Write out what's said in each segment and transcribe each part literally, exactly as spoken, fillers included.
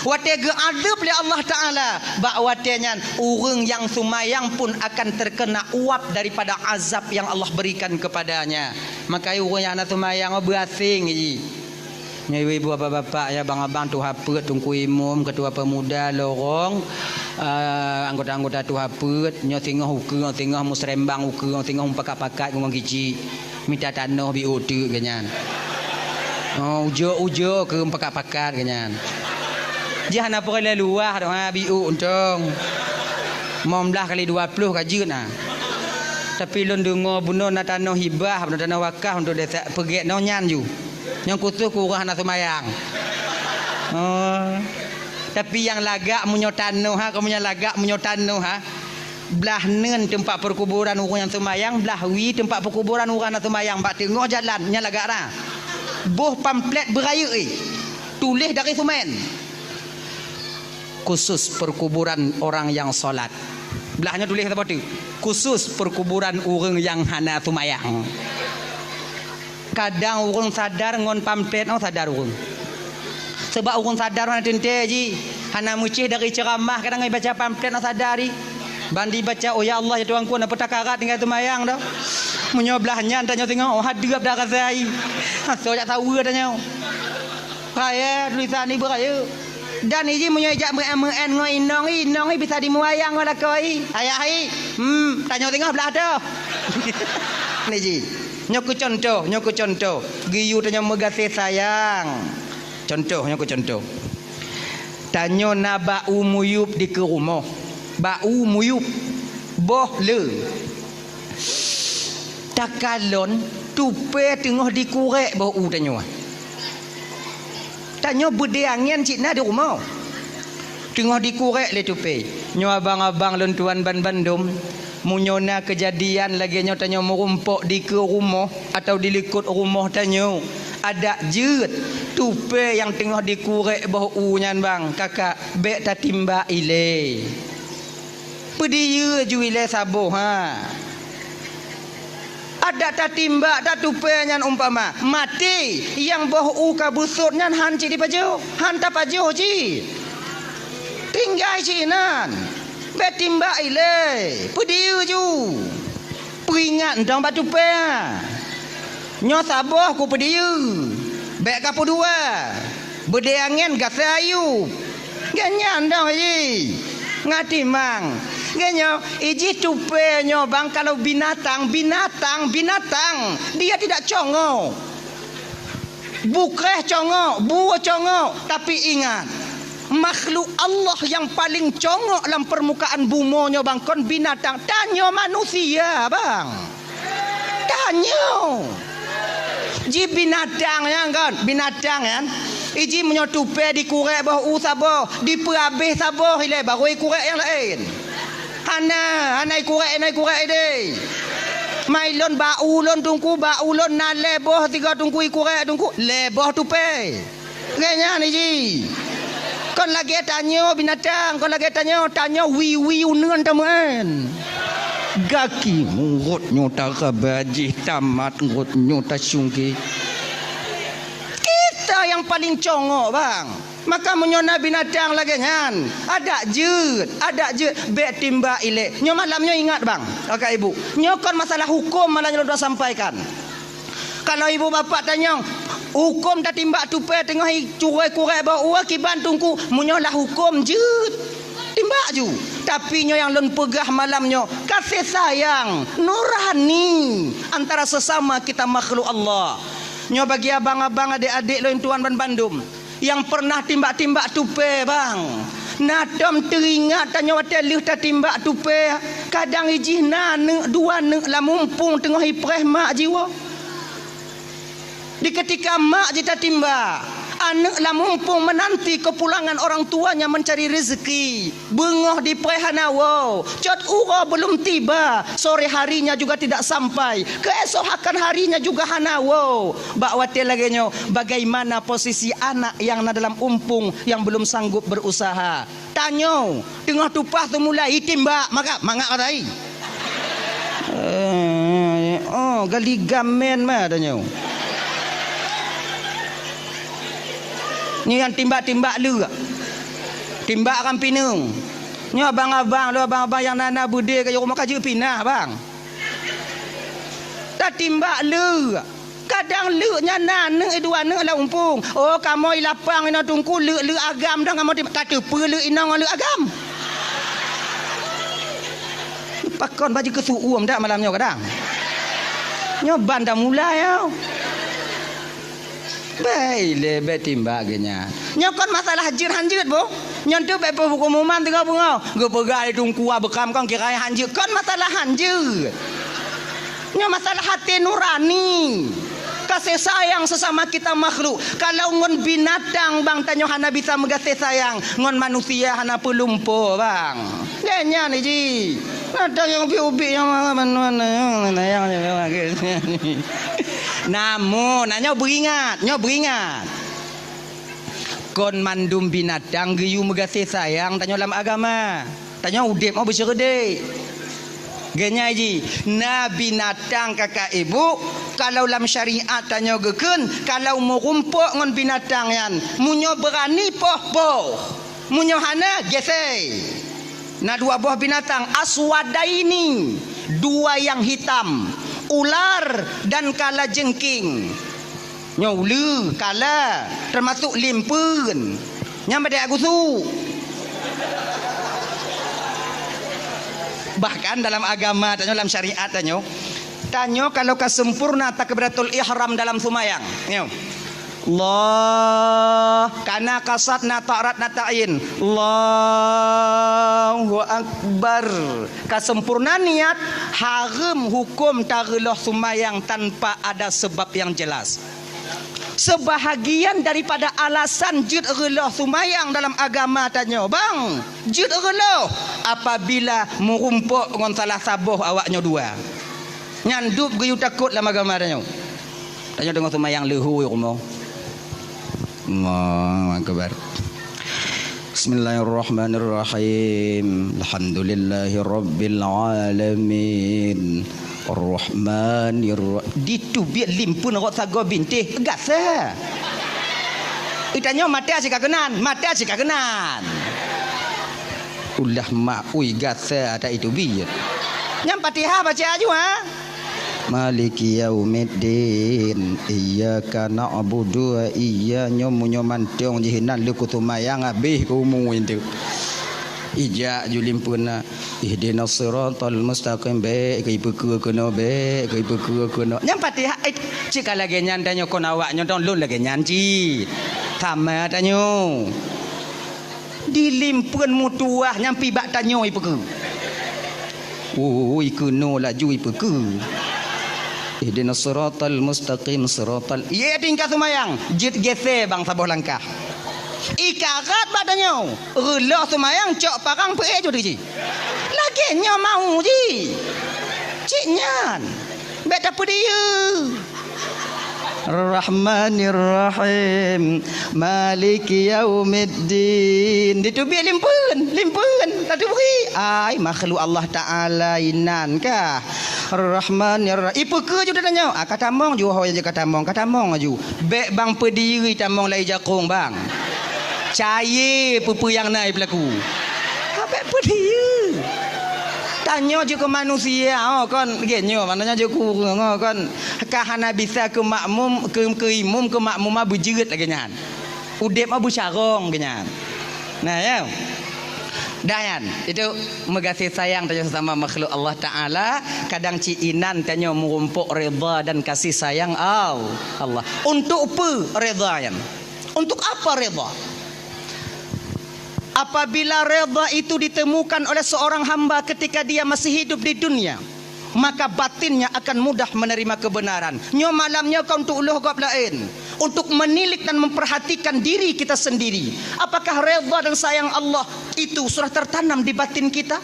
Watée geuazab lé Allah Taala, bak watée nyan ureuëng nyang seumayang pun akan terkena uap daripada azab yang Allah berikan kepadanya. Maka ureuëng nyang hana seumayang beuaseng jih. Nyoe ibu-ibu, bapak-bapak, ya, abang-abang, tuha peuet, teungku imum, ketua pemuda, lorong, eh, anggota-anggota tuha peuet, nyoe singoh ukeue, singoh musrembang ukeue, singoh mupakat-pakat ngon kicik. Mita tanoh biôh teuk geuh nyan. Oh, ujoe-ujoe keu mupakat-pakat geuh nyan. Jih hana peureulée luwah doh, ha, biôh untông. Lima belas kali dua puluh ka jeuet na. Tapi lôn deungoe bunoe na tanoh hibah, bunoe tanoh wakaf untuk desa, peugét nyoe nyan ju. Nyang khusos keu ureuëng hana seumayang. Oh. Tapi nyang lagak meunyoe tanoh ha, kamoe nyang lagak meunyoe tanoh ha. Blah neun teumpat peukuburan ureuëng nyang seumayang, blah wie teumpat peukuburan ureuëng hana seumayang, bak teungoh jalan nyan lagak ra. Boh pamflet beurayeuk, eh. Tuléh dari semen. Khusus perkuburan orang yang salat. Blah nyoe tuléh saboh teuk. Khusus perkuburan ureuëng nyang hana seumayang. Kadang ureuëng sadar ngon pamflet nyoe sadar ureuëng. Sebab ureuëng sadar hana teuntée jih, hana meucéh dari ceuramah, kadang ibaca pamflet nyoe sadar jih. Ban dibaca, "Oh ya Allah, ya Tuhanku, na peutakarat tinggai seumayang dah." Meunyoe blah nyan tanyoe singoh, oh, hadeup dah rasa jih. Asoe jak saweue tanyoe. Raya tulisan ibu raya. Dan iji meunyoe ijak meu'en-meu'en ngon inong i, inong i bisa dimuayang ngon lakoe i. Ayah i, hmm, tanyoe singoh blah toh. Niji. Nyoe keu contoh, nyoe keu contoh. Geuyue tanyoe meugaséh sayang. Contoh, nyoe keu contoh. Tanyoe na bak u muyueb dikeue rumoh. Bak u muyueb. Boh le. Takalon tupée teungoh dikurek boh u tanyoe. Tanyoe beudée angén cit na di rumoh. Teungoh dikurek lé tupée. Nyoe abang-abang lôn tuan ban bandum, meunyoe na keujadian lagée nyoe tanyoe meurumpok dikeue rumoh atawa di likot rumoh tanyoe, adak jeuet tupée nyang teungoh dikurek boh u nyan bang, kakak, bék tatimbak ilée. Peudiyeu ju ilée saboh, ha. Adak tatimbak, tatupée nyan umpama maté, nyang boh u ka beusot nyan han cit dipajoh, han tapajoh cit. Tinggai cit inan. Bék timbak ilée, peudiyeu ju. Peuingat dong bak tupée. Nyoe saboh kupeudiyeu, bék kapeudua. Beudée angén gasa ayue. Geuh nyan dong jih. Ngatimang. Geuh nyoe, ijih tupée nyoe bang kalau binatang, binatang, binatang. Dia tidak congok. Bukreh congok, bue congok, tapi ingat, makhluk Allah nyang paleng congok lam peurmukaan bumoe nyoe bang kon binatang, tanyoe manusia bang. Tanyoe. Ji binatang nyan kon, binatang nyan. Iji meunyoe tupée dikurek boh u saboh, dipeuhabéh saboh ilée baru ikurek nyang laén. Hana, hana ikurek, hana ikurek ideh. Mai lôn bak u lôn teungku, bak u lôn na lhée boh sigoe teungku ikurek teungku, lhée boh tupée. Lagée nyan iji. Kon lagée tanyoe binatang, kon lagée tanyoe, tanyoe wie-wie uneuen tameu'en. Gaki murot nyoe taraba jih tamat ngot nyoe tasungke. Kita nyang paleng congok bang. Maka meunyoe na binatang lagée nyan, adak jeuet, adak jeuet, bék timbak ilée. Nyoe malam nyoe ingat bang, kakak ibu. Nyoe kon masalah huköm malam nyoe lôn sampaikan. Kalau ibu bapak tanyong, huköm tatimbak tupée teungoh i curôi kurek boh u kiban teungku, meunyoe lah huköm jeuet, timbak ju. Tapi nyoe nyang lôn peugah malam nyoe, kasih sayang nurani antara sesama kita makhluk Allah. Nyoe bagi abang-abang, adék-adék lôn tuan ban bandum. Nyang peureunah timbak-timbak tupée bang. Na tom teuingat tanyoe watée lheueh tatimbak tupée, kadang ijih na aneuk dua aneuk lam mumpung teungoh ipreh mak jiwoe. Di keutika mak jitatimbak, aneuk lam mumpung meunanti keupulangan orang tuanya meuncari reuzeuki. Beungoh dipreh hana woe, cot uroe beulom tiba, sore harinya juga tidak sampai, keuesokan harinya juga hana woe. Bak watée lagée nyoe, bagaimana posisi anak nyang na dalam umpung nyang beulom sanggob beurusaha? Tanyoe, teungoh tupaih teumulai itimbak, maka mangat ka tai. Eh, oh, gali gamen ma tanyoe. Nyoe nyang timbak-timbak le. Timbak ram pineung. Nyoe abang-abang, lôn abang-abang nyang na-na beudé keu rumoh ka jeuet pinah, bang. Tatimbak leuk. Kadang leuk nyan na neuk dua neuk lam umpung. Oh, kamoe lapang inoe teungku, leuk-leuk agam dong kamoe timbak. Tateupeue leuk inong ngon leuk agam. Pakon baju keu su'uem dak malam nyoe kadang. Nyoe ban dah mulai, yo. Bèk ilèe, bèk timbak geuh nyan. Nyoe kon masalah jeuet han jeuet, boh. Nyan teuh bèk peuhuköm-huköman teungoh beungoh. Geupeugah lé teungku beukam kon kira han jeuet. Kon masalah han jeuet. Nyoe masalah até nurani. Kasih sayang sesama kita makhluk. Kalau ngon binatang bang tanyoe hana bisa meugaséh sayang, ngon manusia hana peulumpo bang. Lé nyan ji. Ada nyang ubit-ubit nyang mana-mana nyang, nyang, nyang, nyang. Namun, nah, nyoe beuingat, nyoe beuingat. Kon mandum binatang geuyue meugaséh sayang tanyoe lam agama. Tanyoe udép mau beusyeureudék. Geunyai ji, na binatang kakak ibu, kalau lam syariat tanyoe geukheun, kalau meurumpok ngon binatang nyan, meunyoe beurani poh-poh. Meunyoe hana, gesei. Na dua boh binatang, aswadaini, dua yang hitam, ular dan kalajengking. Nyoe uleue, kala, teumasok limpeuen. Nyan padahai gusuk. Bahkan dalam agama tanyoe, dalam syariat tanyoe, tanyoe kalau ka sempurna takbiratul ihram dalam seumayang. Nyoe. Allah, kana kasad na ta'rat na ta'yin. Allahu Akbar. Ka sempurna niat, hareuem huköm tareuloh seumayang tanpa ada sebab yang jelas. Seubahagian daripada alasan jeuet reuloh seumayang dalam agama tanyoe, bang, jeuet reuloh apabila meurumpok ngon salah saboh awak nyoe dua. Nyan dub geuyue takot lam agama tanyoe. Tanyoe deungoe seumayang leuhô rumoh. Allahu Akbar. Bismillahirrahmanirrahim. Alhamdulillahirabbil alamin. Arrahmanirra-, diteubiet limpeuen rot sagoe bintéh, gaséh. Itanyoe mata sikakeunan, mata sikakeunan. Ulah mak ui gaséh ata iteubiet. Nyang Fatihah baca aju, ha? Maliki yaumiddin. Iyyaka na'budu wa iyya-, nyoe meunyoe mantong jih nan leuku seumayang habéh umu itu. Ijak ju limpeuna. Ihdinas siratal mustaqim, bèk keu ipeukeue keunoe, bèk keu ipeukeue keunoe. Nyang Fatihah, eh, cit ka lagèe nyan tanyoe kon awak nyoe dong lôn lagèe nyan cit. Sama tanyoe. Di limpeuen meutuwah nyang pih bak tanyoe ipeukeue. Ui, keunoe laju ipeukeue. Ihdinas siratal mustaqim, siratal. Ye tingkat seumayang, jeuet gesé bang saboh langkah. Ikarat bak tanyoe, reuloh seumayang cok parang peuék ju teuji. Lagèe nyoe mau ji. Cit nyan. Bèk tapeudiyeu. Rahmanirrahim. Maliki yaumiddin. Diteubiet limpeuen, limpeuen. Tateubiet. Ai, makhluk Allah Taala inan kah. Rahmanirrahim. Ipeukeue ju tanyoe. Ah, ka tamong ju, ho, ka tamong, ka tamong ju. Bèk bang peudiyeu tamong lai jakong bang. Cayée peue-peue nyang na ipeulaku. Habéh peudiyeu. Tanyoe jeuet keu manusia, oh, kon, lagèe nyoe, maknanya jeuet keu ureueng, oh, kon, ka hana bisa keu makmum, keu, keu imum, keu makmuma beujeuet lagèe nyan. Udép mah beucarông geuh nyan. Nah, ya. Dah nyan, itu meugaséh sayang tanyoe sesama makhluk Allah Taala, kadang cit inan tanyoe meurumpok redha dan kasih sayang Al-, Allah. Untuk peue redha nyan? Untuk apa redha? Apabila redha itu ditemukan oleh seorang hamba ketika dia masih hidup di dunia, maka batinnya akan mudah menerima kebenaran. Nyoe malam nyoe ka untuk lheueh gob laén, untuk menilik dan memperhatikan diri kita sendiri. Apakah redha dan sayang Allah itu sudah tertanam di batin kita?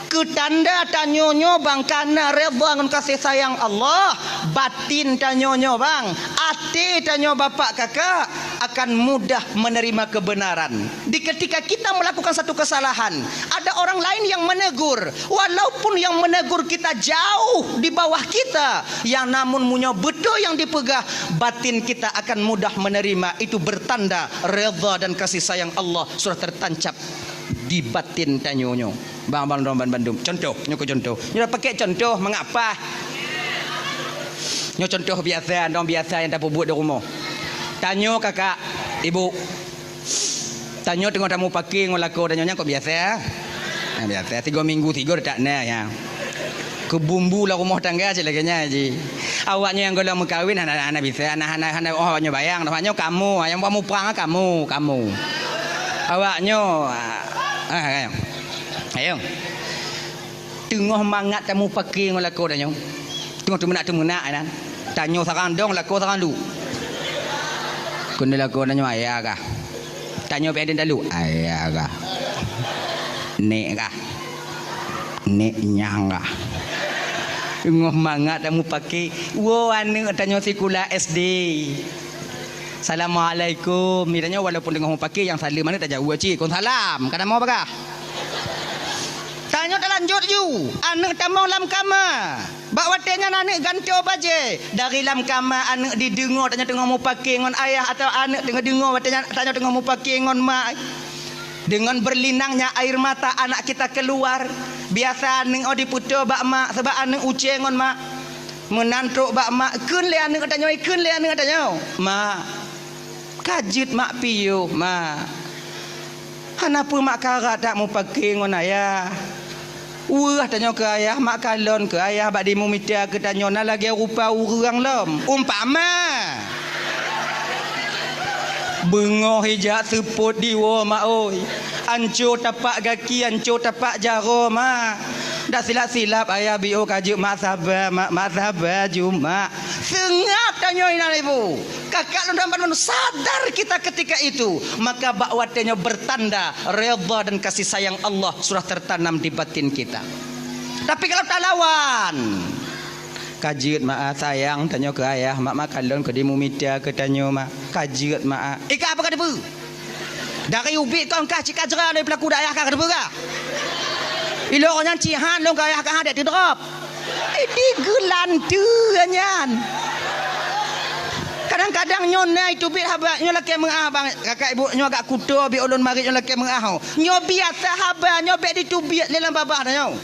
Keu tanda tanyoe nyoe bang kana redha ngon kasih sayang Allah, batin tanyoe nyoe bang, até tanyoe bapak kakak akan mudah menerima kebenaran. Di ketika kita melakukan satu kesalahan, ada orang lain yang menegur, walaupun yang menegur kita jauh di bawah kita, yang namun meunyoe beutôi yang dipeugah, batin kita akan mudah menerima. Itu bertanda redha dan kasih sayang Allah sudah tertancap di batin tanyoe nyoe. Bang, bang, dong, ban bandum. Contoh, nyoe keu contoh. Nyoe pakai contoh, mengapa? Nyoe contoh biasa, dong biasa nyang tapeubuet di rumoh. Tanyoe kakak, ibu. Tanyoe teungoh tamupake ngon lakoe tanyoe nyan kok biasa. Nah, biasa, tiga minggu tiga tak na ya. Keu bumbu lam rumoh tangga cit lagèe nyan ji. Awaknyoe nyang gohlom meukawen hana, hana bisa, hana, hana, hana, oh, awaknyoe bayang, awaknyoe kamoe, nyang buat muprang kamoe, kamoe. Awaknyoe, ah, ah, ayo. Ayo. Teungoh mangat tamupake ngon lakoe tanyoe. Teungoh teumeunak-teumeunak inan. Tanyoe sarang dong, lakoe sarang lu. Keuneuk lakoe tanyoe ayah kah. Tanyoe pih aden talu. Ayah kah. Nek kah. Nek nyang kah. Teungoh mangat tamupake. Woe aneuk tanyoe sikula S D. Assalamualaikum. Mitanyoe walaupun teungoh mupake nyang saleuem aneuk tajaweueb cit. Kon salam. Ka na mo bagah. Tanyoe talanjut ju. Aneuk tamong lam kama. Bak watèe nyan aneuk gantoe bajèe. Dari lam kama aneuk dideungoe tanyoe teungoh mupake ngon ayah atau aneuk teungoh deungoe watèe nyan tanyoe teungoh mupake ngon mak. Dengan berlinangnya air mata anak kita keluar. Biasa aneuk oh dipeutoe bak mak sebab aneuk ucée ngon mak. Meunan trok bak mak, kheun lé aneuk tanyoe, kheun lé aneuk tanyoe. Mak, ka jeuet mak piôh, mak. Hana peue mak karat that mupake ngon ayah. Weueh tanyoe keu ayah, mak kalon keu ayah bak dimumita keu tanyoe na lagèe rupa ureueng lom. Umpama. Beungoh ijak seupôt diwoe mak oi. Anco tapak gaki, anco tapak jaroe mak. Dak silap-silap ayah biôh ka jeuet mak saba, mak, mak saba ju mak. Seungab tanyoe inan ibu. Kakak lôn dan bandum sadar kita ketika itu. Maka bak watèe nyoe bertanda redha dan kasih sayang Allah sudah tertanam di batin kita. Tapi kalau talawan, ka jeuet mak ah, sayang tanyoe keu ayah, mak, mak kalon keu dimumita keu tanyoe mak. Ka jeuet mak ah. Ika apa ka teupeu? Dari ubit kong kah cit ka jra lé peulaku dak ayah kah ka teupeu kah? Ilôn nyan cit han lôn keu ayah kah han dek teudrop. Di geulanteue nyan. Kadang-kadang nyoe na iteubiet haba nyoe lakèe meu'ah bang, kakak ibu nyoe agak kuto bi ulôn marit nyoe lakèe meu'ah ho. Nyoe biasa haba nyoe bèk diteubiet lé lam babah nyoe.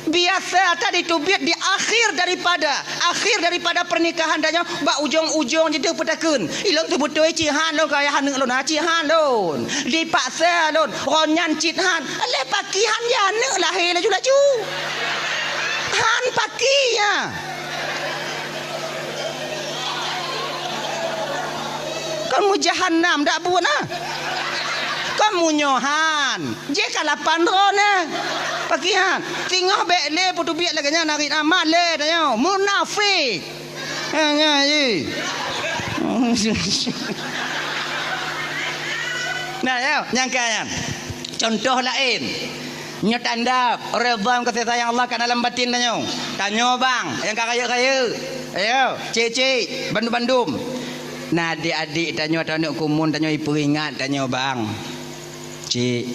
Biasa that diteubiet di akhir daripada, akhir daripada pernikahan tanyoe, bak ujong-ujong jih deuh peutakheun. Ilôn seubeutôi cit han lôn keu ayah aneuk lôn, ha, cit han lôn. Dipaksa lôn, ron nyan cit han. Lé paki han ya aneuk lahé laju-laju. Han paki ya. Kon meujahanam dak buet na. Kon meunyoe han. Jih ka lapan droe na. Pakihan. Singoh bèk lé peuteubiet lagèe nyan narit amat lé tanyoe. Munafik. Ha, nyan jih. Nah, ya, nyang ka nyan. Contoh laén. Nyoe tanda redha kasih sayang Allah ka dalam batin tanyoe. Tanyoe bang, nyang ka rayeuk-rayeuk. Ayo, cik-cik, bandum-bandum. Nah, adik-adik tanyoe atau aneuk kumun tanyoe ipeuingat tanyoe bang. Cik,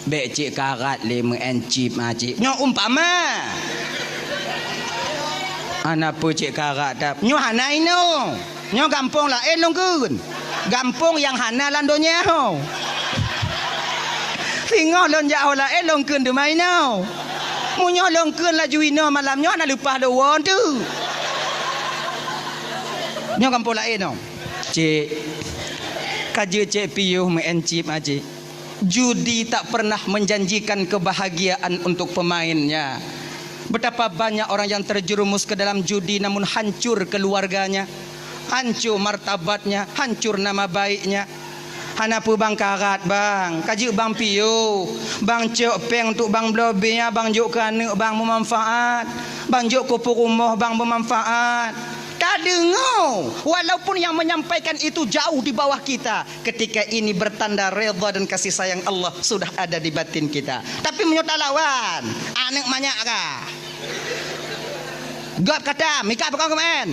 bèk cik karat lé meu'en cit ma cik. Nyoe umpama. Hana peue cik karat tap. Nyoe hana inoe. Nyoe gampông laén lôn kheun. Gampông nyang hana lam donya ho. Singoh lôn jak ho laén lôn kheun teuma inoe. Meunyoe lôn kheun laju inoe malam nyoe hana leupah lôn woe teuk. Nyoe gampông laén nyoe. Cik, ka jeuet cik piôh meu'en cit ma cik. Judi tak pernah menjanjikan kebahagiaan untuk pemainnya. Betapa banyak orang yang terjerumus ke dalam judi namun hancur keluarganya, hancur martabatnya, hancur nama baiknya. Hana peue bang karat bang, ka jeuet bang piôh, bang cok péng untuk bang bloe bia, bang jok keu aneuk bang beumanfaat, bang jok keu peurumoh bang beumanfaat. Deungoe, walaupun yang menyampaikan itu jauh di bawah kita, ketika ini bertanda redha dan kasih sayang Allah sudah ada di batin kita. Tapi meunyoe talawan, aneuk manyak ka. Gob kata, mika pakon keumaén?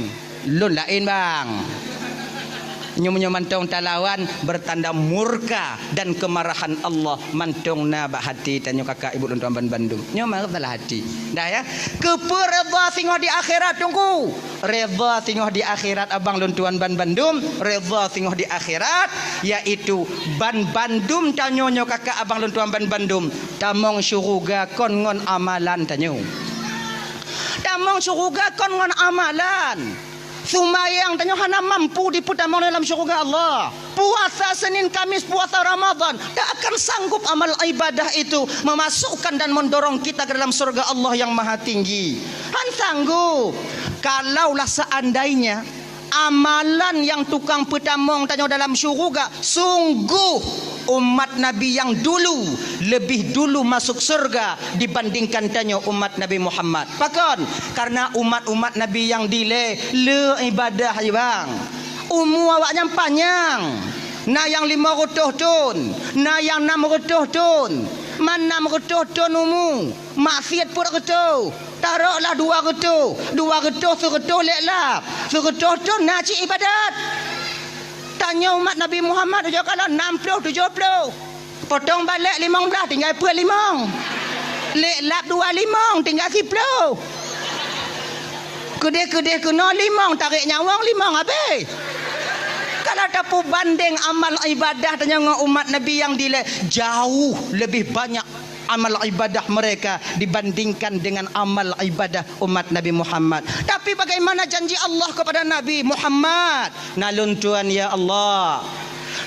Lôn laén, bang. Nyoe meunyoe mantong talawan, bertanda murka dan kemarahan Allah mantong na bak hati tanyoe kakak ibu lôn tuan ban bandum. Nyoe meusalah hati. Dah ya. Keupeue redha singoh di akhirat, Teungku? Redha singoh di akhirat, abang lôn tuan ban bandum, redha singoh di akhirat, yaitu ban bandum tanyoe nyoe kakak abang lôn tuan ban bandum, tamong syuruga kon ngon amalan tanyoe. Tamong syuruga kon ngon amalan. Seumayang tanyoe hana mampu dipeutamong dalam syuruga Allah. Puasa Senin Kamis, puasa Ramadan, tak akan sanggup amal ibadah itu memasukkan dan mendorong kita ke dalam surga Allah yang Maha Tinggi. Han sanggup. Kalaulah seandainya amalan yang tukang peutamong tanyoe dalam syuruga, sungguh umat Nabi yang dulu lebih dulu masuk surga dibandingkan tanyoe umat Nabi Muhammad. Pakon? Karena umat-umat Nabi yang dilée le ibadah, bang. Umu awaknyan panyang. Na nyang lima reutôh thon, na nyang nam reutôh thon. Man nam reutôh thon umu, maksiat peuet reutôh. Taroklah dua reutôh, dua reutôh, seureutôh lé lap, seureutôh thon na cit ibadat. Tanyoe umat Nabi Muhammad ujoe kalon nam ploh tujoh ploh. Potong balek limong blaih tinggai peuet limong. Lé lap dua limong tinggai siploh. Keudeh-keudeh keunoe limong, tarek nyawöng limong habéh. Kalau tapeubandeng amal ibadah tanyoe ngon umat Nabi nyang dilée, jauh lebih banyak amal ibadah mereka dibandingkan dengan amal ibadah umat Nabi Muhammad. Tapi bagaimana janji Allah kepada Nabi Muhammad? Na lôn tuan, ya Allah,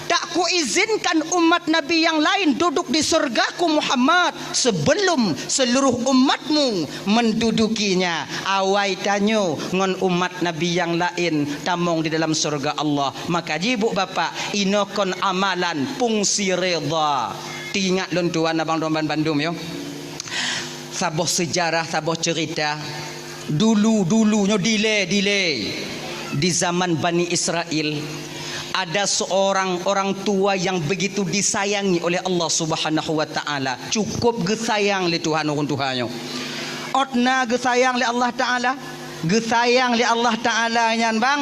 tak kuizinkan umat Nabi yang lain duduk di surgaku Muhammad sebelum seluruh umatmu mendudukinya. Awai tanyoe ngon umat Nabi yang lain tamong di dalam surga Allah. Maka jibuk bapak, inoe kon amalan fungsi redha. Teuingat lôn tuan abang lôn ban bandum, yo. Saboh seujarah, saboh ceurita. Dulu-dulu nyoe dilée, dilée. Di zaman Bani Israel, ada seorang orang tua yang begitu disayangi oleh Allah Subhanahu wa Taala. Cukup geusayang lé Tuhan ureuëng tuha nyoe. Ôt na geusayang lé Allah Taala, geusayang lé Allah Taala nyan, bang,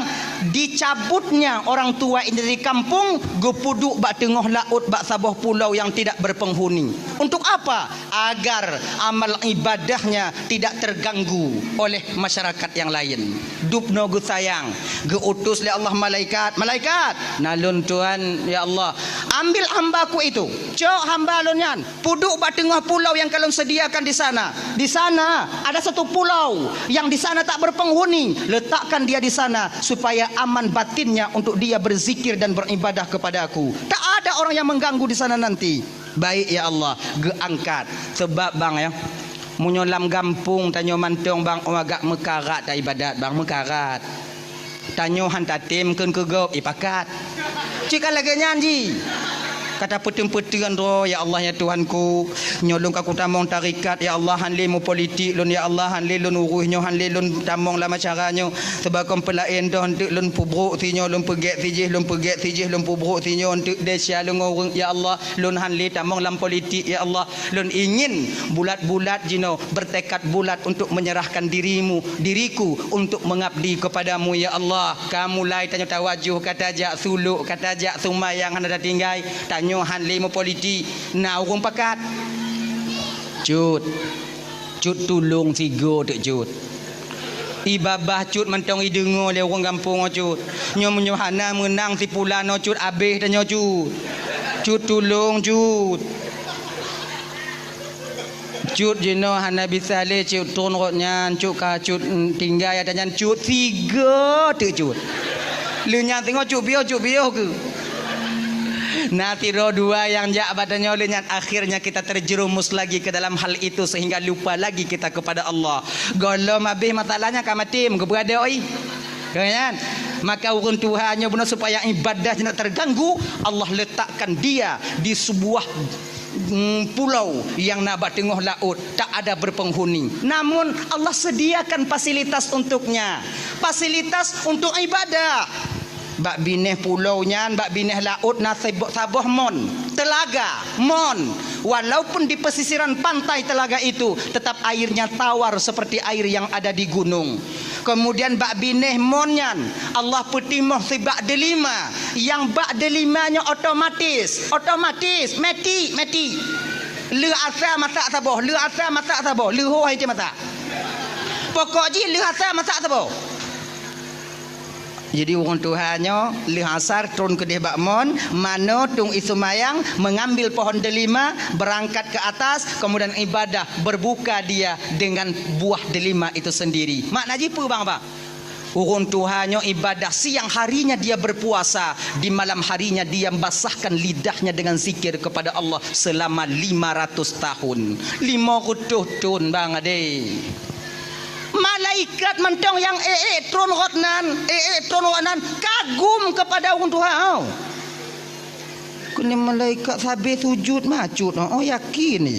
dicabutnya orang tua ini dari kampung, geupeuduek bak teungoh laôt, bak saboh pulau yang tidak berpenghuni. Untuk apa? Agar amal ibadahnya tidak terganggu oleh masyarakat yang lain. Dubnoe geusayang, geuutus lé Allah malaikat, "Malaikat, na lôn tuan, ya Allah, ambil hambaku itu, cok hamba lôn nyan, peuduek bak teungoh pulau yang ka lôn sediakan di sana. Di sana ada satu pulau yang di sana tak berpenghuni, letakkan dia di sana supaya aman batinnya untuk dia berzikir dan beribadah kepada-Ku. Tak ada orang yang mengganggu di sana nanti." Baik, ya Allah, geuangkat. Sebab, bang, ya, meunyoe lam gampông tanyoe mantong, bang, oh, agak meukarat ibadat, bang, meukarat. Tanyoe han tatem kheun keu gob, ipakat. Cit ka lagée nyan jih. Ka tapeuteun-peuteun droe, "Ya Allah, ya Tuhanku, nyoe lôn ka kutamong tarekat, ya Allah, han lé meupolitik lôn, ya Allah, han lé lôn urus nyoe, han lé lôn tamong lam acara nyoe. Sebab kon peulaén doh, eunteuk lôn peubrok sinyoe, lôn peugét sijih, lôn peugét sijih, lôn peubrok sinyoe, eunteuk desya lôn ngon ureuëng, ya Allah." Lôn han lé tamong lam politik, ya Allah. Lôn ingin bulat-bulat jinoe, bertekad bulat untuk menyerahkan dirimu, diriku untuk mengabdi kepadamu, ya Allah. Ka mulai tanyoe tawajoh, ka tajak suluk, ka tajak seumayang hana tatinggai. Tanyoe han lé meupolitik, na ureuëng pakat. Cut. Cut tulông sigoe teuk Cut. Ié babah Cut mantong ideungoe lé ureuëng gampông nyoe Cut. Nyoe meunyoe hana meunang si pulan nyoe Cut, abéh tanyoe Cut. Cut tulông Cut. Cut jinoe hana bisa lé Cut tron rot nyan, Cut ka Cut, mm, tinggai ata nyan Cut sigoe teuk Cut. Lheueh nyan teungoh Cut piôh, Cut piôh keuh. Na sidroe dua nyang jak bak tanyoe lheueh nyan, akhirnya kita terjerumus lagi ke dalam hal itu sehingga lupa lagi kita kepada Allah. Gohlom habéh masalahnya ka maté, meukeubeuet oi. Kan? Maka ureuëng tuha nyoe bunoe supaya ibadah tidak terganggu, Allah letakkan dia di sebuah mm, pulau yang na bak teungoh laôt, tak ada berpenghuni. Namun, Allah sediakan fasilitas untuknya. Fasilitas untuk ibadah. Bak binéh pulau nyan, bak binéh laôt na sebo-, saboh mon, telaga, mon. Walaupun di pesisiran pantai telaga itu, tetap airnya tawar seperti air yang ada di gunung. Kemudian bak binéh mon nyan, Allah peutimoh sibak delima. Nyang bak delima nyoe otomatis, otomatis, meti, meti. Lheuh asa masak saboh, lheuh asa masak saboh, lheuh ho hai masak. Pokok jih lheuh asa masak saboh. Jadi, ureuëng tuha nyoe lheuh asar tron keudeh bak mon, manoe tueng ie seumayang, mengambil pohon delima, berangkat ke atas, kemudian ibadah, berbuka dia dengan buah delima itu sendiri. Makna jih peue, bang, bang? Ureuëng tuha nyoe ibadah, siang harinya dia berpuasa, di malam harinya dia basahkan lidahnya dengan zikir kepada Allah selama lima ratus tahun. Lima reutôh thon, bang, adé. Malaikat mantong nyang ék-ék tron rot nan, ék-ék tron rot nan, kagum kepada ureuëng tuha. Keuneuk malaikat sabe sujud macut, oh, yakin ni.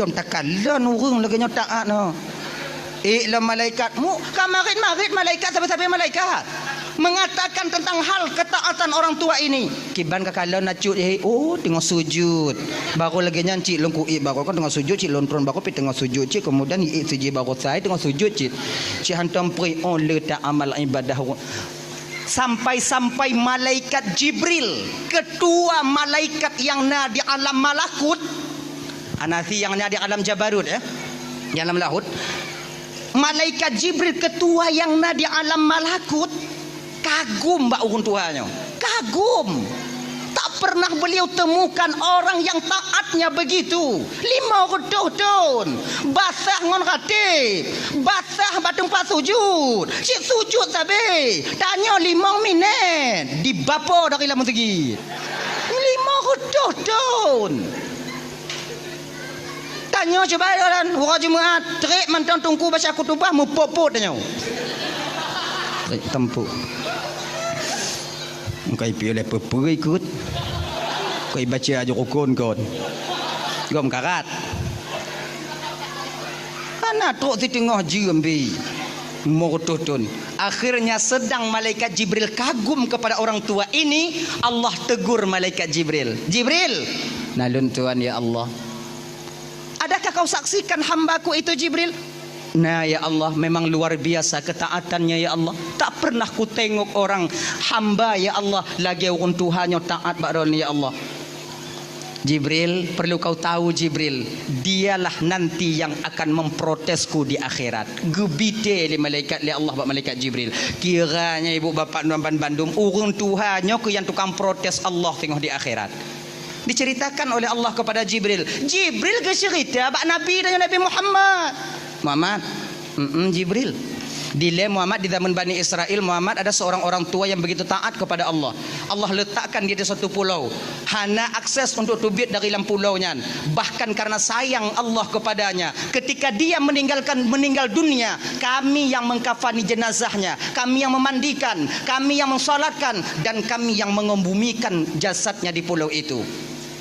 Tom takalon ureuëng lagée nyoe taát, no. Ék lom malaikat, mu, ka marit-marit malaikat, sabe-sabe malaikat. Mengatakan tentang hal ketaatan orang tua ini. Kiban ka kalon na cut, eh, oh, teungoh sujud. Baru lagée nyan cit lôn kuék, baru kan teungoh sujud cit, lôn tron baru pi teungoh sujud cit, kemudian iék sujud baru sai teungoh sujud cit. Cit hantom preh, oh, le ta amal ibadah. Sampai-sampai malaikat Jibril, ketua malaikat yang na di alam malakut, anasi yang na di alam jabarut, eh? Di alam lahut. Malaikat Jibril, ketua yang na di alam malakut, kagum bak ureuëng tuha nyoe. Kagum. Tak pernah beliau temukan orang yang taatnya begitu. Lima reutôh thon. Basah ngon rateb. Basah bak teumpat sujud. Cit sujud sabe. Tanyoe limong minét. Dibapo dari lam meuseujid. Lima reutôh thon. Tanyoe cuba, uroe Jumat, trép mantong teungku baca khutubah, meupot-pot tanyoe. Trép teumpu. Engkai piôh lé peue-peue ikot. Engkai baca aju rukun kon. Gom karat. Hana trok siteungoh jeuem bi. Lima reutôh thon. Akhirnya sedang malaikat Jibril kagum kepada orang tua ini, Allah tegur malaikat Jibril. "Jibril!" "Na lôn tuan, ya Allah." "Adakah kau saksikan hamba-Ku itu, Jibril?" "Na, ya Allah, memang luar biasa ketaatannya, ya Allah. Tak pernah kutengok orang hamba, ya Allah, lagée ureuëng tuha nyoe taat bak droeneuh, ya Allah." "Jibril, perlu kau tahu, Jibril, dialah nanti yang akan memprotesku di akhirat." Geubite lé malaikat, lé Allah bak malaikat Jibril. Kiranya ibu bapak nuan ban bandum, ureuëng tuha nyoe keuh nyang tukang protes Allah teungoh di akhirat. Diceritakan oleh Allah kepada Jibril. Jibril geuceurita bak Nabi dan Nabi Muhammad. "Muhammad, mm Jibril. Dilée Muhammad di zaman Bani Israel, Muhammad ada seorang orang tua yang begitu taat kepada Allah. Allah letakkan dia di satu pulau, hana akses untuk teubiet dari lam pulau nyan. Bahkan karena sayang Allah kepadanya, ketika dia meninggalkan, meninggal dunia, kami yang mengkafani jenazahnya, kami yang memandikan, kami yang mensolatkan, dan kami yang mengebumikan jasadnya di pulau itu."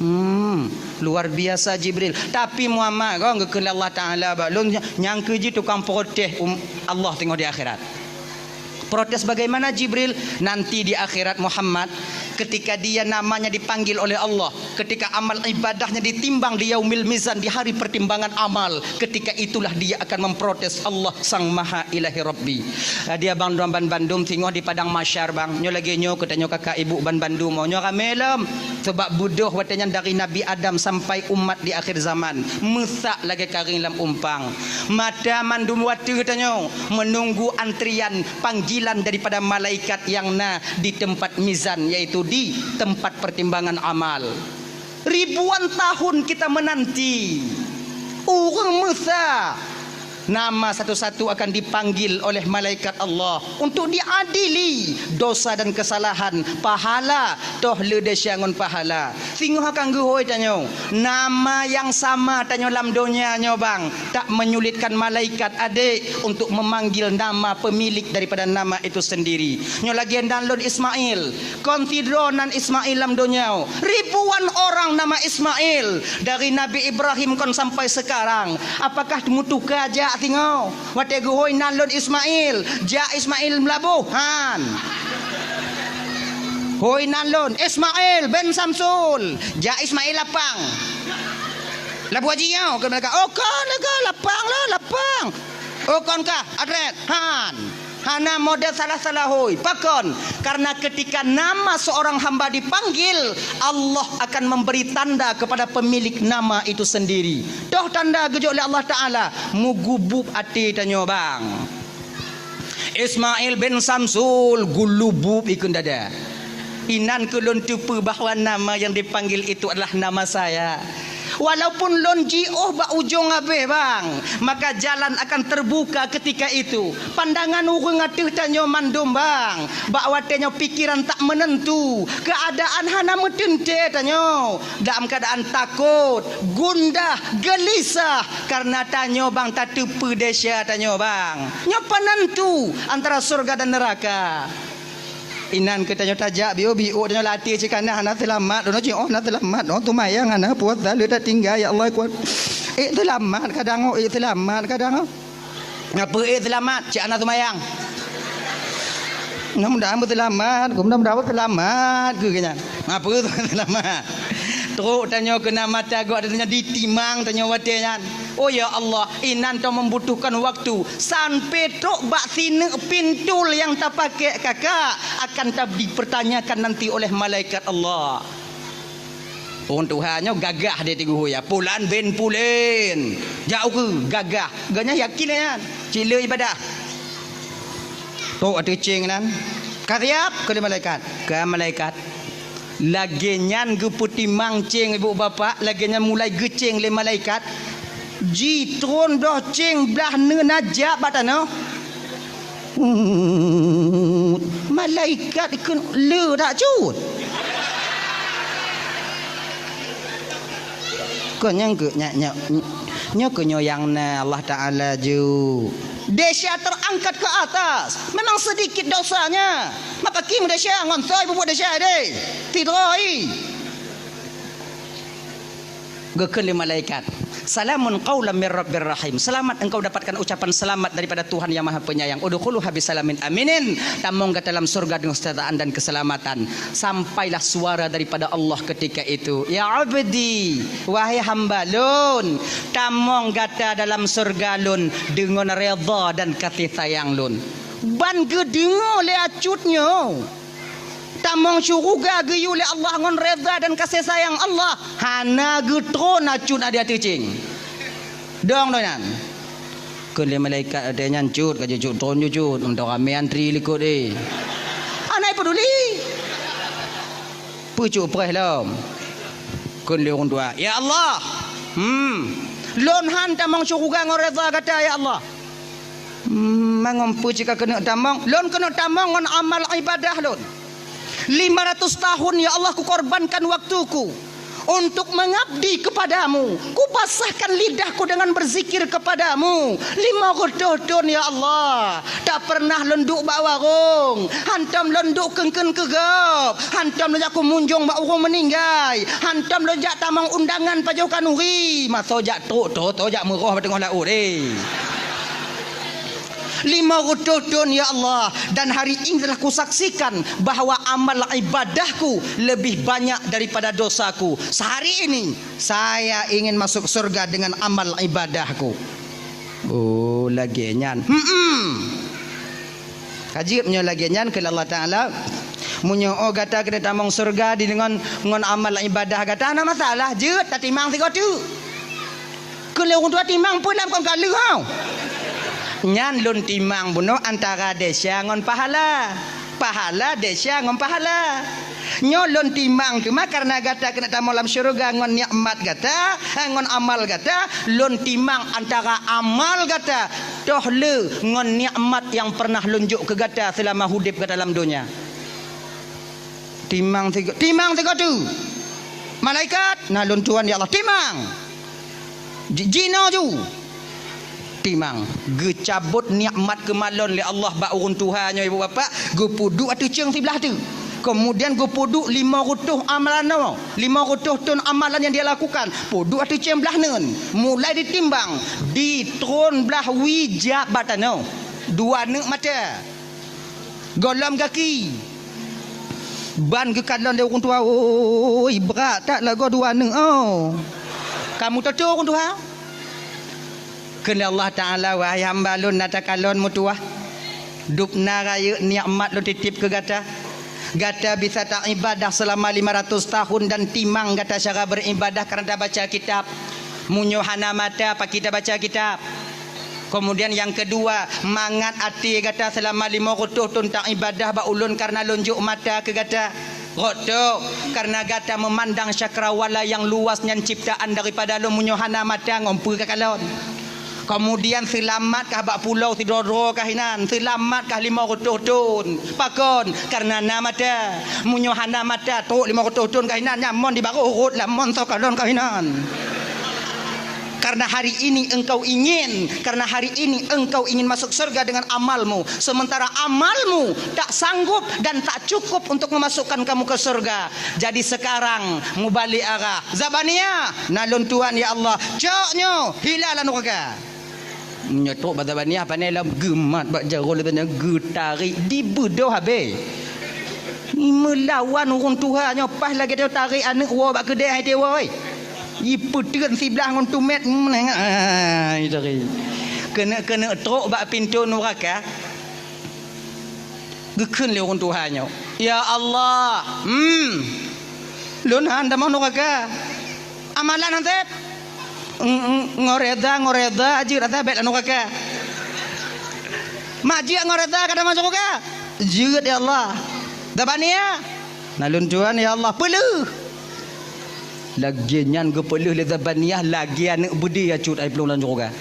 Hmm, luar biasa Jibril. Tapi Muhammad, kong geukheun lé Allah Taala bak lôn, nyang keuji tukang protes um, Allah teungoh di akhirat. Protes bagaimana, Jibril? Nanti di akhirat, Muhammad, ketika dia namanya dipanggil oleh Allah, ketika amal ibadahnya ditimbang di yaumil mizan, di hari pertimbangan amal, ketika itulah dia akan memprotes Allah Sang Maha Ilahi Rabbi. Jadi abang droe ban bandum, teungoh di padang mahsyar, bang, nyoe lagée nyoe keu tanyoe kakak ibu ban bandum, nyoe ramé lom. Sebab beudôh watée nyan dari Nabi Adam sampai umat di akhir zaman, meusak lagée karéng lam umpang. Mata mandum watée tanyoe menunggu antrian panggilan daripada malaikat nyang na di tempat mizan, yaitu di tempat pertimbangan amal. Ribuan tahun kita menanti. Ureuëng meusak. Nama satu-satu akan dipanggil oleh malaikat Allah untuk diadili dosa dan kesalahan, pahala, toh le desya ngon pahala. Singoh akan geuhôi tanyoe, nama nyang sama tanyoe lam donya nyoe bang, tak menyulitkan malaikat adek untuk memanggil nama pemilik daripada nama itu sendiri. Nyoe lagèe nan lôn Ismail, kon sidroe nan Ismail lam donya. Ribuan orang nama Ismail, dari Nabi Ibrahim kon sampai sekarang. Apakah meutuka jak singoh? Watèe geuhôi nan lôn Ismail, jak Ismail Meulaboh, han. Hôi nan lôn, Ismail bin Samsul, jak Ismail Lapang. Laboh Haji nyoe, keu malaikat. Oh, kon lagèe Lapang lah, Lapang. Oh, kon kah, Adret, han. Hana model salah-salah hôi. Pakon? Karena ketika nama seorang hamba dipanggil, Allah akan memberi tanda kepada pemilik nama itu sendiri. Toh tanda geujok lé Allah Ta'ala, meugubub até tanyoe bang. Ismail bin Samsul gulubub ikun dada. Inan keuh lôn teupeue bahwa nama yang dipanggil itu adalah nama saya. Walaupun lôn jiôh bak ujong abéh bang, maka jalan akan terbuka ketika itu. Pandangan ureueng ateueh tanyoe mandum bang. Bak watèe nyoe pikiran tak menentu, keadaan hana meuteuntèe tanyoe. Dalam keadaan takot, gundah, gelisah, karena tanyoe bang tateupeue desya tanyoe bang. Nyoe penentu antara syurga dan neraka. Inan keuh tanyoe tajak biôh-biôh tanyoe latih cit kana hana seulamat, droeneuh cit oh hana seulamat, oh teumayang hana puasa le tatinggai ya Allah kuat. Eh seulamat kadang oh, eh seulamat kadang oh. Ngapa eh seulamat cit hana teumayang? Mudah-mudahan beuseulamat, mudah-mudahan beuseulamat keu nyan. Ngapa seulamat? Trok tanyoe keunan mata gok tanyoe ditimang tanyoe watèe nyan. Oh ya Allah, inan tanyoe membutuhkan waktu. Sampai trok bak sineuk pintul nyang tapakèk kakak akan ta-, dipertanyakan nanti oleh malaikat Allah. Ureueng tuha nyoe gagah di Teungku Huya, Pulan bin Pulen. Jak ukeue gagah. Gobnyan yakin nyan. Cit le ibadah. Trok ateueh céng nan. Ka siap keu lé malaikat. Ka malaikat. Lagèe nyan geupeutimang céng ibu bapak, lagèe nyan mulai geucéng lé malaikat. Jitron doh céng blah neuen najak bak tanoh. Malaikat keu le dak cut. Keu nyang keu nyak nyak nyoe keu nyoe nyang na Allah Taala ju. Desya terangkat ke atas. Memang sedikit dosanya. Maka kim desya ngon soi bubuet desya deh. Tidroi. Geukheun lé malaikat, "Salamun qaulam mir rabbir rahim." Selamat engkau dapatkan ucapan selamat daripada Tuhan yang Maha Penyayang. "Udkhuluha bisalamin aminin." Tamong gata dalam surga dengan kesejahteraan dan keselamatan. Sampailah suara daripada Allah ketika itu, "Ya abdi, wahai hamba lôn, tamong gata dalam surga lôn dengan redha dan kasih sayang lôn." Ban geudeungoe lé acut nyoe. Tamong syuruga geuyue lé Allah ngon redha dan kasih sayang Allah, hana geutron acut na di ateueh céng. Dong doh nyan. Kheun lé malaikat watèe nyan, "Cut, ka jeuet cut, tron jeuet cut, meuntang ramé antri likot eh." Hana peduli. Peucut preh lom. Kheun lé ureueng tuha, "Ya Allah, hmm, lôn han tamong syuruga ngon redha gata ya Allah." Hmm, mangon peue cit ka keuneuk tamong? Lôn keuneuk tamong ngon amal ibadah lôn. Lima ratus tahun, ya Allah, kukorbankan waktuku untuk mengabdi kepadamu. Kupasahkan lidahku dengan berzikir kepadamu. Lima reutôh thon, ya Allah. Tak pernah lôn duek bak warong. Hantom lôn duek keun-keun keu gob. Hantom lôn jak kumunjong bak ureueng meuninggai. Hantom lôn jak tamong undangan pajoh khanuri. Masa jak trok, trok, trok jak meuroh bak teungoh laôt, eh. Lima reutôh thon, ya Allah, dan hari ini telah kusaksikan bahwa amal ibadahku lebih banyak daripada dosaku. Sehari ini, saya ingin masuk surga dengan amal ibadahku. Oh, lagèe nyan. Hmm. Ka jeuet meunyoe lagèe nyan, kheun Allah Taala, "Meunyoe oh gata keuneuk tamong surga di deungon ngon amal ibadah gata, hana masalah, jeuet tatimang sigoe teuk." Keu lé ureueng tuha timang peue lam kon ka lheueh hau. Nyan lôn timang bunoe antara desya ngon pahala. Pahala desya ngon pahala. Nyoe lôn timang teuma kareuna gata keuneuk tamong lam syeuruga ngon nikmat gata, eh, ngon amal gata, lôn timang antara amal gata toh le ngon nikmat nyang pernah lôn jok keu gata seulama udeb gata lam donya. Timang sigo-, timang sigoe teuk. Malaikat, na lôn tuan ya Allah, timang. Ji-, jinoe ju. Timang, geucabot nikmat keumalon lé Allah bak ureuëng tuha nyoe, ibu bapak, geupeuduek ateueh ceueng siblah teuk. Kemudian geupeuduek lima reutôh amalan nyoe, lima reutôh thon amalan nyang dia lakukan, peuduek ateueh ceueng blah neuen. Mulai ditimbang, di tron blah wie jak bak tanoh. Dua neuk mata. Gohlom gaki. Ban geukalon lé ureuëng tuha, "Oi, brat that lagoe dua neuk, oh." Kamu toto ureuëng tuha? Kheun lé Allah Taala, "Wahai hamba lôn, na takalon meutuwah. Dub na rayeuk nikmat lôn titip keu gata. Gata bisa taibadah seulama lima ratus tahun dan timang gata cara beribadah karena tabaca kitab. Meunyoe hana mata, pakri tabaca kitab?" Kemudian nyang keudua, mangat até gata seulama lima reutôh thon taibadah bak ulôn kareuna lôn jok mata keu gata. Rot tok, kareuna gata meumandang cakrawala nyang luas nyan ciptaan daripada lôn, meunyoe hana mata ngon peue kakalon. Kemudian seulamat kah bak pulo sidroe-droe kah inan, seulamat kah lima reutôh thon. Pakon? Kareuna na mata. Meunyoe hana mata, trok lima reutôh thon kah inan, nyan mon di barôh rot lam mon soe kalon kah inan. Karena hari ini engkau ingin, karena hari ini engkau ingin masuk surga dengan amalmu, sementara amalmu tak sanggup dan tak cukup untuk memasukkan kamu ke surga. Jadi sekarang, mubalik arah. Zabaniah, na lôn tuan ya Allah. Cok nyoe, hila lam nuraka. Nyoe trok bak Zabaniah, pane lom geumat bak jaroe lé tanyoe, geutarek, dibeudoh habéh. Meulawan ureuëng tuha nyoe paih lagée tarek aneuëk woe bak keudée hai teuwoe. Jipeuteun siblah ngon tumét, meunengah, ah, jitari. Keuneuk-keuneuk trok bak pintoe nuraka. Geukheun lé ureuëng tuha nyoe, "Ya Allah, hmm, lôn han tamong nuraka. Amalan han sép. Ng-, ng-, ngon reda, ngon reda jeuet ata bék lam nuraka. Mak jeuet ngon reda ka tamong syeuruga?" "Jeuet, ya Allah." "Zabaniah?" "Na lôn tuan, ya Allah." "Peuleueh." Lagée nyan geupeuleueh lé Zabaniah lagée aneuëk beudé acut ai plueng lam syeuruga.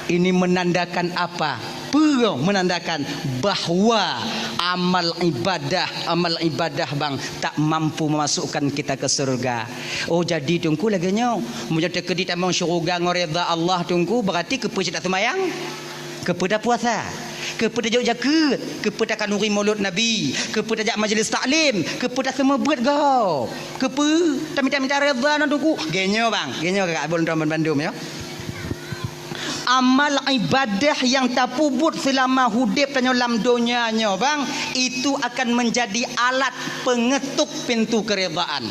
Ini menandakan apa? Peue menandakan bahwa amal ibadah, amal ibadah bang tak mampu memasukkan kita ke surga. Oh, jadi Teungku lagée nyoe. Meunyoe teukeudi tamong syeuruga ngon reda Allah Teungku, berarti keupeue cit tak seumayang? Keupeue tapuasa? Keupeue tajok jakeuet? Keupeue takhanuri mulod Nabi? Keupeue tajak majlis taklim? Keupeue taseumeubeuet gob? Keupeue tamita-mita reda ngon Teungku? Geuh nyoe bang, geuh nyoe kakak abon tuan bandum ya. Amal ibadah nyang tapeubuet seulama udeb tanyoe lam donya nyoe bang, itu akan menjadi alat pengetuk pintu keredaan.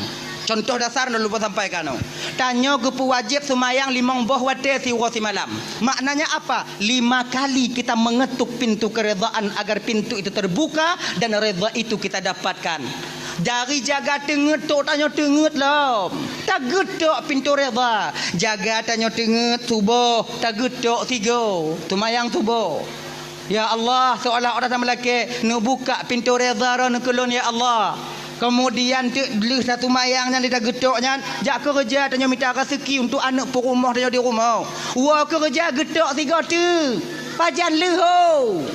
Contoh dasar lôn lupa sampaikan nyoe. Tanyoe geupeuwajéb seumayang limong boh watée siuroe simalam. Maknanya apa? Lima kali kita mengetuk pintu keredaan agar pintu itu terbuka dan reda itu kita dapatkan. Dari jaga teungeut tok tanyoe teungeut lom. Tageutok pintu reda. Jaga tanyoe teungeut suboh, tageutok sigoe. Seumayang suboh. Ya Allah, seolah-olah tameulakée, neubuka pintoe reda droeneuh keu lôn, ya Allah. Keumudian teuk lheueh taseumayang nyan, lheueh tageutok nyan, jak keureuja tanyoe mita raseuki untuk aneuëk peurumoh tanyoe di rumoh. Woe keureuja geutok sigoe teuk. Pajan leuho.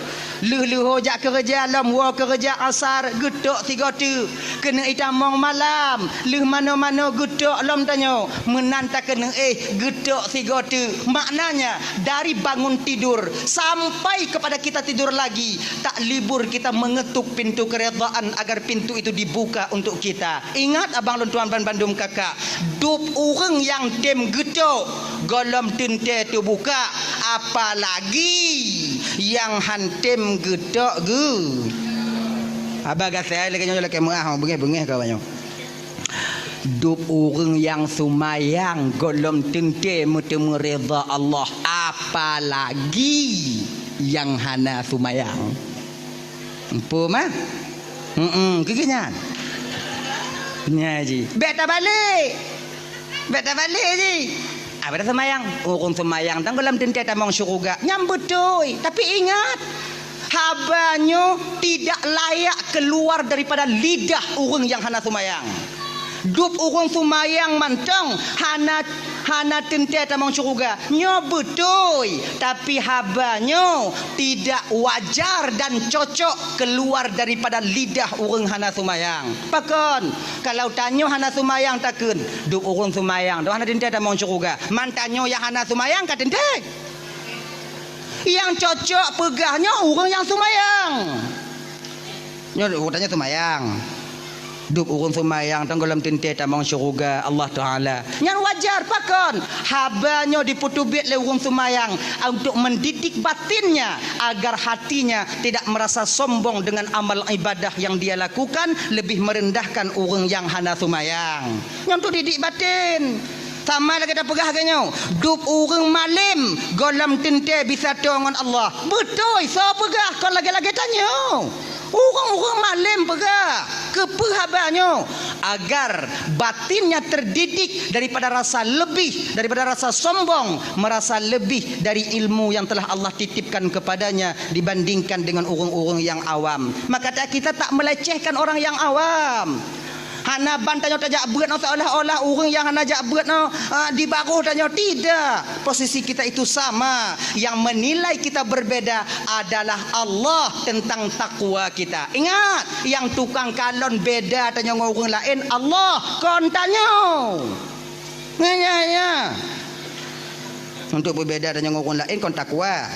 Lheueh leuho jak keureuja lom woe keureuja asar geutok sigoe teuk. Keuneuk itamong malam, lheueh manoe-manoe geutok lom tanyoe, meunan takeuneuk éh geutok sigoe teuk. Maknanya, dari bangun tidur sampai kepada kita tidur lagi, tak libur kita mengetuk pintu keredaan agar pintu itu dibuka untuk kita. Ingat abang lôn tuan banbandum kakak, dub ureuëng nyang tem geutok, gohlom teuntée teubuka, apalagi nyang han tem geutok geu. Haba gasai lagée nyoe lakée meuah, beungéh-beungéh ka awaknyoe. Dub ureuëng nyang seumayang gohlom teuntée meuteumé reda Allah, apalagi nyang hana seumayang. Empu mah? Heeh, keu nyan. Nya ji. Bék tabalek. Bék tabalek ji. Abah dah seumayang. Ureuëng seumayang tan gohlom teuntée tamong syeuruga. Nyan beutôi. Tapi ingat, Haba nyoe tidak layak keluar daripada lidah ureuëng nyang hana seumayang. Dub ureuëng seumayang mantong hana, hana teuntée tamong syeuruga. Nyoe beutôi, tapi haba nyoe tidak wajar dan cocok keluar daripada lidah ureuëng hana seumayang. Pakon? Kalau tanyoe hana seumayang takheun, dub ureuëng seumayang tu hana teuntée tamong syeuruga. Man tanyoe nyang hana seumayang ka teuntée. Nyang cocok peugah nyoe ureuëng nyang seumayang. Nyoe ureuëng tanyoe seumayang. Dub ureuëng seumayang tong gohlom teuntée tamong syeuruga Allah Taala. Nyan wajar pakon? Haba nyoe dipeuteubiet lé ureuëng seumayang untuk mendidik batinnya agar hatinya tidak merasa sombong dengan amal ibadah yang dia lakukan, lebih merendahkan ureuëng nyang hana seumayang. Nyan tu didik batin. Sama lagée tapeugah lagée nyoe, dub ureuëng malem gohlom teuntée bisa toe ngon Allah. Beutôi, soe peugah kon lagée-lagée tanyoe? Ureuëng-ureuëng malem peugah. Keupeue haba nyoe? Agar batinnya terdidik daripada rasa lebih, daripada rasa sombong, merasa lebih dari ilmu yang telah Allah titipkan kepadanya dibandingkan dengan ureuëng-ureuëng nyang awam. Maka ta-, kita tak melecehkan orang yang awam. Hana ban tanyoe tajak beuet nyoe seolah-olah ureuëng nyang hana jak beuet nyoe, ah, di barôh tanyoe. Tidak. Posisi kita itu sama. Yang menilai kita berbeda adalah Allah tentang takwa kita. Ingat, nyang tukang kalon beda tanyoe ngon ureuëng laén Allah, kon tanyoe. Nyan, nyan, nyan. Untuk peubeda tanyoe ngon ureuëng laén kon takwa.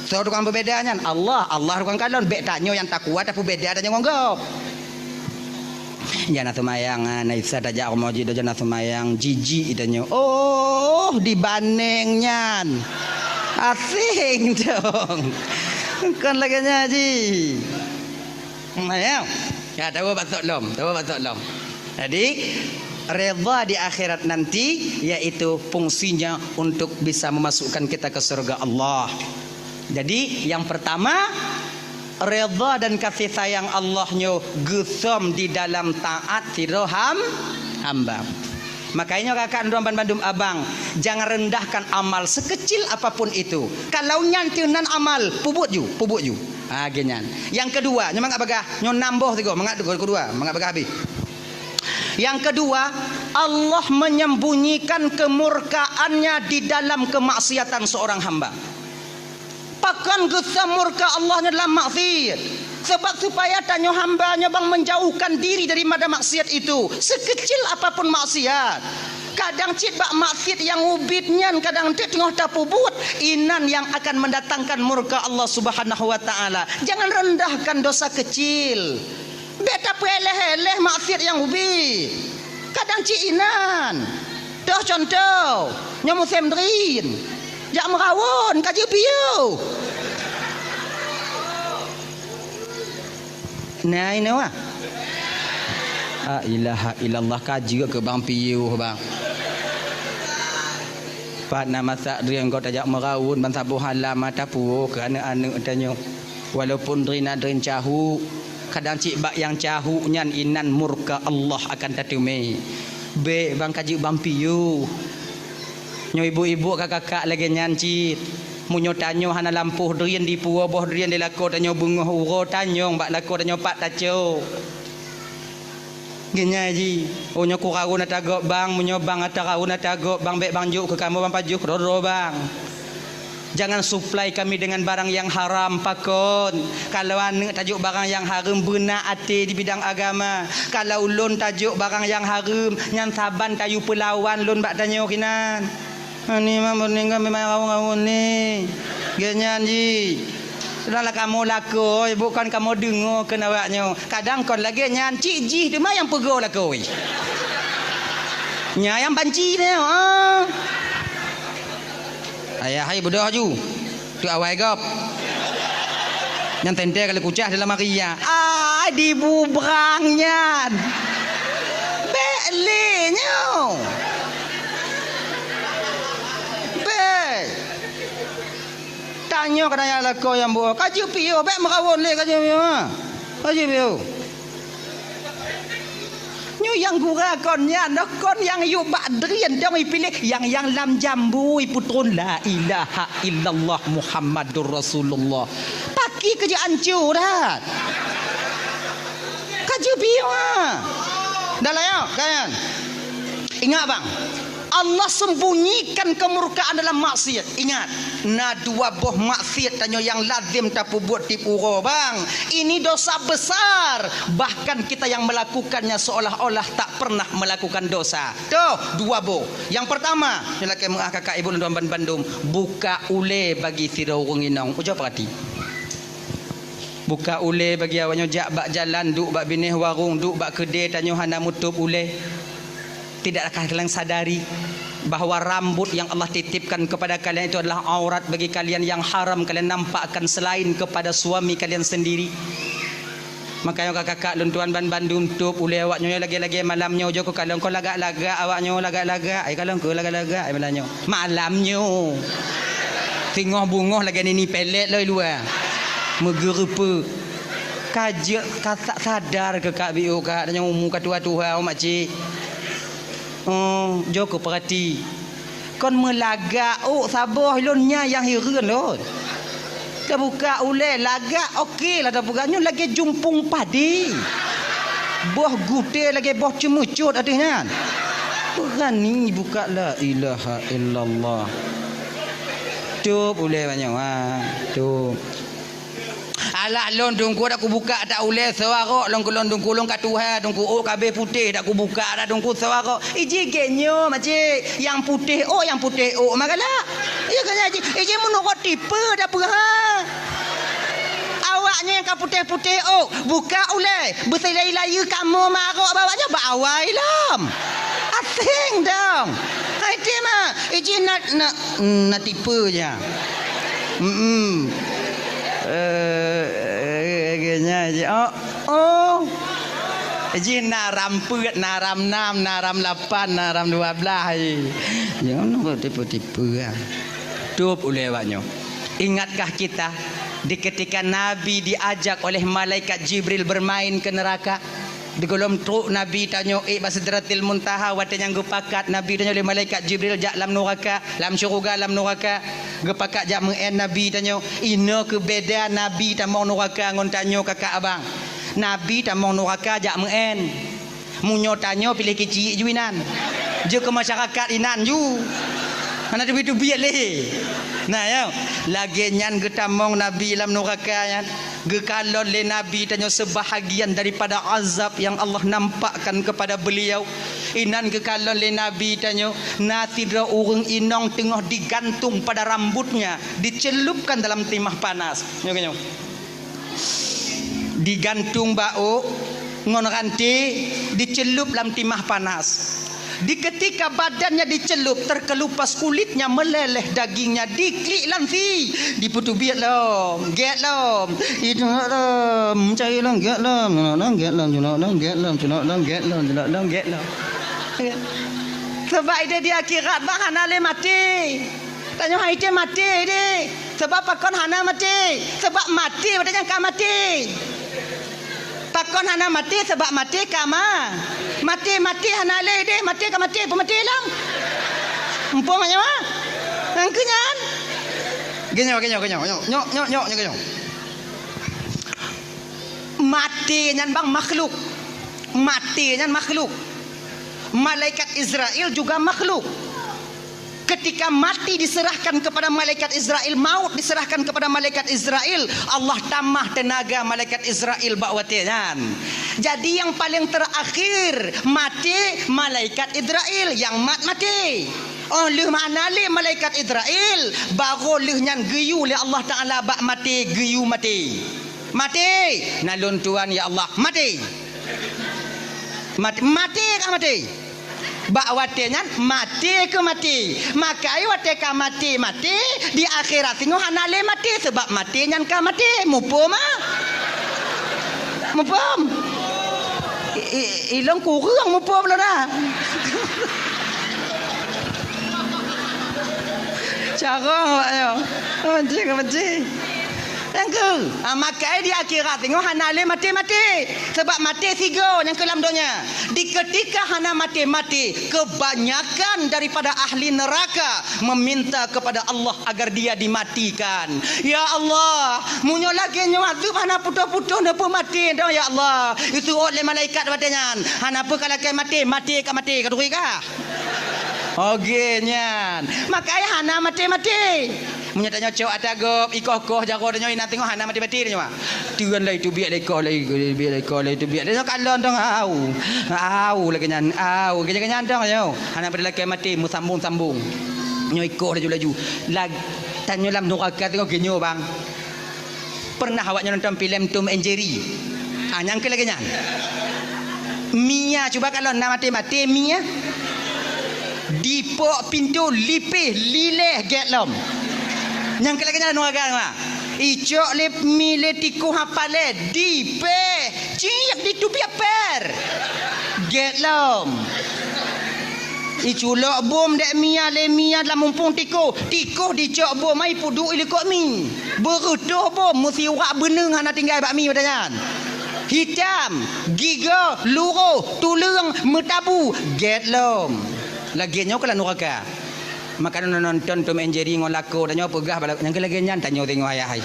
Soe tukang peubeda nyan? Allah. Allah tukang kalon. Bék tanyoe nyang takwa tapeubeda tanyoe ngon gob. Jana seumayang, ah, na Isa tajak rumoh jih, jana seumayang, jijik tanyoe. Oh, dibandéng nyan. Aséng dong. Kon lagée nyan jih. Hmm, ya. Ya, tahu batok lom, tahu batok lom. Jadi, redha di akhirat nanti yaitu fungsinya untuk bisa memasukkan kita ke surga Allah. Jadi, yang pertama, redha dan kasih sayang Allah nyoe geusom di dalam taat sidroe ham-, hamba. Makanya kakak droe bandum abang, jangan rendahkan amal sekecil apapun itu. Kalau nyan teuh nan amal, pubuet ju, pubuet ju. Ha, geuh nyan. Yang kedua, nyoe mangat bagah, nyoe nam boh sigoe, mangat kedua, mangat bagah habéh. Yang kedua, Allah menyembunyikan kemurkaannya di dalam kemaksiatan seorang hamba. Pakon geusom murka Allah nyoe dalam maksiat? Sebab supaya tanyoe hamba nyoe bang menjauhkan diri daripada maksiat itu, sekecil apapun maksiat. Kadang cit bak maksiat nyang ubit nyan kadang cit teungoh tapubuet, inan nyang akan mendatangkan murka Allah Subhanahu wa Taala. Jangan rendahkan dosa kecil. Bék tapeuéléh-éléh maksiat nyang ubit. Kadang cit inan. Toh contoh, nyoe musém drien. Jak meurawon, ka jeuet piôh. Nah, inoe wah. La ilaha illallah, ka jeuet keu bang piôh, bang. Pat na masak drien gob tajak meurawon ban saboh halam mata puwoe keu aneuk-aneuk tanyoe. Walaupun drien na drien cahuk, kadang cit bak nyang cahuk nyan inan murka Allah akan tateumé. Bék bang ka jeuet bang piôh. Nyoe ibu-ibu ka kakak lagée nyan cit. Meunyoe tanyoe hana lampôh drien dipuwoe boh drien di lakoe tanyoe beungoh uroe tanyong bak lakoe tanyoe pat tacok. Geunyai jih, oh nyoe kurawon ata gob bang, meunyoe bang ata rawon ata gob bang, bék bang jok keu kamoe bang pajoh keudroe-droe bang. Jangan suplai kami dengan barang yang haram, pakon. Kalau aneuk tajok barang yang hareuem, beuna até di bidang agama. Kalau lôn tajok barang yang hareuem, nyan saban tayue peulawan lôn bak tanyoe kinan. Ani mah meuneuk ngon memang rawon-rawon ni. Geuh nyan jih. Sudahlah kamoe lakoe, bukan kamoe deungoe keu awak nyoe. Kadang kon lagée nyan, cit jih teuma nyang peugoe lakoe. Nya nyang banci nyoe, ah. Ayah hai beudôh ju. Tu awai gob. Nyan teuntée kali kucah dalam hari ya. Ai dibubrang nyan. Bék lé nyoe. Bék. Tanyoe keu tanyoe lakoe nyang buoh. Ka jeuet piôh, bék meurawon lé ka jeuet piôh. Ha. Ka jeuet piôh. Nyoe nyang gura kon nyan, kon nyang yue bak drien dong ipiléh, nyang, nyang lam jambu ipeutrôn la ilaha illallah Muhammadur Rasulullah. Pat Ki keu jeuet anco that. Ka jeuet biôh, ha. Dah lah, ya, kan? Ingat, bang. Allah sembunyikan kemurkaan dalam maksiat. Ingat, na dua boh maksiat tanyoe nyang lazem tapeubuet tiep uroe, bang. Ini dosa besar. Bahkan kita yang melakukannya seolah-olah tak pernah melakukan dosa. Toh, dua boh. Nyang pertama, nyoe lakée meu'ah kakak ibu lôn tuan ban bandum, buka ulée bagi sidroe ureuëng inong. Ujoe peurati. Buka ulée bagi awaknyoe, jak bak jalan, duek bak binéh warong, duek bak keudée tanyoe hana mutôb ulée. Tidakkah kalian sadari bahwa rambut yang Allah titipkan kepada kalian itu adalah aurat bagi kalian yang haram kalian nampakkan selain kepada suami kalian sendiri? Makanya kakak-kakak lôn tuan ban bandum, tôb ulée awaknyoe lagée-lagée malam nyoe, jok keu kalon kon lagak-lagak awaknyoe lagak-lagak, ai kalon kon lagak-lagak ai malam nyoe. Malam nyoe. Singoh beungoh lagée nini pelet lom i luwa. Meugeureupeue. Ka jeuet ka sa-, sadar keu kak biôh kak, tanyoe umu ka tuha-tuha, oh, makcik. Oh, jok keu peurati. Kon meulagak ôk saboh lôn nyan nyang hireuen lôn. Teubuka ulée lagak, oke lah tapeugah nyoe lagée jumpung padi. Boh gutée lagée boh ceumeucot ateueh nyan. Beurani buka, la ilaha illallah. Tôb ulée banyoe, ha, tôb. Alah lôn teungku dak kubuka dak ulée sewarok lôn keu lôn teungku, lôn ka tuha teungku, ôk ka abéh putéh dak kubuka dak teungku sewarok. Iji gét nyoe makcik, nyang putéh ôk, nyang putéh ôk mah galak. Iya kan iji, iji meunurot tipe dak peue ha. Awaknyan ka putéh-putéh ôk, buka ulée, beusilai-layeue kamoe marok bak awaknyan bak awai lom. Aséng dong. Hai ti mah, iji na, na, na tipe nya. Hmm. Eh, eh, eh, nya, ji, oh, oh. Jih na ram peuet, na ram nam, na ram lapan, na ram dua belas, ji. Jangan nampak tipu-tipu, ya. Tôb ulée awaknyoe. Ingatkah kita di ketika Nabi diajak oleh malaikat Jibril bermain ke neraka? Di gohlom trok Nabi tanyoe ék bak Sidratil Muntaha, watée nyang geupakat Nabi tanyoe lé malaikat Jibril jak lam nuraka, lam syeuruga lam nuraka, geupakat jak meu'én Nabi tanyoe. Inoe keu beda Nabi tamong nuraka ngon tanyoe kakak abang. Nabi tamong nuraka jak meu'én. Meunyoe tanyoe piléh keuchik ju inan. Jeuet keu masyarakat inan ju. Hana teubiet-teubiet lé. Nah, ya. Lagée nyan geutamong Nabi lam nuraka nyan. Geukalon lé Nabi tanyoe seubahagian daripada azab nyang Allah nampakkan kepada beliau. Inan geukalon lé Nabi tanyoe, na sidroe ureuëng inong teungoh digantung pada rambutnya, dicelupkan dalam timah panas. Nyoe, nyoe. Digantung bak ôk ngon ranté, dicelup lam timah panas. Di ketika badannya dicelup, terkelupas kulitnya, meleleh dagingnya, diklik lam sie, dipeuteubiet lom, gét lom, ituek lom, cai lom, gét lom, cunok lom, gét lom, cunok lom, gét lom, cunok lom, gét lom, cunok lom, gét lom. Sabab ideh di akhirat bah hana lé maté. Tanyoe hai teuh maté ideh. Sabab pakon hana maté? Sabab maté watée nyan ka maté. Pakon hana maté? Sabab maté ka ma-, maté, maté hana lé deh, maté ka maté, peumaté lom. Muphom nyoe? Nyang keu nyan? Geunyoe, geunyoe, geunyoe, nyoe, nyoe, nyoe, nyoe, nyoe, geunyoe. Maté nyan bang makhluk. Maté nyan makhluk. Malaikat Israel juga makhluk. Ketika mati diserahkan kepada malaikat Israel, maut diserahkan kepada malaikat Israel, Allah tamah teunaga malaikat Israel bak watée nyan. Jadi nyang paleng terakhir maté malaikat Israel nyang mat maté. Oh lheueh mana lé malaikat Israel, baru lheueh nyan geuyue lé Allah Taala bak maté, geuyue maté. Maté, na lôn tuan ya Allah, maté. Maté, maté kah maté? Bak watée nyan maté keu maté. Maka watée ka maté, maté, di akhirat singoh hana lé maté, sabab maté nyan ka maté. Muphom ah? Muphom? I, i, ilong kureueng muphom lôn ah. Carông awak nyoe. Benci, benci. Nyang keu, ha, makai di akhirat singoh hana lé maté-maté. Sebab maté sigoe nyang keu lam donya. Di ketika hana maté-maté, kebanyakan daripada ahli neraka meminta kepada Allah agar dia dimatikan. "Ya Allah, meunyoe lagée nyoe azeueb hana putôh-putôh neupeumaté dong, ya Allah." Iseuôt lé malaikat watée nyan, "Hana peue ka lakée maté, maté ka maté, ka turi kah?" Oge nyan. Makai hana maté-maté. Meunyoe tanyoe cok ata gob, ikoh-koh jaroe tanyoe, inan teungoh hana maté-maté tanyoe. Teun laju teubiet lé ikoh, laju teubiet lé ikoh, laju teubiet. Tanyoe kalon dong, au. Au lagée nyan, au. Lagée nyan dong tanyoe. Hana pada lakée maté, meusambong-sambong. Nyoe ikoh laju-laju. Lag-, tanyoe lam nuraka teungoh geunyoe, bang. Pernah awaknyoe nonton filem Tom and Jerry? Ah, nyang keu lagée nyan. Mia, cuba kalon na maté-maté mia. Dipok pintoe lipéh lileh gét lom. Nyang keu lagée nyan nuraka, ha. Icok lé mi lé tikoh hapalé, dipéh, ciek diteubiet pér. Gét lom. Iculok bom dék mia lé mia lam mumpong tikoh. Tikoh dicok bom, ai peuduek ilikot mi. Beureutoh bom, meusiwak beuneueng hana tinggai bak mi watée nyan. Hitam, gigoe, luroh, tuleueng, meutabu, gét lom. Lagée nyoe keuh lam nuraka. Maka nonton Tom and Jerry ngon lakoe tanyoe peugah bak lakoe, nyang keu lagée nyan tanyoe teungoh ayah hai.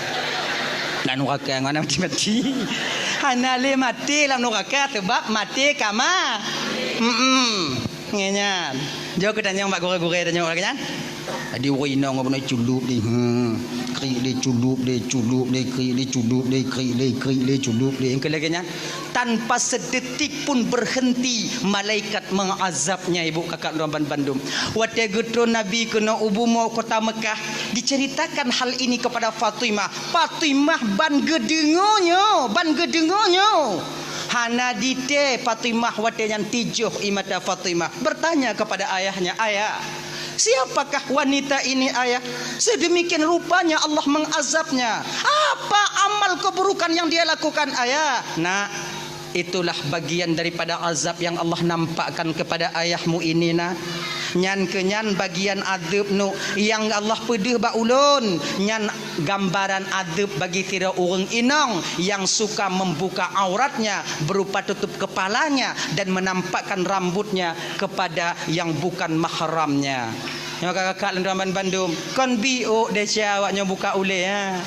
Lam nuraka ngon maté-maté. Hana lé maté lam nuraka sebab maté ka ma-, mm-mm. Ngon nyan. Jok keu tanyong bak gurée-gurée tanyoe lagée nyan. Jadi ureuëng inong beuna culop deh. Hmm. Krik deh, culop deh, culop deh, krik deh, culop deh, krik deh, krik deh, culop deh. Nyang keu lagée nyan, tanpa sedetik pun berhenti malaikat mengazabnya, ibu kakak lôn bandum. Watée geutron Nabi keunoe u bumoe kota Mekah, diceritakan hal ini kepada Fatimah. Fatimah ban geudeungoe nyoe, ban geudeungoe nyoe. Hana ditée Fatimah watée nyan tijoh ie mata Fatimah, bertanya kepada ayahnya, "Ayah, siapakah wanita ini, Ayah? Sedemikian rupanya Allah mengazabnya. Apa amal keburukan yang dia lakukan, Ayah?" "Nak, itulah bagian daripada azab yang Allah nampakkan kepada ayahmu ini, Nak. Nyan keuh nyan bagian azab nu nyang Allah peudeuh bak ulôn. Nyan gambaran azab bagi sidroe ureuëng inong yang suka membuka auratnya berupa tutup kepalanya dan menampakkan rambutnya kepada yang bukan mahramnya." Nyoe kakak-kakak lôn bandum, kon biôk desya awaknyoe buka ulée, ha.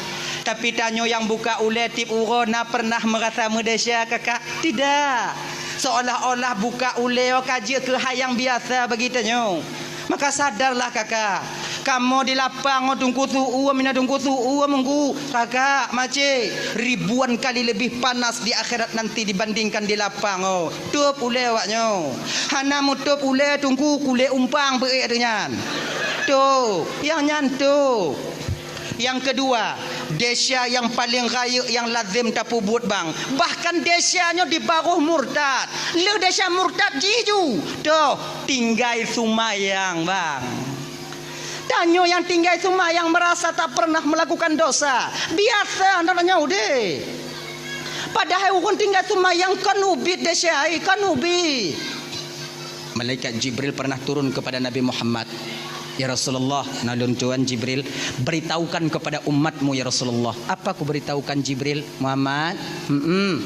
Tapi tanyoe nyang buka ulée tieb uroe na pernah meurasa meudesya, kakak? Tidak. Seolah-olah buka ulée ka jeuet keu hai nyang biasa bagi tanyoe. Maka sadarlah kakak, kamoe di lapang ngon Teungku Su'u, mina Teungku Su'u meunggu, kakak, macé, ribuan kali lebih panas di akhirat nanti dibandingkan di lapang, oh. Tôb ulée awaknyoe. Hana meutôb ulée Teungku, kulét umpang beuék ateueh nyan. Tôb, nyang nyan tôb. Nyang keudua, desya nyang paleng rayeuk nyang lazem tapeubuet bang. Bahkan desya nyoe di baroh murtad. Lheueh desya murtad jih ju. Toh, tinggai seumayang bang. Tanyoe nyang tinggai seumayang meurasa tak pernah meulakukan dosa. Biasa na tanyoe udeh. Padahai ureuëng tinggai seumayang kon ubit desya, kon ubit. Malaikat Jibril pernah turun kepada Nabi Muhammad. "Ya Rasulullah, na lôn tuan Jibril, beritahukan kepada umatmu, ya Rasulullah." "Apa kuberitahukan, Jibril?" "Muhammad, mm-mm,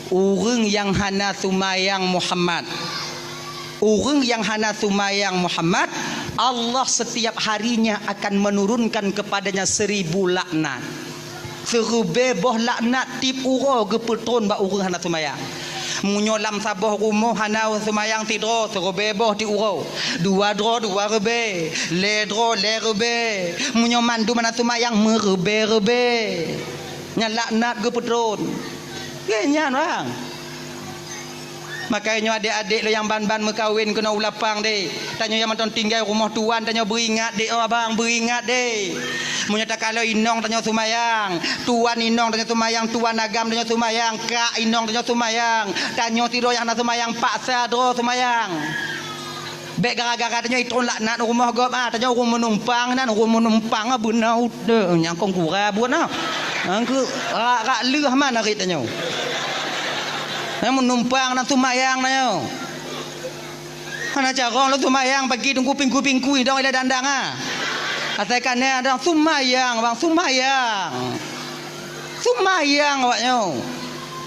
ureuëng nyang hana seumayang Muhammad, ureuëng nyang hana seumayang Muhammad, Allah setiap harinya akan menurunkan kepadanya seribu laknat." Siribée boh laknat tieb uroe geupeutron bak ureuëng hana seumayang. Meunyoe lam saboh rumoh hana seumayang sidroe, siribée boh tieb uroe. Dua droe, dua ribée. Lhée droe, lhée ribée. Meunyoe mandum hana seumayang, meuribée-ribée. Nyan laknat geupeutron. Lagée nyan, bang. Maka nyoe adék-adék lôn nyang ban-ban meukawen keunoe u lapang deh. Tanyoe nyang mantong tinggai rumoh tuan, tanyoe beuingat deh, oh abang, beuingat deh. Meunyoe takalon inong tanyoe seumayang, tuan inong tanyoe seumayang, tuan agam tanyoe seumayang, kak inong tanyoe seumayang, tanyoe sidroe nyang hana seumayang, paksa droe seumayang. Bék gara-gara tanyoe itron laknat rumoh gob, ah, tanyoe ureuëng meunumpang nan, ureuëng meunumpang, ah, beuna udeueng nyang kon gura buet na. Nyang keu rak-rak lheueh man arit tanyoe. Nyang meunumpang nan seumayang tanyoe. Hana carông lôn seumayang pagi teungku pingku-pingku idong ilée dandang, ah. Asai kanée dong seumayang, bang, seumayang. Seumayang awak nyoe.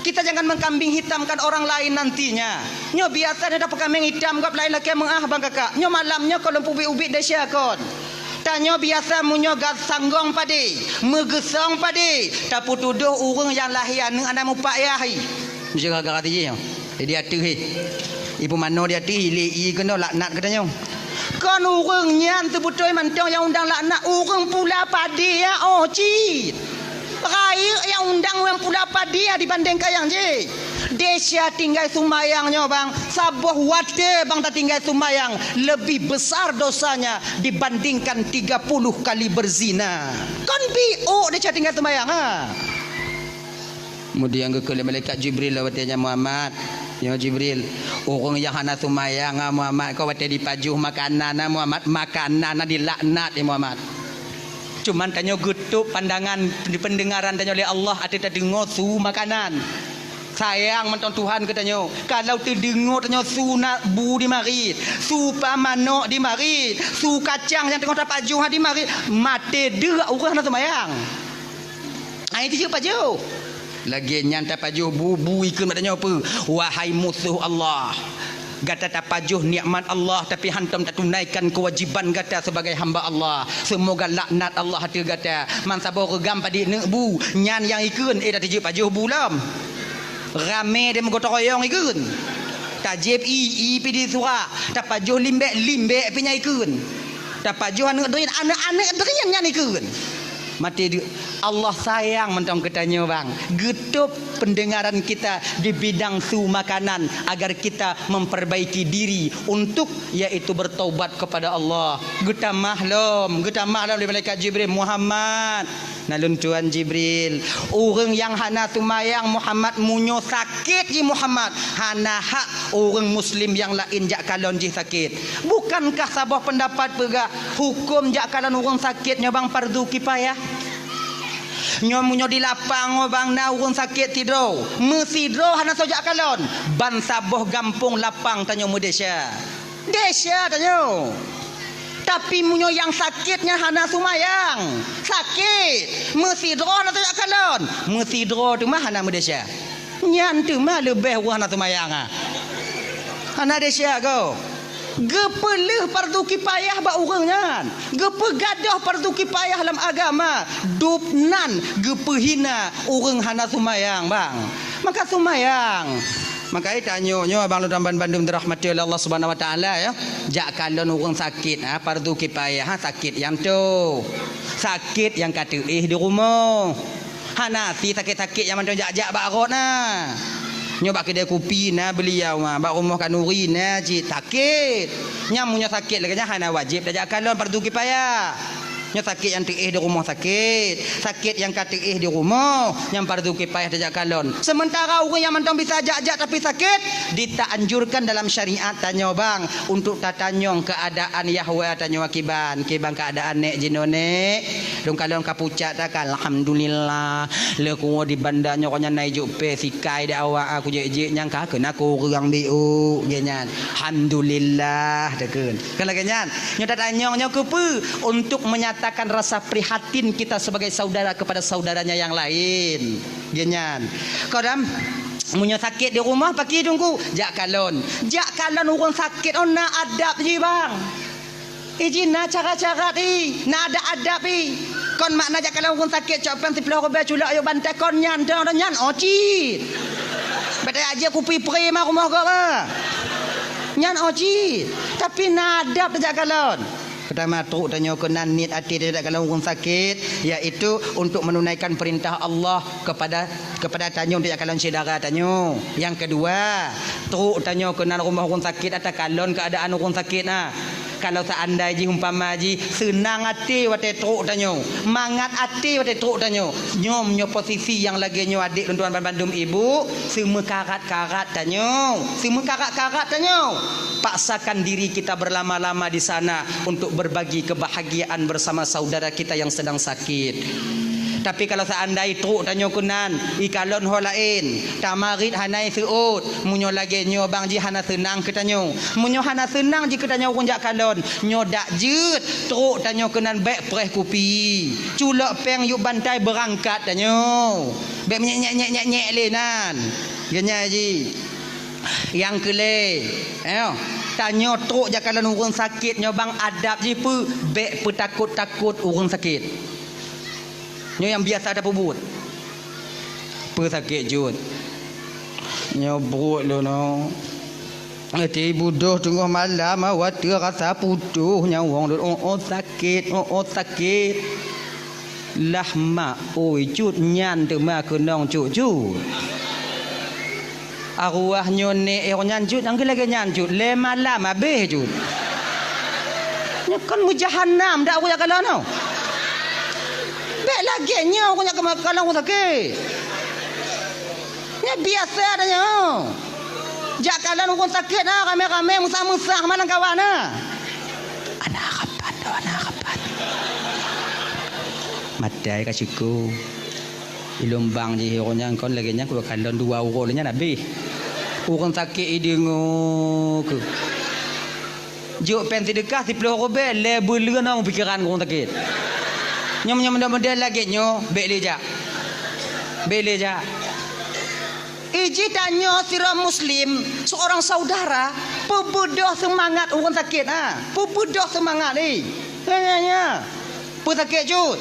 Kita jangan mengkambing hitamkan orang lain nantinya. Nyoe biasa nyoe tapeukameng itam gob laén lakée meuáh bang kakak. Nyoe malam nyoe kon lôn peubiet-ubiet desya kon. Tanyoe biasa meunyoe gat sanggong padé, meugeusong padé, tapeutudôh ureuëng nyang lahé aneuëk hana mupak yah. Meuseuh gara-gara tijih nyoe. Jadi ateueh hé. Ipeumanoe di ateueh, ilée ié keunoe laknat geutanyoe. Kon ureuëng nyan seubeutôi mantong nyang undang laknat, ureuëng pula padé nyan oh cit. Rayeuk nyang undang ureuëng pula padé nyan dibandingkan nyang jih. Desya tinggai seumayang nyoe bang, saboh watée bang tatinggai seumayang, lebih besar dosanya dibandingkan tiga puluh kali berzina. Kon biôk desya tinggai seumayang ha. Kemudian geukheun lé malaikat Jibril lom watée nyan, "Muhammad, nyoe Jibril, ureuëng nyang hana seumayang, ah, Muhammad, kon watée jipajoh makanan, ah, Muhammad, makanan, ah, dilaknat, ya Muhammad." Cuman tanyoe geutôb pandangan, peundeungaran tanyoe lé Allah ateueh tadeungoe su makanan. Sayang mantong Tuhan keu tanyoe. Kalau teudeungoe tanyoe su na bu dimarit, su pa manok dimarit, su kacang nyang teungoh tapajoh dimarit, maté deuek ureuëng hana seumayang. Ai tijeuet pajoh. Lagée nyan tapajoh bu, bu ikheun bak tanyoe peue? Wahai musoh Allah, gata tapajoh nikmat Allah, tapi hantom tatunaikan keuwajiban gata sebagai hamba Allah. Seumoga laknat Allah ateueh gata. Man saboh reugam padit neuk bu, nyan nyang ikheun, eh, dak tijeuet pajoh bu lom. Ramé deh meugotong royong ikheun. Tajieb ié, ié pih disurak. Tapajoh limbek, limbek pih nyan ikheun. Tapajoh aneuëk drien, aneuëk-aneuëk drien nyan ikheun. Maté deuek. Allah sayang mantong keu tanyoe bang. Geutôb peundeungaran kita di bidang su makanan agar kita memperbaiki diri untuk yaitu bertaubat kepada Allah. Geutamah lom, geutamah lom lé malaikat Jibril, "Muhammad, na lôn tuan Jibril, ureuëng nyang hana seumayang Muhammad meunyoe sakét jih Muhammad, hana hak ureuëng muslim nyang laén jak kalon jih sakét." Bukankah saboh peundapat peugah huköm jak kalon ureuëng sakét nyoe bang fardu kifayah? Nyoe meunyoe di lapang nyoe bang na ureuëng sakét sidroe, meusidroe hana soe jak kalon, ban saboh gampông lapang tanyoe meudesya. Desya tanyoe. Tapi meunyoe nyang sakét nyan hana seumayang, sakét, meusidroe hana soe jak kalon, meusidroe teuma hana meudesya. Nyan teuma leubeh ureuëng hana seumayang, ha. Hana desya ko. Geupeuleueh fardu kifayah bak ureuëng nyan. Geupeugadôh fardu kifayah lam agama. Dub nan geupeuhina ureuëng hana seumayang, bang. Maka seumayang. Maka tanyoe nyoe abang lôn ban bandum dirahmati oleh Allah Subhanahu Wa Taala, ya. Jak kalon ureuëng sakét, ha, fardu kifayah, ha, sakét nyang toh. Sakét nyang ka teuéh di rumoh. Hana si sakét-sakét nyang mantong jak-jak bak rot na. Nyoe bak keudè kupi na beuliau, ha, bak rumoh khanuri na cit sakét. Nyang meunyoe sakét lagée nyan hana wajéb tajak kalon fardu kifayah. Nyoe sakét nyang teuéh di rumoh sakét, sakét nyang ka teuéh di rumoh, nyang fardu kifayah tajak kalon. Seumeuntara ureuëng nyang mantong bisa jak-jak tapi sakét, ditaanjurkan dalam syariat tanyoe bang untuk tatanyong keuadaan yahwa tanyoe kiban, kiban keuadaan nék jinoe nék. Lôn kalon ka pucak takan, alhamdulillah. Lé kuwoe di banda nyoe nyan na ijok pé sikai di awak aku jek-jek nyang ka keunan kureueng biôk, gét nyan. Alhamdulillah takheun. Kan lagée nyan. Nyoe tatanyong nyoe keupeue? Untuk menyatakan rasa prihatin kita sebagai saudara kepada saudaranya yang lain. Gét nyan. Kadang meunyoe sakét di rumoh, pakri teungku, jak kalon. Jak kalon ureuëng sakét, oh na adab jih bang. Iji na cara-cara i, na adab-adab i. Kon makna jak kalon ureuëng sakét cok péng siplôh ribée culok ayue bantai kon nyan, dong, dong nyan, oh cit. Bèk tajak kupi pri ma rumoh gob, ha. Nyan oh cit. Tapi na adab tajak kalon. Peutama trok tanyoe keunan niet até tajak kalon ureuëng sakét, yaitu untuk menunaikan perintah Allah kepada, kepada tanyoe tajak kalon syedara tanyoe. Yang kedua, trok tanyoe keunan rumoh ureuëng sakét, ata kalon keuadaan ureuëng sakét na. Kalau seandai jih umpama jih seunang até watée trok tanyoe, mangat até watée trok tanyoe, nyoe meunyoe posisi nyang lagée nyoe adék lôn tuan bandum ibu, seumeukarat-karat tanyoe, seumeukarat-karat tanyoe. Paksakan diri kita berlama-lama di sana untuk berbagi kebahagiaan bersama saudara kita yang sedang sakit. Tapi kalau seandai trok tanyoe keunan, ikalon ho laén, tamarit hana iseuôt, meunyoe lagée nyoe bang jih hana seunang keu tanyoe. Meunyoe hana seunang jih keu tanyoe ureuëng jak kalon, nyoe dak jeuet trok tanyoe keunan bék preh kupi. Culok péng yub bantai beurangkat tanyoe. Bék menyek-nyek-nyek-nyek lé nan. Geunyai jih. Nyang keu lhée, eh, tanyoe trok jak kalon ureuëng sakét nyoe bang adab jih peue, bék peutakot-takot ureuëng sakét. Nyoe nyang biasa tapeubuet. Peue sakét jeuet? Nyoe bruek lôn nyoe. Watée budôh teungoh malam, watée rasa putôh nyawöng lôn, oh, oh, sakét, oh, oh, sakét. Lah mak, oi, cut nyan teuma keunong cut-cut. Arwah nyoe nek eh nyan cut, nyang lagée nyan cut, lé malam habéh cut. Nyoe kon meujahanam dak ureuëng jak kalon nyoe. Bék lagée nyoe ureuëng jak kalon ureuëng sakét. Nyoe biasa dah nyoe. Jak kalon ureuëng sakét na ramé-ramé, meusah-meusah, mana kawan na. Ana rapat, ana rapat. Matai ka syukur. Ilôn bang jih ureuëng nyan kon lagée nyan, kukalon dua uroe lé nyan habéh. Ureuëng sakét ideungoe keuh. Jok péng seudeukah siplôh rubée, lé beuleuen ong pikeran ureuëng sakét. Nyoe meunyoe model-model lagée nyoe, bék lé jak. Bék lé jak. Iji tanyoe sidroe muslim, seorang saudara, peubeudoh seumangat ureuëng sakét, ha. Peubeudoh seumangat, eh. Nya, nya, nya. Peue sakét cut?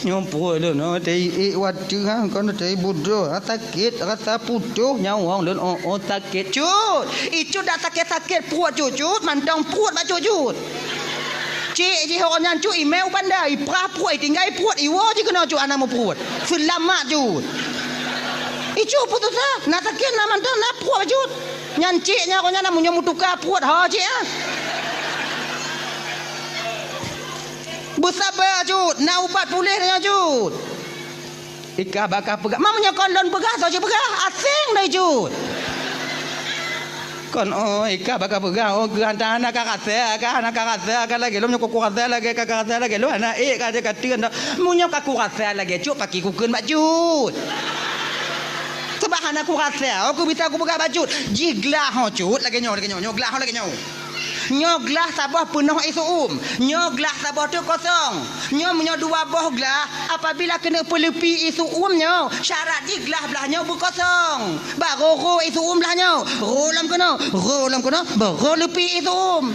Nyoe pruet lôn, oh, teuiék watée, ha, kon teuiék budôh, ha, sakét, rasa putôh nyawöng lôn, oh, oh, sakét cut. Icut dak sakét-sakét pruet cut-cut, mantong pruet bak cut-cut. Cik jih ureuëng nyan cut, imé u banda, iprah pruet, itinggai pruet, iwoe jih keunoe cut, hana meupruet. Seulamat cut. Icut peususah, na sakét, na mantong, na pruet bak cut. Nyan cik nyan, ureuëng nyan na meunyoe meutuka pruet, ho cik, ah. Beusaba cut, na ubat puléh nyan cut. Ikah bakah peugah, ma meunyoe kon lôn peugah, soe cit peugah, aséng dai cut. Kon, oh, ikah bakah peugah, oh, geuh hana ka rasa, ka hana ka rasa, ka lagée lôn meunyoe ka kurasa lagée, ka, ka rasa lagée lôn, hana ék ka, ka teun dah. Meunyoe ka kurasa lagée cut, pakri kukheun bak cut. Sabab hana kurasa, oh, kubisa kupeugah bak cut. Jih glah ho cut, lagée nyoe, lagée nyoe, nyoe glah ho lagée nyoe. Nyoe glah saboh peunoh ié seu-uem. Nyoe glah saboh teuk kosong. Nyoe meunyoe dua boh glah, apabila keuneuk peuleupi ié seu-uem nyoe, syarat jih glah blaih nyoe beukosong. Barô rô ié seu-uem blaih nyoe. Rô lom keunoe, rô lom keunoe, barô leupi ié seu-uem.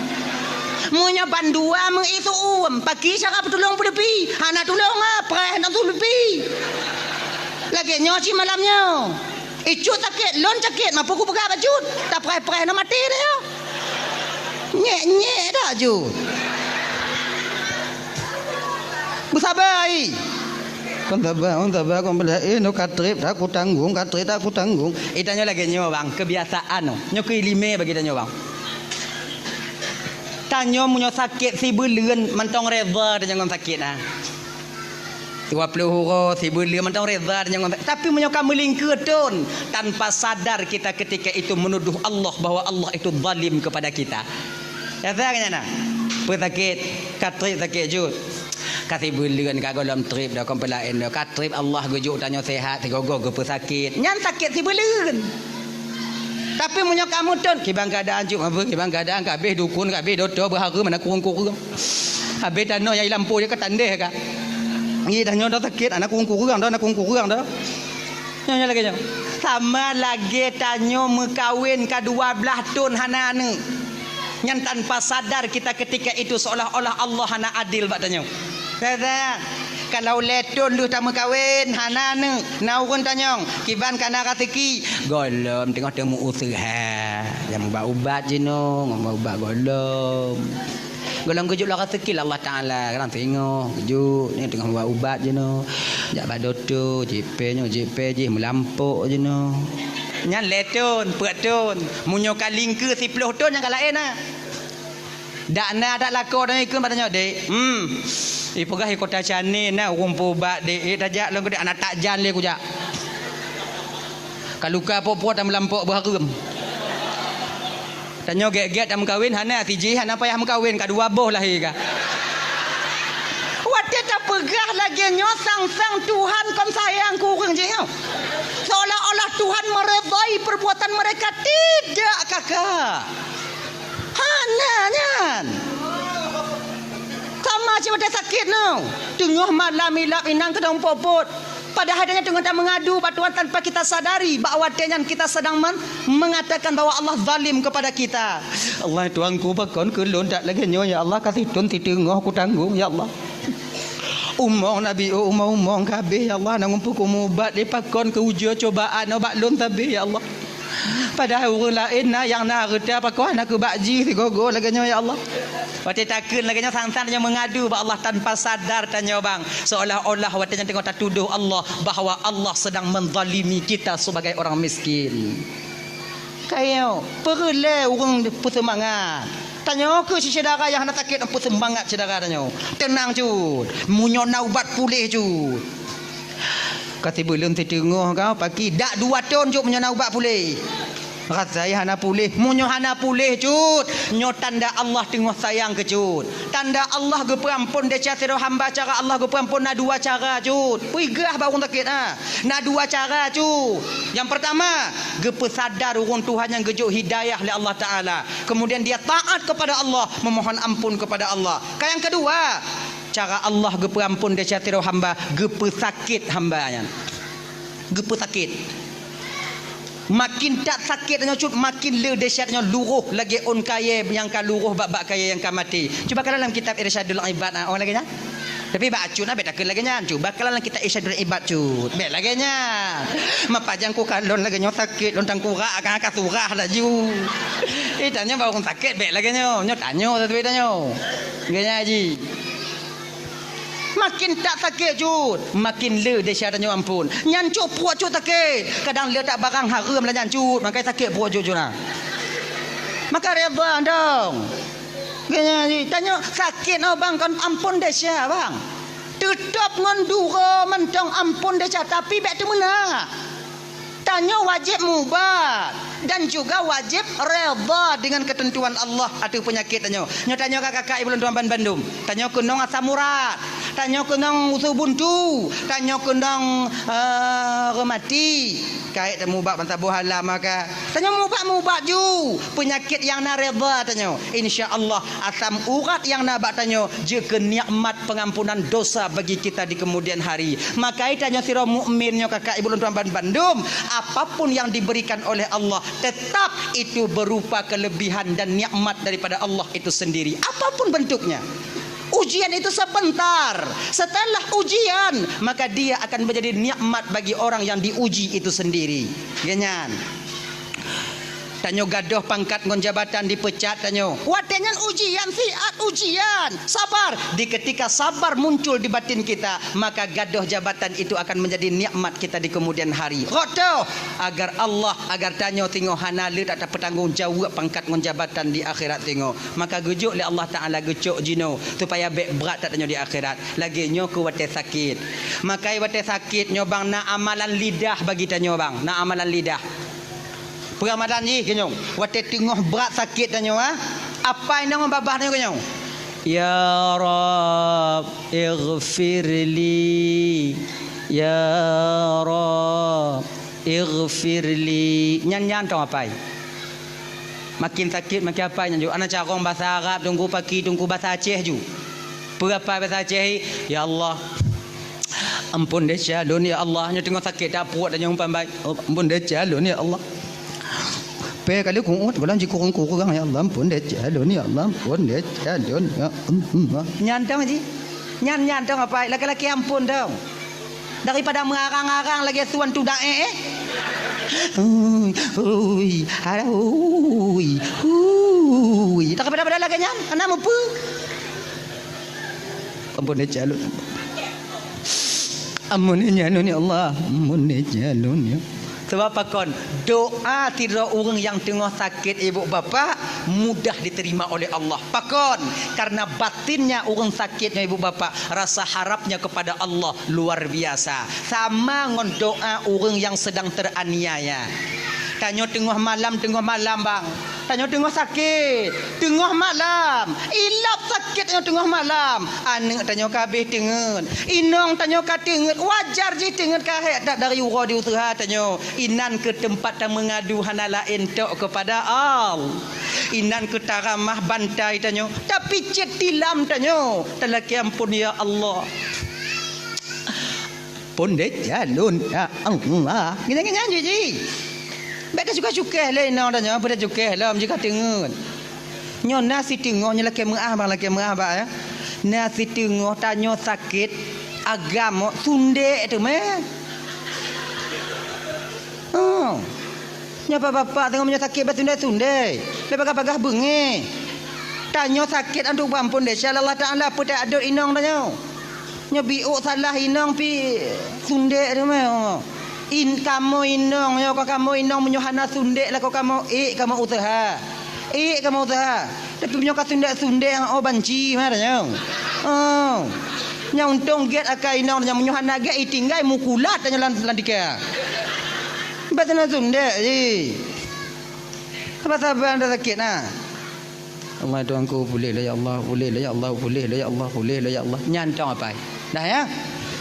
Meunyoe bandua meu ié seu-uem, pakri cara peutulông peuleupi. Hana tulông, ah, preh ngon peuleupi. Lagée nyoe cit malam nyoe. Icut sakét, lôn sakét, ma peue kupeugah bak cut. Tapreh-preh na maté dah nyoe. Nyek-nyek dah cut. Beusaba, ai. Kon saba, kon saba, kon bela, eh, nyoe ka treb dah kutanggong, ka treb dah kutanggong. Eh, tanyoe lagée nyoe, bang, kebiasaan nyoe. Nyoe keuiéleumé bagi tanyoe, bang. Tanyoe meunyoe sakét sibeuleuen mantong reda tanyoe ngon sakét, ah. Dua ploh uroe, sibeuleuen mantong reda tanyoe ngon sakét. Tapi meunyoe ka meulingkeue thon, tanpa sadar kita ketika itu menuduh Allah bahwa Allah itu zalim kepada kita. Rasa ka nyan na? Peue sakét, ka treb sakét cut. Ka sibeuleuen ka gohlom treb dah kon peulaén dah. Ka treb Allah geujok tanyoe sehat, sigoe-goe geupeusakét. Nyan sakét sibeuleuen. Tapi meunyoe ka meuthon, kiban keuadaan cut, apa kiban keuadaan, ka habéh dukon, ka habéh dokto, beuhareuem hana kureueng-kureueng. Habéh tanoh nyang i lampôh jih ka tandeh ka. Ngieng tanyoe dah sakét, hana kureueng-kureueng dah, hana kureueng-kureueng dah. Nyoe, nyoe lagée nyoe. Sama lagée tanyoe meukawen ka dua blaih thon hana aneuëk. Nyan tanpa sadar kita ketika itu seolah-olah Allah hana adil bak tanyoe. Rasa, kalau lhée thon lheueh tameukawen, hana aneuëk, na ureuëng tanyong, kiban ka na raseuki, gohlom teungoh teumeuuseuha. Nyang ubat-ubat jinoe, ngon ubat gohlom. Gohlom geujok lom raseuki lé Allah Taala, kadang teungoh geujok, ni teungoh ubat-ubat jinoe. Jak bak dokto, jieb pèng nyoe, jieb pèng jih, meulampôk jinoe. Nyan lhée thon, peuet thon. Meunyoe ka lingkeue siploh thon, nyan ka laén na. Dak na that lakoe tanyoe ikheun bak tanyoe, "Dek, hmm, ipeugah i Kota Chennai na ureuëng peuubat, Dek, eh, tajak lôn keu Dek, hana that jan lé kujak. Ka luka po-po tameulampok beuhareuem." Tanyoe gét-gét tameukawen, hana sijih, hana payah meukawen, ka dua boh lahé ka. Watée Tapeugah lagée nyoe sang-sang Tuhan kon sayang keu ureuëng jih nyoe. Seolah-olah Tuhan meredai perbuatan mereka. Tidak, kakak. Hana nyan. Sama cit watée sakét nyoe. Teungoh malam ilap inong keudong pot-pot. Padahai tanyoe teungoh tameungadu bak Tuhan tanpa kita sadari bahwa watée nyan kita sedang men-, mengatakan bahwa Allah zalim kepada kita. Allah Tuhanku, pakon keu lôn that lagée nyoe, ya Allah, ka sithon siteungoh kutanggong, ya Allah. Umong nabi, umong-umong ka habéh, ya Allah, na ngumpul kumubat lé pakon keu ujoe cobaan bak lôn sabe, ya Allah. Padahai ureuëng laén na nyang na reuta pakon na keu bak jih sigoe-goe lagée nyoe, ya Allah. Watée takheun lagée nyoe sang-sang tanyoe meungadu bak Allah tanpa sadar tanyoe bang, seolah-olah watée nyan teungoh tatudoh Allah bahwa Allah sedang menzalimi kita sebagai orang miskin. Kayo, peureulée ureuëng peuseumangat. Tanyoe keu syedara nyang hana sakét peuseumangat syedara tanyoe. Teunang cut, meunyoe na ubat puléh cut. Ka sibuleuen siteungoh kau paki dak dua thon cut meunyoe na ubat puléh. Rasai hana puléh, meunyoe hana puléh cut, nyoe tanda Allah teungoh sayang keu cut. Tanda Allah geupeuampon desya sidroe hamba cara Allah geupeuampon na dua cara cut. Peugah bak ureuëng sakét ha. Na dua cara cut. Nyang pertama, geupeusadar ureuëng Tuhan nyang geujok hidayah lé Allah Taala. Kemudian dia taat kepada Allah, memohon ampun kepada Allah. Ka nyang kedua, cara Allah geupeuampon desya sidroe hamba, geupeusakét hamba nyan. Geupeusakét. Makin that sakét nyoe cut, makin le dahsyat nyoe luroh lagée ôn kayée nyang ka luroh bak-bak kayée nyang ka maté. Cuba kalon lam kitab Irsyadul Ibad, ah, oh lagée nyan. Tapi bak acut na bék takheun lagée nyan. Cuba kalon lam kitab Irsyadul Ibad cut. Bék lagée nyan. Mapa jang ku kalon lagée nyoe sakét lôn tangkurak akan ka surah laju. Eh, tanyoe bak ureuëng sakét bék lagée nyoe. Nyoe tanyoe, tapi tanyoe. Lagée nyan ji. Makin that sakét cut, makin le desya tanyoe ampon. Nyan cut pruet cut sakét. Kadang le that barang hareuem lah nyan cut, makai sakét pruet cut cut na. Maka redha dong. Geunya tanyoe sakét nyoe bang kon ampon desya bang. Teutap ngon duro mantong ampon desya tapi bék teumeuna. Tanyoe wajéb mubat dan juga wajéb redha dengan keuteuntuan Allah ateueh peunyakét tanyoe. Nyoe tanyoe ka kakak ibu lôn tuan ban bandum. Tanyoe keunong asam urat, tanyoe keunong usu buntu, tanyoe keunong, eh, reumati. Kayée tamubat ban saboh halaman ka. Tanyoe mubat-mubat ju peunyakét nyang na redha tanyoe. Insya Allah asam urat nyang na bak tanyoe jeuet keu nikmat pengampunan dosa bagi kita di kemudian hari. Makai tanyoe sidroe mukmin nyoe kakak ibu lôn tuan ban bandum, apapun yang diberikan oleh Allah tetap itu berupa kelebihan dan nikmat daripada Allah itu sendiri. Apapun bentuknya. Ujian itu sebentar. Setelah ujian, maka dia akan menjadi nikmat bagi orang yang diuji itu sendiri. Genyan. Tanyoe gadôh pangkat ngon jabatan dipeucat tanyoe. Watée nyan ujian siat ujian. Sabar. Di ketika sabar muncul di batin kita, maka gadôh jabatan itu akan menjadi nikmat kita di kemudian hari. Rotoh agar Allah, agar tanyoe tingoh hana le tak tapeutanggong jaweueb pangkat ngon jabatan di akhirat tingoh. Maka geujok lé Allah Taala geucok jinoe supaya bék brat that tanyoe di akhirat. Lagée nyoe keu watée sakét. Makai watée sakét nyoe bang na amalan lidah bagi tanyoe bang. Na amalan lidah. Peuramadan jih keunyoe, watée teungoh brat sakét tanyoe, ha? Apai ngon babah tanyoe keunyoe. Ya Rabb, ighfirli. Ya Rabb, ighfirli. Nyan nyan tong apai. Makin sakét makin apai nyan ju. Ana carong basa Arab teungku paki teungku basa Aceh ju. Peue apai basa Aceh, ya Allah. Ampon desya lôn ya Allah, nyoe teungoh sakét that pruet dan nyoe pambai. Ampon desya lôn ya Allah. Pé kali kuut, gohlom jikurong-kurong ya Allah, ampon desya lôn ya Allah, ampon desya lôn ya Allah. Nyan dong ji. Nyan nyan dong apai, laki-laki ampon dong. Daripada meurarang-arang lagée suan tudak eh. Ui, ui, alah, ui, ui. Daripada-pada lagée nyan, hana mupu. Ampon desya lôn. Ampon desya lôn ya Allah. Ampon desya lôn ya. Sebab pakon, doa sidroe ureuëng nyang teungoh sakét ibu bapak mudah diterima oleh Allah. Pakon, karena batinnya ureuëng sakét nyoe ibu bapak rasa harapnya kepada Allah luar biasa. Sama ngon doa ureuëng nyang sedang teraniaya. Tanyoe teungoh malam, teungoh malam bang. Tanyoe teungoh sakét, teungoh malam. Ilab sakét tanyoe teungoh malam. Aneuk tanyoe ka habéh teungeut. Inong tanyoe ka teungeut. Wajar jih teungeut ka hék that dari uroe di useuha tanyoe. Inan keuh teumpat tameungadu hana laén tok keupada Allah. Inan keuh taramah bantai tanyoe. Tapicét tilam tanyoe. Talakée amphon, ya Allah. Pondek jalon, ya Allah. Nyan, nyan, nyan, ji, ji. Bèk teucukéh-cukéh lé inong tanyoe, bèk teucukéh lom jih ka teungeut. Nyoe na siteungoh, nyoe lakée meu'ah bang, lakée meu'ah bang, ya. Na siteungoh tanyoe sakét, agam, sundek teumé. Oh. Nyoe bapak-bapak teungoh meunyoe sakét bak sundek-sundek. Lé bagah-bagah beungéh. Tanyoe sakét antu bang pondek, insya Allah Taala peutak adot inong tanyoe. Nyoe biôk salah inong pi sundek teumé. In, kamoe inong, nyoe ka kamoe inong meunyoe hana sundek lakoe kamoe, ék kamoe useuha. Ék kamoe useuha. Tapi meunyoe ka sundek-sundek, oh, banci mah tanyoe. Oh. Nyang untông gét akai inong, nyang meunyoe hana gét, itinggai mukulat tanyoe lam, lam tika. Bèk sundek-sundek jih. Saban-saban dah sakét na. Allah Tuhanku, puléh lé ya Allah, puléh lé ya Allah, puléh lé ya Allah, puléh lé ya Allah. Nyan tong apai. Dah ya.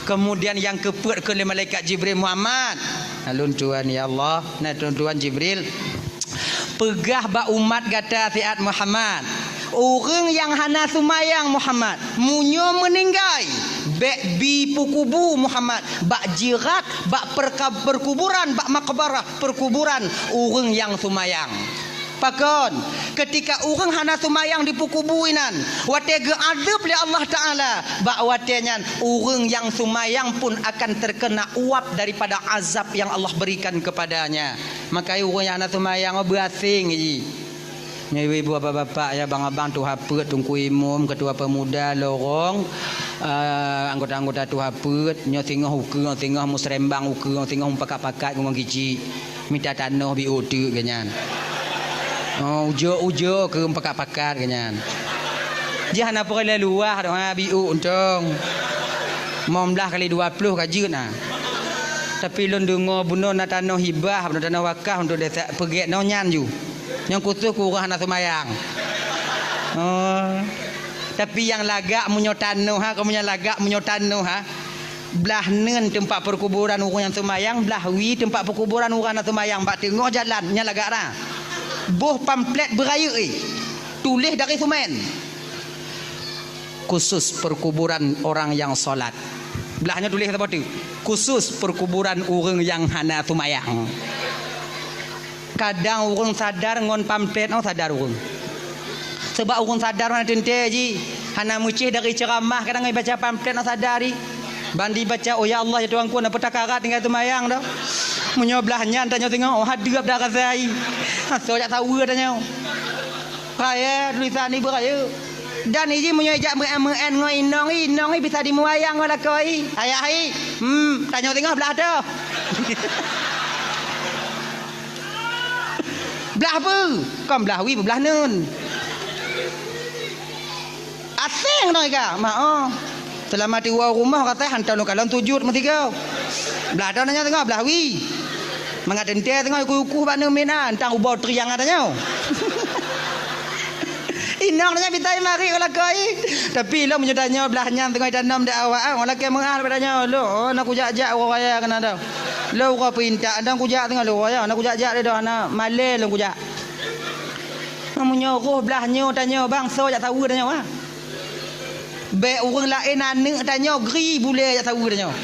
Kemudian nyang keupeuet keu lé malaikat Jibril, Muhammad. Alun Tuhan ya Allah, na Tuhan Jibril. Peugah bak umat gata siat Muhammad. Ureuëng nyang hana seumayang Muhammad, meunyoe meuninggai, bèk bi peukubu Muhammad, bak jirat, bak perka-, perkuburan, bak makbarah, perkuburan ureuëng nyang seumayang. Pakon, keutika ureuëng hana seumayang dipeukubu inan, watée geuadeueb lé Allah Taala, bak watée nyan ureuëng nyang seumayang pun akan terkena uap daripada azab yang Allah berikan kepadanya. Maka ureuëng nyang hana seumayang, oh, beuaséng jih. Nyoe ibu-ibu, bapak-bapak, ya, abang-abang, tuha peuet, teungku imum, ketua pemuda, lorong, eh, anggota-anggota tuha peuet, nyoe singoh ukeue, singoh musrembang ukeue, singoh mupakat-pakat ngon kicik. Mita tanoh biôk teuk geuh nyan. Oh, ujoe-ujoe keu pakat-pakat geuh nyan. Jih hana peureulée luwah doh, ha, biôk untông. Limong blaih kali dua ploh ka jeuet na. Tapi lôn deungoe bunoe na tanoh hibah, bunoe tanoh wakaf untuk desa, peugét nyoe nyan ju. Nyang khusos keu ureuëng hana seumayang. Oh. Tapi nyang lagak meunyoe tanoh ha, kamoe nyang lagak meunyoe tanoh ha. Blaih neun teumpat peukuburan ureuëng nyang seumayang, blaih wie teumpat peukuburan ureuëng hana seumayang bak teungoh jalan, nyan lagak ra. Boh pamflet beurayeuk, eh, tuléh dari seumén. Khusus perkuburan orang yang sholat. Blaih nyoe tuléh saboh teuk. Khusus perkuburan ureuëng nyang hana seumayang. Kadang ureuëng sadar ngon pamflet nyoe sadar ureuëng. Sabab ureuëng sadar hana teuntée jih, hana meucéh dari ceuramah, kadang ibaca pamflet nyoe sadar jih. Ban dibaca, "Oh ya Allah, ya Tuhanku, na peutakarat tinggai teumayang dah." Meunyoe blaih nyan tanyoe singoh, oh, hadeueb dah rasa jih. Asoe jak saweue tanyoe. Raya tulisan ibu raya. Dan iji meunyoe ijak meu'en-meu'en ngon inong i, inong i bisa dimuayang ngon lakoe i. Ayah i, hmm, tanyoe singoh blaih toh. Blaih peue? Kon blaih wie, blaih neun. Aséng dong ika, mak oh. Seulama tiwoe rumoh katai hantom lôn kalon sujut meusigoe. Blaih toh tanyoe singoh blaih wie. Mangat teuntée singoh ikuh-ikuh bak neumina, entang ubau triang tanyoe. Inong tanyoe bitai marit u lakoe. Tapi lom meunyoe tanyoe blaih nyan teungoh tanom di awak, ah, lakée meu'ah bak tanyoe, "Lôn, oh, na kujak-jak uroe raya keunan dah. Lôn uroe peuintak, dan kujak teungoh lôn raya, na kujak-jak deh dah, na malée lôn kujak." Meunyoe roh blaih nyoe tanyoe, bang, soe jak saweue tanyoe, ah. Bék ureuëng laén aneuk tanyoe gri bulée jak saweue tanyoe.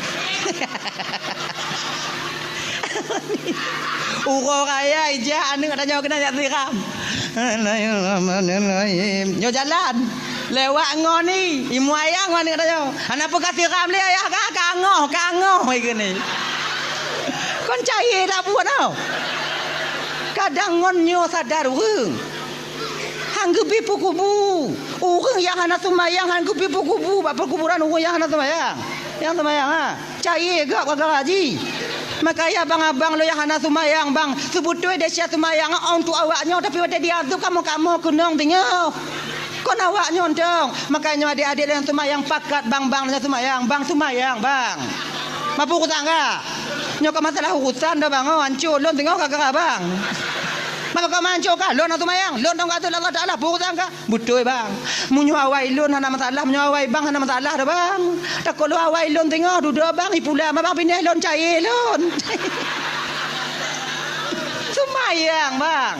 Uroe raya ijak aneuk tanyoe keunan jak siram. Bismillahirrahmanirrahim. Nyoe jalan. Lewat ngon i, imuayang ngon aneuk tanyoe. Hana peue ka siram lé ayah ka, kangoh, kangoh i keunoe. Kon cayée dak buet tau. Kadang ngon nyoe sadar ureuëng. Han geubi peukubu. Ureuëng nyang hana seumayang han geubi peukubu bak peukuburan ureuëng nyang hana seumayang. Nyang seumayang, ha, cayée gop gara-gara jih. Makanya abang-abang lôn nyang hana seumayang, bang, seubeutôi desya seumayang untuk awak nyoe, tapi watée diazeueb kamoe-kamoe keunong teungoh. Kon awak nyoe dong. Makanya adék-adék lôn nyang seumayang pakat, bang, bang lôn nyang seumayang, bang seumayang, bang. Mapu urusan ka? Nyoe ka masalah urusan dah, bang, oh, hancô lôn teungoh gara-gara bang. Maka kau manco kah, lôn hana seumayang, lôn tong ka ateueh Allah Taala, peue urusan kah? Beutôi, bang. Meunyoe awai lôn hana masalah, meunyoe awai bang hana masalah dah, bang. Takot lôn awai lôn teungoh dudoe bang, ipula ma bang, pinah lôn cayée lôn. Seumayang, bang.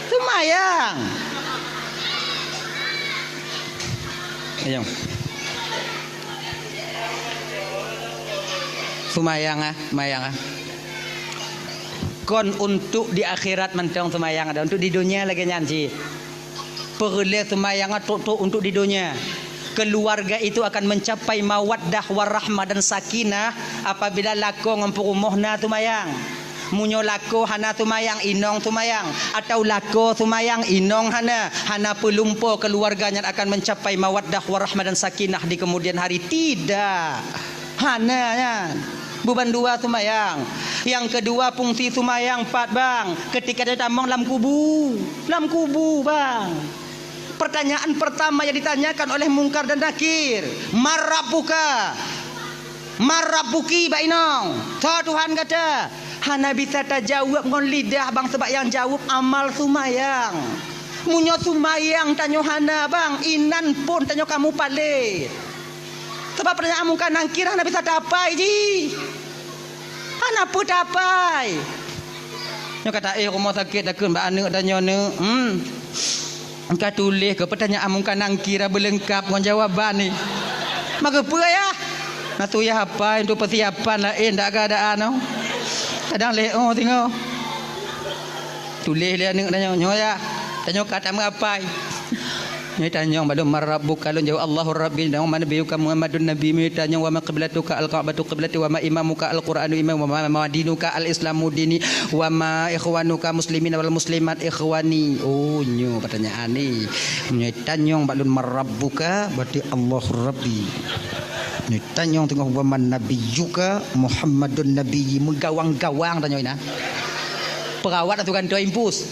Seumayang. Ayong. Seumayang ah, seumayang ah. Kon untuk di akhirat mantong seumayang, ada untuk di dunia lagée nyan cit. Peureulée seumayang trok-trok untuk di dunia. Keluarga itu akan mencapai mawaddah warahmah dan sakinah apabila lakoe ngon peurumoh na seumayang. Meunyoe lakoe hana seumayang, inong seumayang, atau lakoe seumayang, inong hana, hana peulumpo keluarga nyan akan mencapai mawaddah warahmah dan sakinah di kemudian hari. Tidak. Hana nyan. Buban dua seumayang. Nyang keudua fungsi seumayang pat, bang. Ketika tatamong lam kubu. Lam kubu, bang. Pertanyaan pertama yang ditanyakan oleh Mungkar dan Nakir, "Man rabbuka?" "Man rabbuki, bak inong? Soe Tuhan gata?" Hana bisa tajaweueb ngon lidah, bang, sabab nyang jaweueb amal seumayang. Meunyoe seumayang tanyoe hana, bang, inan phon tanyoe ka mupalét. Sabab pertanyaan Mungkar Nakir hana bisa tapai jih. Hana peue tapai. Nyoe ka taéh rumoh sakét takheun bak aneuk tanyoe, neuk. Hmm. Ka tuléh keu pertanyaan Mungkar Nakir beuleungkab ngon jawaban ni. Maka peue, Yah? Na tu yah apai untuk persiapan laén dak keadaan, oh. Kadang lé, oh, tengok. Tuléh lé aneuk tanyoe, nyoe ya. Tanyoe ka tameuapai. Nyoe tanyong bak lôn, "Man rabbuka?" Lôn jaweueb, "Allahu Rabbi." Nyoe, "Man nabiyyuka?" "Muhammadun nabiyyi." Nyoe tanyong, "Wa ma qiblatuka?" "Al-Ka'batu qiblati." "Wa ma imamuka?" "Al-Qur'anu imami." "Wa ma, ma dinuka?" "Al-Islamu dini." "Wa ma ikhwanuka muslimina wal muslimat ikhwani?" Oh, nyoe pertanyaan ni. Nyoe tanyong bak lôn, "Man rabbuka?" Berarti, "Allahu Rabbi." Nyoe tanyong teungoh, "Wa man nabiyyuka?" "Muhammadun nabiyyi." Meugawang-gawang tanyong inan. Perawat atau gantoe impus.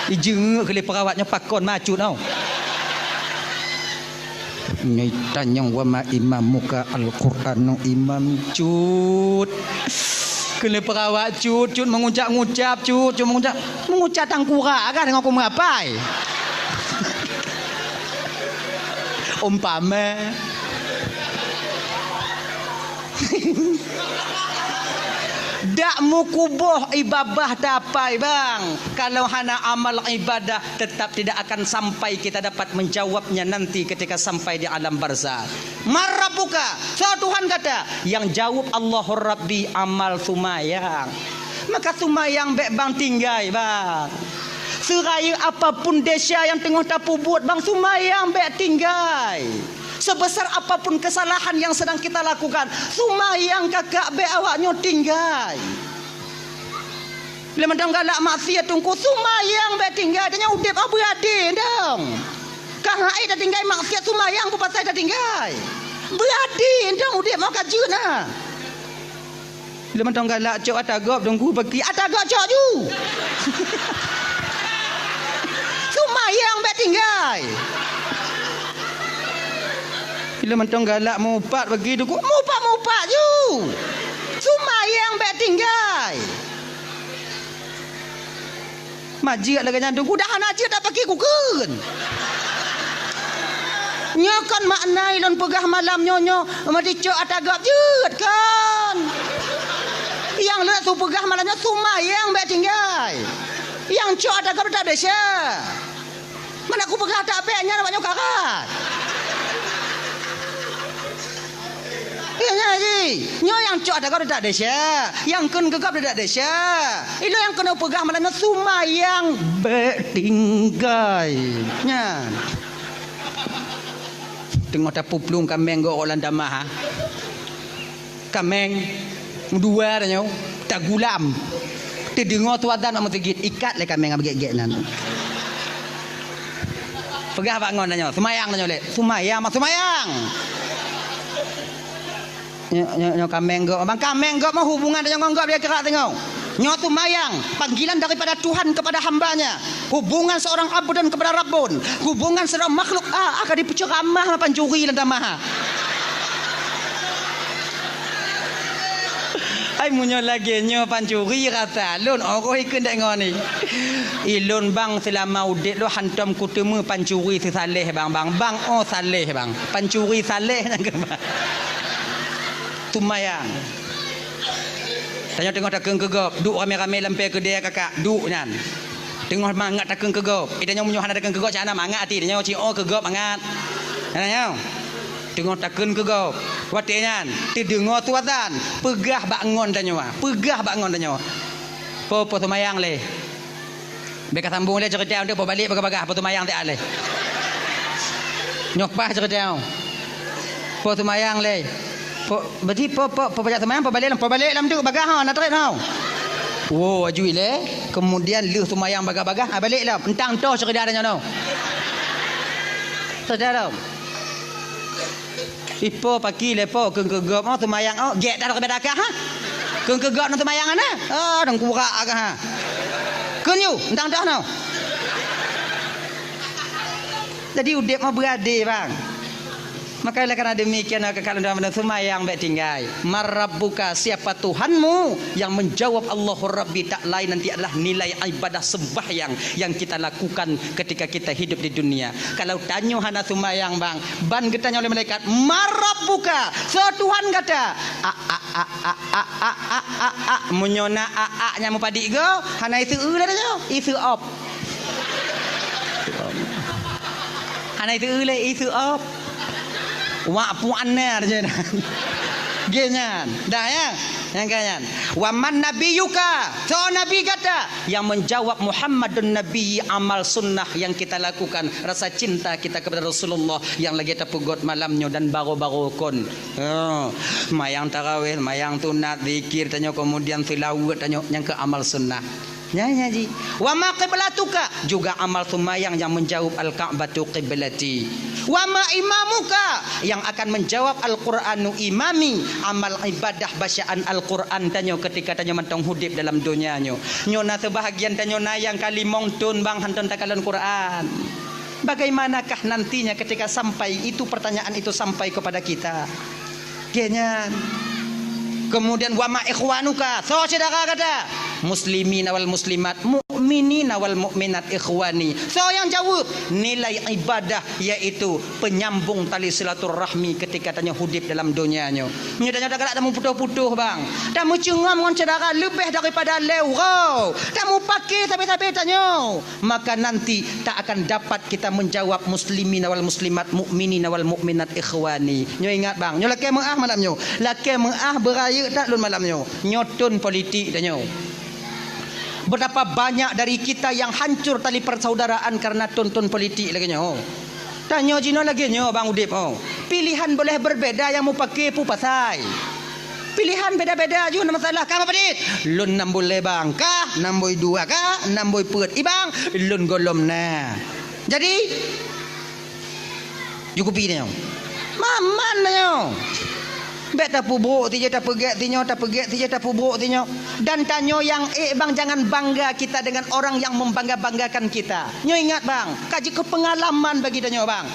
Ijeungeuk keu lé perawat nyoe pakon macut tau. Nyoe tanyong, "Wa ma imamuka?" "Al-Qur'anu imami." Cut. Keu lé perawat cut, cut meungucap-ngucap, cut, cut meungucap. Meungucap tangkurak kan deungon kumeuapai. Umpama. Dak meukuboh ié babah tapai, bang. Kalau hana amal ibadah, tetap tidak akan sampai kita dapat menjawabnya nanti ketika sampai di alam barzakh. "Man rabbuka?" Soe Tuhan gata? Nyang jaweueb, "Allahu Rabbi," amal seumayang. Maka seumayang bék bang tinggai, bang. Seurayeuk apapun desya nyang teungoh tapeubuet, bang, seumayang bék tinggai. Sebesar apapun kesalahan yang sedang kita lakukan, seumayang kakak bék awak nyoe tinggai. Lé mantong galak maksiat teungku, seumayang bék tinggai, tanyoe udeb beuradi dong. Ka hai tatinggai maksiat, seumayang peue pasai tatinggai. Beuradi dong udeb meuka jeuet na. Lé mantong galak cok ata gob teungku, bagi ata gob cok ju. Seumayang bék tinggai. Lé mantong galak mupat bagi teungku, mupat-mupat ju. Seumayang bék tinggai. Majeuet lagée nyan teungku, dah hana jeuet dak paki kukheun. Nyoe kon makna lôn peugah malam nyoe, nyoe meudicok ata gob jeuet kon. Nyang lôn su peugah malam nyoe seumayang bék tinggai. Nyang cok ata gob dak desya. Mana kupeugah ata bék nyan awak nyoe karat. Ingat jih, nyoe nyang cok ata gob dak desya, nyang kheun keu gob dak desya. Ilôn nyang keuneuk peugah malam nyoe seumayang bék tinggai. Nyan. Teungoh tapuplueng kaméng gob lam tamah, ha. Kaméng, dua tanyoe, tagulam. Teudeungoe tu azan bak meuseujid, ikat lé kaméng nyang beugét-gét nyan. Peugah bak ngon tanyoe, seumayang tanyoe lé. Seumayang, mak seumayang. Nyoe, nyoe, nyoe kaméng gob. Bang, kaméng gob mah hubungan tanyoe ngon gob dia keurak teungoh. Nyoe seumayang, panggilan daripada Tuhan kepada hamba-Nya. Hubungan seorang abdun kepada Rabbun. Hubungan seorang makhluk, ah, akan dipeuceramah pancuri lam tamah. Meunyoe lagèe nyoe pancuri rasa lôn, oroh ikheun dek ngon ni. Ilôn bang seulama udép lôn hantom kuteumé pancuri seusaléh bang, bang. Bang oh saléh bang. Pancuri saléh nyang keubah. Seumayang. Tanyoe teungoh takheun keu gob, duek ramé-ramé lam pèe keudè kakak, duek nyan. Teungoh mangat takheun keu gob. Itanyoe meunyoe hana takheun keu gob, cak hana mangat até tanyoe, ci oh keu gob mangat. Hana nyoe. Teungoh takheun keu gob. Watèe nyan, teudeungoe su azan, peugah bak ngon tanyoe, peugah bak ngon tanyoe. Po, po seumayang lé. Bèk ka sambung lé ceurita nyoe, po balek bagah-bagah, po seumayang siat lé. Nyoe paih ceurita nyoe. Po seumayang lé. Po, berarti po, po, po pajak seumayang, po balek lam, po balek lam tu bagah ha, na trép ha. Wo, aju ilèe. Kemudian lheueh seumayang bagah-bagah, ha, balek lam. Entang toh ceurita tanyoe nyoe. Ceurita nyoe. Ipo paki lé po kheun keu gob oh seumayang oh gèt dah keu dakah ha. Kheun keu gob nang seumayang ana. Oh dong kurak agak ha. Kheun yu entang dah noh. Jadi udép mah beuadé bang. Maka oleh karena demikian maka kalau dalam seumayang bèk tinggai. Man rabbuka, siapa Tuhanmu? Yang menjawab Allahu Rabbi tak lain nanti adalah nilai ibadah sembahyang yang kita lakukan ketika kita hidup di dunia. Kalau tanyoe hana seumayang bang, ban geutanyoe lé malaikat, "Man rabbuka?" Soe Tuhan gata? A a a a a a a a a. Meunyoe na a a nyang meupadik go, hana iseu lé tanyoe, iseu op. Hana iseu lé, iseu op. Wak puan na je. Ge nyan. Dah ya. Nyang ka nyan. "Wa man nabiyyuka?" Soe nabi gata? Yang menjawab, "Muhammadun Nabi," amal sunnah yang kita lakukan, rasa cinta kita kepada Rasulullah yang lagi tapeugot malam nyoe dan baroe-baroe kon. Oh, mayang tarawih, mayang sunat, zikir tanyoe, kemudian seulaweuet tanyoe, nyang keu amal sunnah. Nyan, nyan ji. "Wa ma qiblatuka?" Juga amal seumayang yang menjawab, "Al-Ka'batu qiblati." "Wa ma imamuka?" Yang akan menjawab, "Al-Qur'anu imami." Amal ibadah bacaan Al-Qur'an tanyoe ketika tanyoe mantong hudép dalam donya nyoe. Nyoe na seubahagian tanyoe na nyang ka limong thon bang hantom takalon Qur'an. Bagaimanakah nantinya ketika sampai itu pertanyaan itu sampai kepada kita? Ge nyan. Kemudian, "Wa ma ikhwanuka?" Soe syedara gata? "Muslimina wal muslimat, mukminina wal mukminat ikhwani." Soe nyang jaweueb? Nilai ibadah, yaitu penyambung tali silaturahmi ketika tanyoe hudép dalam donya nyoe. Meunyoe tanyoe tagalak tameuputoh-putoh, bang. Tameucungom ngon syedara leubeh daripada lhèe uroe. Tameupaké sabe-sabe tanyoe. Maka nanti tak akan dapat kita menjawab muslimina wal muslimat, mukminina wal mukminat ikhwani. Nyoe ingat bang, nyoe lakèe meu'ah malam nyoe. Lakèe meu'ah beurayeuk that lôn malam nyoe. Nyoe thon politik tanyoe. Betapa banyak dari kita yang hancur tali persaudaraan karena thon-thon politik lagèe nyoe. Tanyoe jinoe lagèe nyoe bang udép oh. Pilihan boleh berbeda nyang meupaké peue pasai. Pilihan beda-beda ju na masalah. Ka meupadit? Lôn nam bui lé bang. Ka nam bui dua, ka nam bui peuet. I bang, lôn gohlom na. Jadi, ju kupi tanyoe. Maman tanyoe. Bèk tapeubrok sijeuh, tapeugèt sinyoe, tapeugèt sijeuh, tapeubrok sinyoe. Dan tanyoe nyang ék bang, jangan bangga kita dengan orang yang membangga-banggakan kita. Nyoe ingat bang, ka jeuet keu peungalaman bagi tanyoe bang.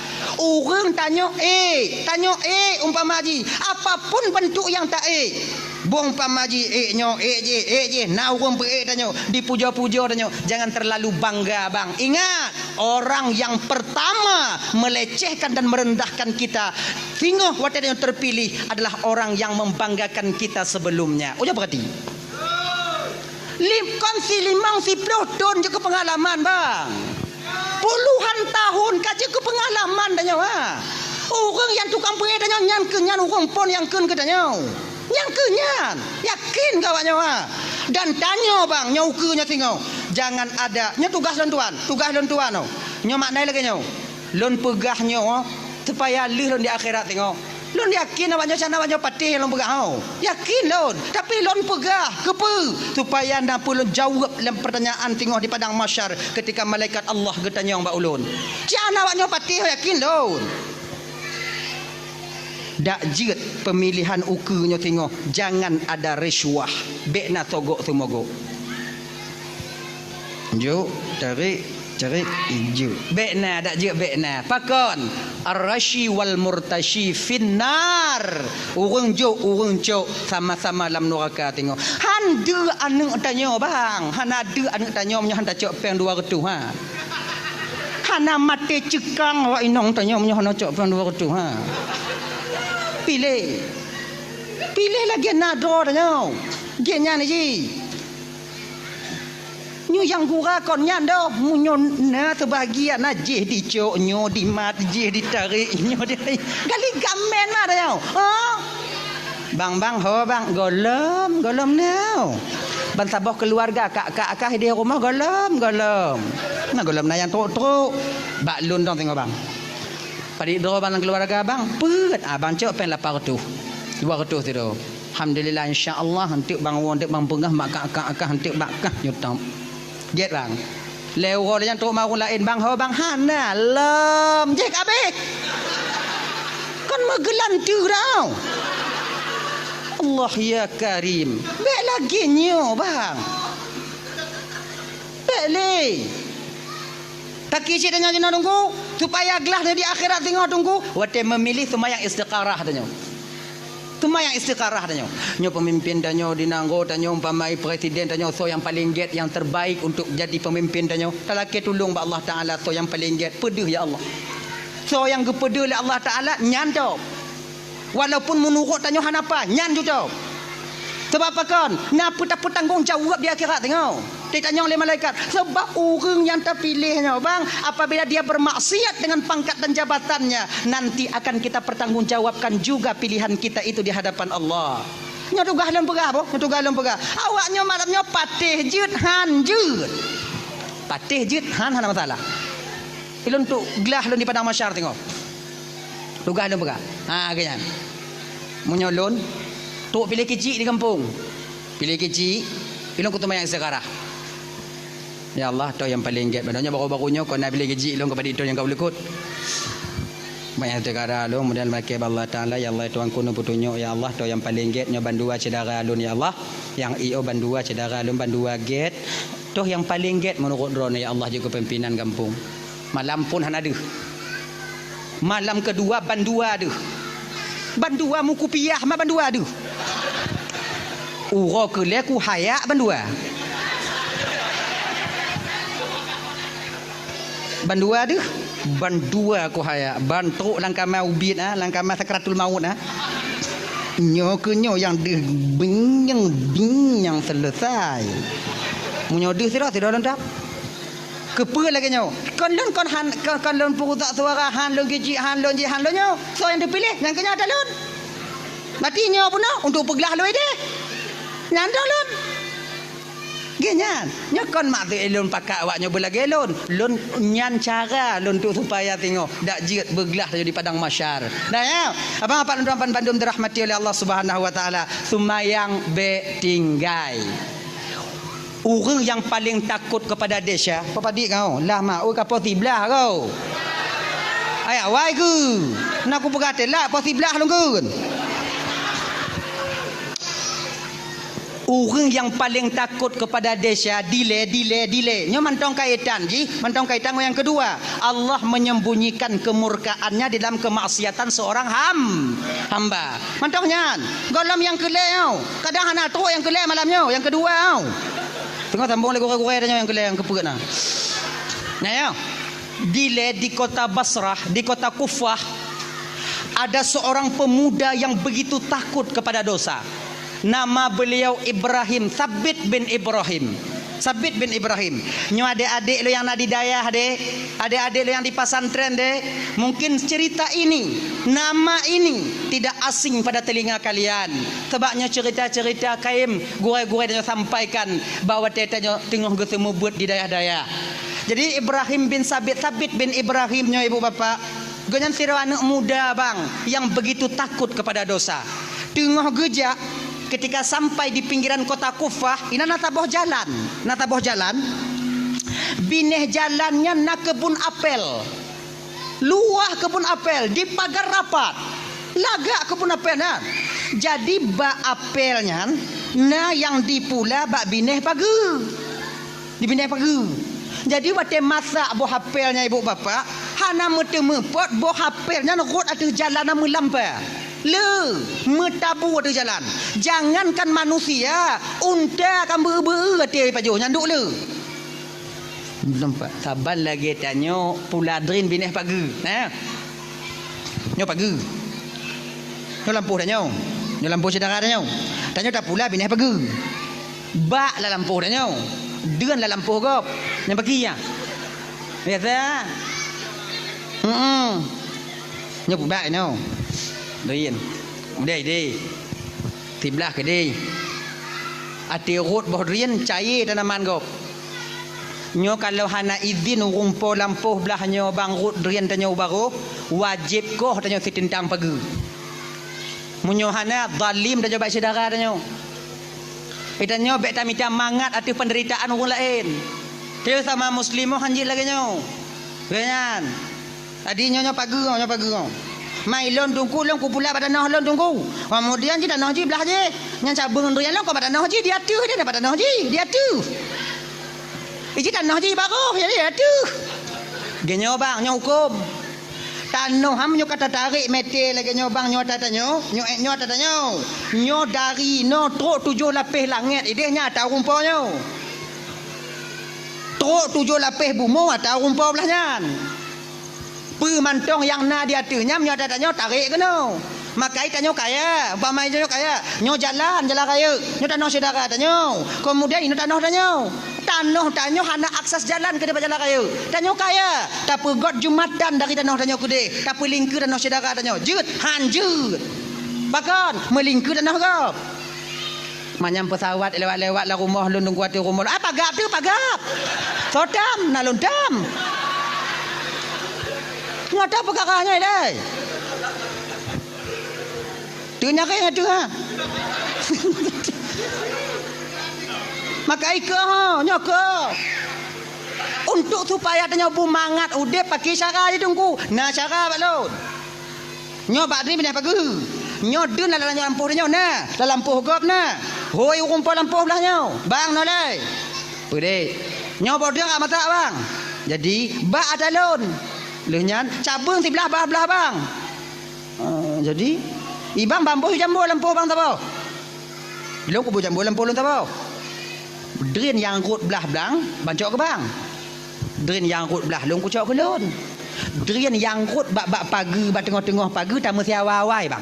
Ureueng tanyoe ék, tanyoe ék umpama jih, apapun bentuk nyang ta ék. Bong umpama jih ék nyoe, ék jih, ék jih, na ureueng peu ék tanyoe, dipujoe-pujoe tanyoe. Jangan terlalu bangga bang. Ingat, orang yang pertama melecehkan dan merendahkan kita, singoh watèe tanyoe terpilih adalah orang yang membanggakan kita sebelumnya. Ujoe peurati. Lim-, kon si limong si ploh thon jeuet keu peungalaman, bang. Puluhan tahun ka jeuet keu peungalaman tanyoe, ha. Ureueng nyang tukang peu ék tanyoe nyan keuh nyan ureueng phon nyang kheun keu tanyoe. Nyan keuh nyan. Yakin keu awak nyoe, ha. Dan tanyoe, bang, nyoe ukeue nyoe singoh. Jangan ada, nyoe tugaih lôn tuan, tugaih lôn tuan, oh. Nyoe makna lagèe nyoe. Lôn peugah nyoe, oh, supaya lheueh lôn di akhirat singoh. Lôn yakin awak nyoe, awak nyoe patéh lôn peugah, oh. Yakin lôn. Tapi lôn peugah, keupeue? Supaya na peue lôn jaweueb lam pertanyaan singoh di padang mahsyar ketika malaikat Allah geutanyong bak ulôn. Cit hana awak nyoe patéh, yakin lôn. Dak jeuet pemilihan ukeue nyoe singoh, jangan ada risuah. Bèk na sogok seumogok. Juk, tarék, Cerit jeuet. Bék na, dak jeuet bék na. Pakon? Ar-rasyi wal murtasyi finnar. Ureuëng jok, ureuëng cok, sama-sama lam nuraka teungoh. Han deuh aneuëk tanyoe, bang. Hana deuh aneuëk tanyoe meunyoe han tacok péng dua reutôh, ha. Hana maté ceukang awak inong tanyoe meunyoe hana cok péng dua reutôh, ha. Piléh. Piléh lagée na droe tanyoe. Gét nyan jih. Nyoe nyang gura kon nyan doh, meunyoe na seubahagian na jih dicok, nyoe dimat, jih ditarek, nyoe di gali gamen mah dah nyoe. Ha? Bang, bang, ho bang, gohlom, gohlom nyoe. Ban saboh keuluwarga kak-kak kah di rumoh gohlom, gohlom. Na gohlom na nyang trok-trok. Bak lôn dong singoh bang. Padit droe bang lam keuluwarga bang, peuet, ah, bang cok péng lapan reutôh, dua reutôh sidroe. Alhamdulillah, insya Allah, eunteuk bang woe, eunteuk bang peugah, mak kak-kak kah, eunteuk bak kah nyoe tom. Gét bang. Lhée uroe lheueh nyan trok ma ureuëng laén, bang ho bang, hana lom, jih ka abéh. Kon meugeulanteue dah. Allah ya Karim. Bék lagée nyoe bang. Bék lé. Taki cit tanyoe jinoe teungku, supaya glah di akhirat singoh teungku, watée meumilih seumayang istiqarah tanyoe. Seumayang istiqarah tanyoe. Nyoe peumimpin tanyoe di nanggroe tanyoe, umpama presiden tanyoe, soe nyang paleng gét, nyang terbaik untuk jadi peumimpin tanyoe. Talakée tulông bak Allah Taala, soe nyang paleng gét, peudeuh ya Allah. Soe nyang geupeudeuh lé Allah Taala, nyan cok. Walaupun meunurot tanyoe hana paih, nyan cocok. Sabab pakon? Na peue tapeutanggong jaweueb di akhirat teungoh. Ditanyong lé malaikat. Sabab ureuëng nyang tapiléh nyoe, bang, apabila dia bermaksiat dengan pangkat dan jabatannya, nanti akan kita pertanggungjawabkan juga pilihan kita itu di hadapan Allah. Nyoe tugaih lôn peugah, boh. Nyoe tugaih lôn peugah. Awak nyoe malam nyoe patéh jeuet han jeuet. Patéh jeuet han hana masalah. Ilôn trok glah lôn di padang mahsyar teungoh. Tugaih lôn peugah. Ha, geuh nyan. Meunyoe lôn, trok piléh keuchik di gampông. Piléh keuchik, ilôn kuteumayang istiqarah. Ya Allah, toh nyang paleng gét. Padahai nyoe baru-baru nyoe kon na piléh keuchik lôn keupada toh nyang ka ulukot. Seumayang istiqarah lôn, kemudian lakée bak Allah Taala, ya Allah, Tuhanku, neupeutunyok, ya Allah, toh nyang paleng gét nyoe bandua syedara lôn, ya Allah. Nyang i oh bandua syedara lôn, bandua gét. Toh nyang paleng gét meunurot droeneuh, ya Allah, jeuet keu pimpinan gampông. Malam phon hana deuh. Malam keudua bandua deuh. Bandua meukupiah ma bandua deuh. Uroe keulhée kuhayak bandua. Bandua deuh, bandua kuhayak, ban trok lam kama ubit, ah, lam kama sakratul maut, ah. Nyoe keuh nyoe nyang deuh bing nyang bing nyang seuleusai. Meunyoe deuh sidroe, sidroe lôn dap. Keupeue lagée nyoe? Kon lôn kon han, kon, kon lôn peurusak suara, han lôn keuchik, han lôn jih, han lôn nyoe. Soe nyang teupiléh, nyang keu nyoe ata lôn. Berarti nyoe bunoe untuk peuglah lôn idéh. Nyan droe lôn. Geuh nyan, nyoe kon maksud lôn pakat awak nyoe beulagée lôn. Lôn nyan cara lôn tu supaya singoh dak jeuet beuglah tanyoe di padang mahsyar. Nah, ya, abang apak lôn tuan bandum dirahmati oleh Allah Subhanahu wa Taala, seumayang bék tinggai. Ureuëng nyang paleng takot keupada desya, peue padit kau? Lah ma, oi ka poh siblaih kau. Ayah wai keu. Na kupeugah teulat poh siblaih lôn keu. Ureuëng nyang paleng takot keupada desya, dilée, dilée, dilée. Nyoe mantong kaitan jih, mantong kaitan ngon nyang keudua. Allah menyembunyikan kemurkaannya di dalam kemaksiatan seorang ham-, hamba. Mantong nyan, gohlom nyang keulhée nyoe. Kadang hana trok nyang keulhée malam nyoe, nyang keudua nyoe. Teungoh sambong lé gurée-gurée tanyoe nyang keulhée nyang keupeuet na. Nah, ya. Dilée di kota Basrah, di kota Kufah, ada seorang pemuda yang begitu takut kepada dosa. Nama beliau Ibrahim, Sabit bin Ibrahim. Sabit bin Ibrahim. Nyoe adék-adék lôn nyang na di dayah deh, adék-adék lôn nyang di pesantren deh, mungkin cerita ini, nama ini tidak asing pada telinga kalian. Sebab nyoe cerita-cerita kayém gurée-gurée tanyoe sampaikan bahwa tanyoe teungoh geuseumeubeuet di dayah-dayah. Jadi Ibrahim bin Sabit, Sabit bin Ibrahim nyoe ibu bapak, gobnyan sidroe aneuëk muda bang yang begitu takut kepada dosa. Teungoh geujak, ketika sampai di pinggiran kota Kufah, inan na saboh jalan, na saboh jalan. Binéh jalan nyan na keubun apel. Luwah keubun apel, dipagar rapat. Lagak keubun apel nyan. Jadi bak apel nyan na nyang dipula bak binéh pageue. Di binéh pageue. Jadi watée masak boh apel nyan ibu bapak, hana meuteumeupot boh apel nyan rhot ateueh jalan na meulampa. Le, meutabu ateueh jalan. Jangankan manusia, unta ka beu-beu até pajoh nyan duek le. Nampak? Saban lagée tanyoe pula drin binéh pageue. Nah. Nyoe pageue. Nyoe lampôh tanyoe. Nyoe lampôh syedara tanyoe. Tanyoe tapula binéh pageue. Bak lam lampôh tanyoe. Deuen lam lampôh gob. Nyang baki nyan. Biasa. Heeh. Nyoe pubak nyoe. Drin. Udeh, deh. Siblah keudeh. Até rhot boh drin cayée tanaman gob. Nyoe kalau hana idhin ureuëng po lampôh blah nyoe bang rhot drin tanyoe u barôh, wajéb koh tanyoe siteutang pageue. Meunyoe hana, zalim tanyoe bak syedara tanyoe. Geutanyoe bék tamita mangat ateueh peundeuritaan ureuëng laén. Teu sama muslimah hanjeuet lagée nyoe. Lagée nyan. Jadi nyoe, nyoe pageue, nyoe pageue. Mai lôn Teungku, lôn kupula bak tanoh lôn Teungku. Keumudian jih tanoh jih blah jih. Nyan cabeueng durian lôn keu bak tanoh jih, di ateueh dia bak tanoh jih, di ateueh. Iji tanoh jih barôh, jadi di ateueh. Geuh nyoe bang, nyoe huköm. Tanoh ham nyoe ka tatarek mete lagée nyoe bang, nyoe ata tanyoe, nyoe, nyoe ata tanyoe. Nyoe dari noe trok tujoh lapéh langét ideh nyan ata ureuëng po nyoe. Trok tujoh lapéh bumoe ata ureuëng po blah nyan. Peue mantong nyang na di ateueh nyan, nyoe ata tanyoe tarek keunoe. Makai tanyoe kaya, umpama tanyoe kaya, nyoe jalan, jalan rayeuk, nyoe tanoh syedara tanyoe. Keumudian inoe tanoh tanyoe. Tanoh tanyoe hana akses jalan keudeh bak jalan rayeuk. Tanyoe kaya, tapeugot jumatan dari tanoh tanyoe keudeh, tapeulingkeue tanoh syedara tanyoe. Jeuet, han jeuet. Pakon, meulingkeue tanoh gob. Manyang peusawat lewat-lewat lam rumoh lôn Teungku ateueh rumoh lôn. Ah, pagab tu, pagab. Soe tam, na lôn tam. Nyoe ata peukara nyoe, dai. Teunyareng ateueh, ha. Maka ikeu, ha, nyoe keu. Untuk supaya tanyoe beumangat udeb pakai cara jih Teungku. Na cara bak lôn. Nyoe bak drin binéh pageue. Nyoe deun lam lampôh tanyoe na, lam lampôh gob na. Hôi ureuëng po lampôh blah nyoe, bang nolai. Peudeh. Nyoe boh drin ka masak bang. Jadi bak ata lôn. Lheueh nyan cabeueng siblah blah-blah bang. Ah, jadi ibang bamboh jambo lampôh bang saboh. Lôn kubu jambo lampôh lôn saboh. Drin nyang rhot blah blang, bancok keu bang. Drin nyang rhot blah lôn kucok keu lôn. Drin nyang rhot bak-bak pageue bak teungoh-teungoh pageue tameusiawa awai bang.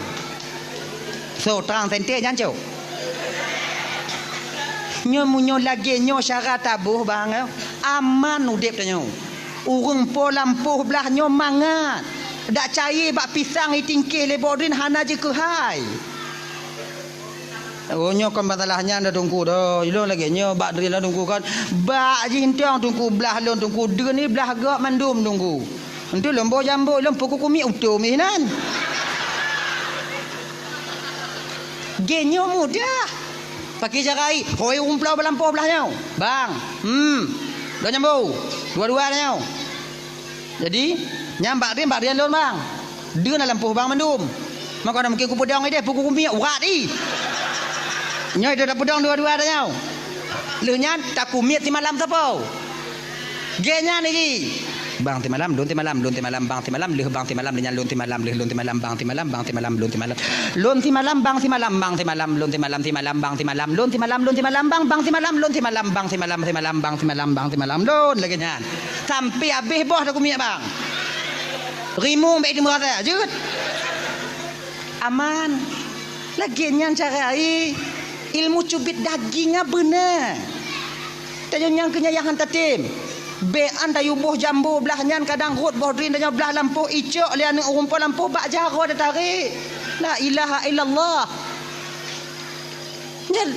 So, trang sente nyan cok. Nyoe meunyoe lagée nyoe syara taboh bang, eh, aman udeb tanyoe. Ureuëng po lampôh blah nyoe mangat. Dak cayée bak pisang itingkeh lé boh drin hana jikeuhai. Oh, nyoe kon masalah nyan dah Teungku dah. Ilôn lagée nyoe bak drin lôn Teungku kon. Bak jih entong Teungku blah lôn Teungku, deun ni blah gob mandum Teungku. Entu lôn boh jambo lôn pukul kumiek utom inan. Geuh nyoe mudah. Pakai cara ai, hôi umplau balampôh blah nyoe. Bang, hmm. Lôn jambo. Dua-dua nyoe. Jadi, nyang bak drin, bak drin lôn, bang. Deun na lampôh bang mandum. Maka na mungkin kupeudong ideh, pukul kumiek urat i. Nyoe ideh tapeudong dua-dua tanyoe. Lheueh nyan takumiet simalam sapo? Geuh nyan i. Bang simalam, lôn simalam, lôn simalam, bang simalam, lheueh bang simalam, lheueh nyan lôn simalam, lheueh lôn simalam, bang simalam, bang simalam, lôn simalam. Lôn simalam, bang simalam, bang simalam, lôn simalam, simalam, bang simalam, lôn simalam, lôn simalam, bang simalam, lôn simalam, bang simalam, simalam, bang simalam, bang simalam, lôn lagée nyan. Sampai habéh boh takumiet, bang. Rimueng bék teumeu rasa, jeuet. Aman. Lagée nyan cara ai. Ilmu cubit daging nyan beuna. Tanyoe nyang keu nyan nyang han tatem. Bék an tayue boh jambo blah nyan kadang rhot boh drin tanyoe blah lampôh icok lé aneuëk ureuëng po lampôh bak jaroe tatarek. La ilaha illallah. Nyan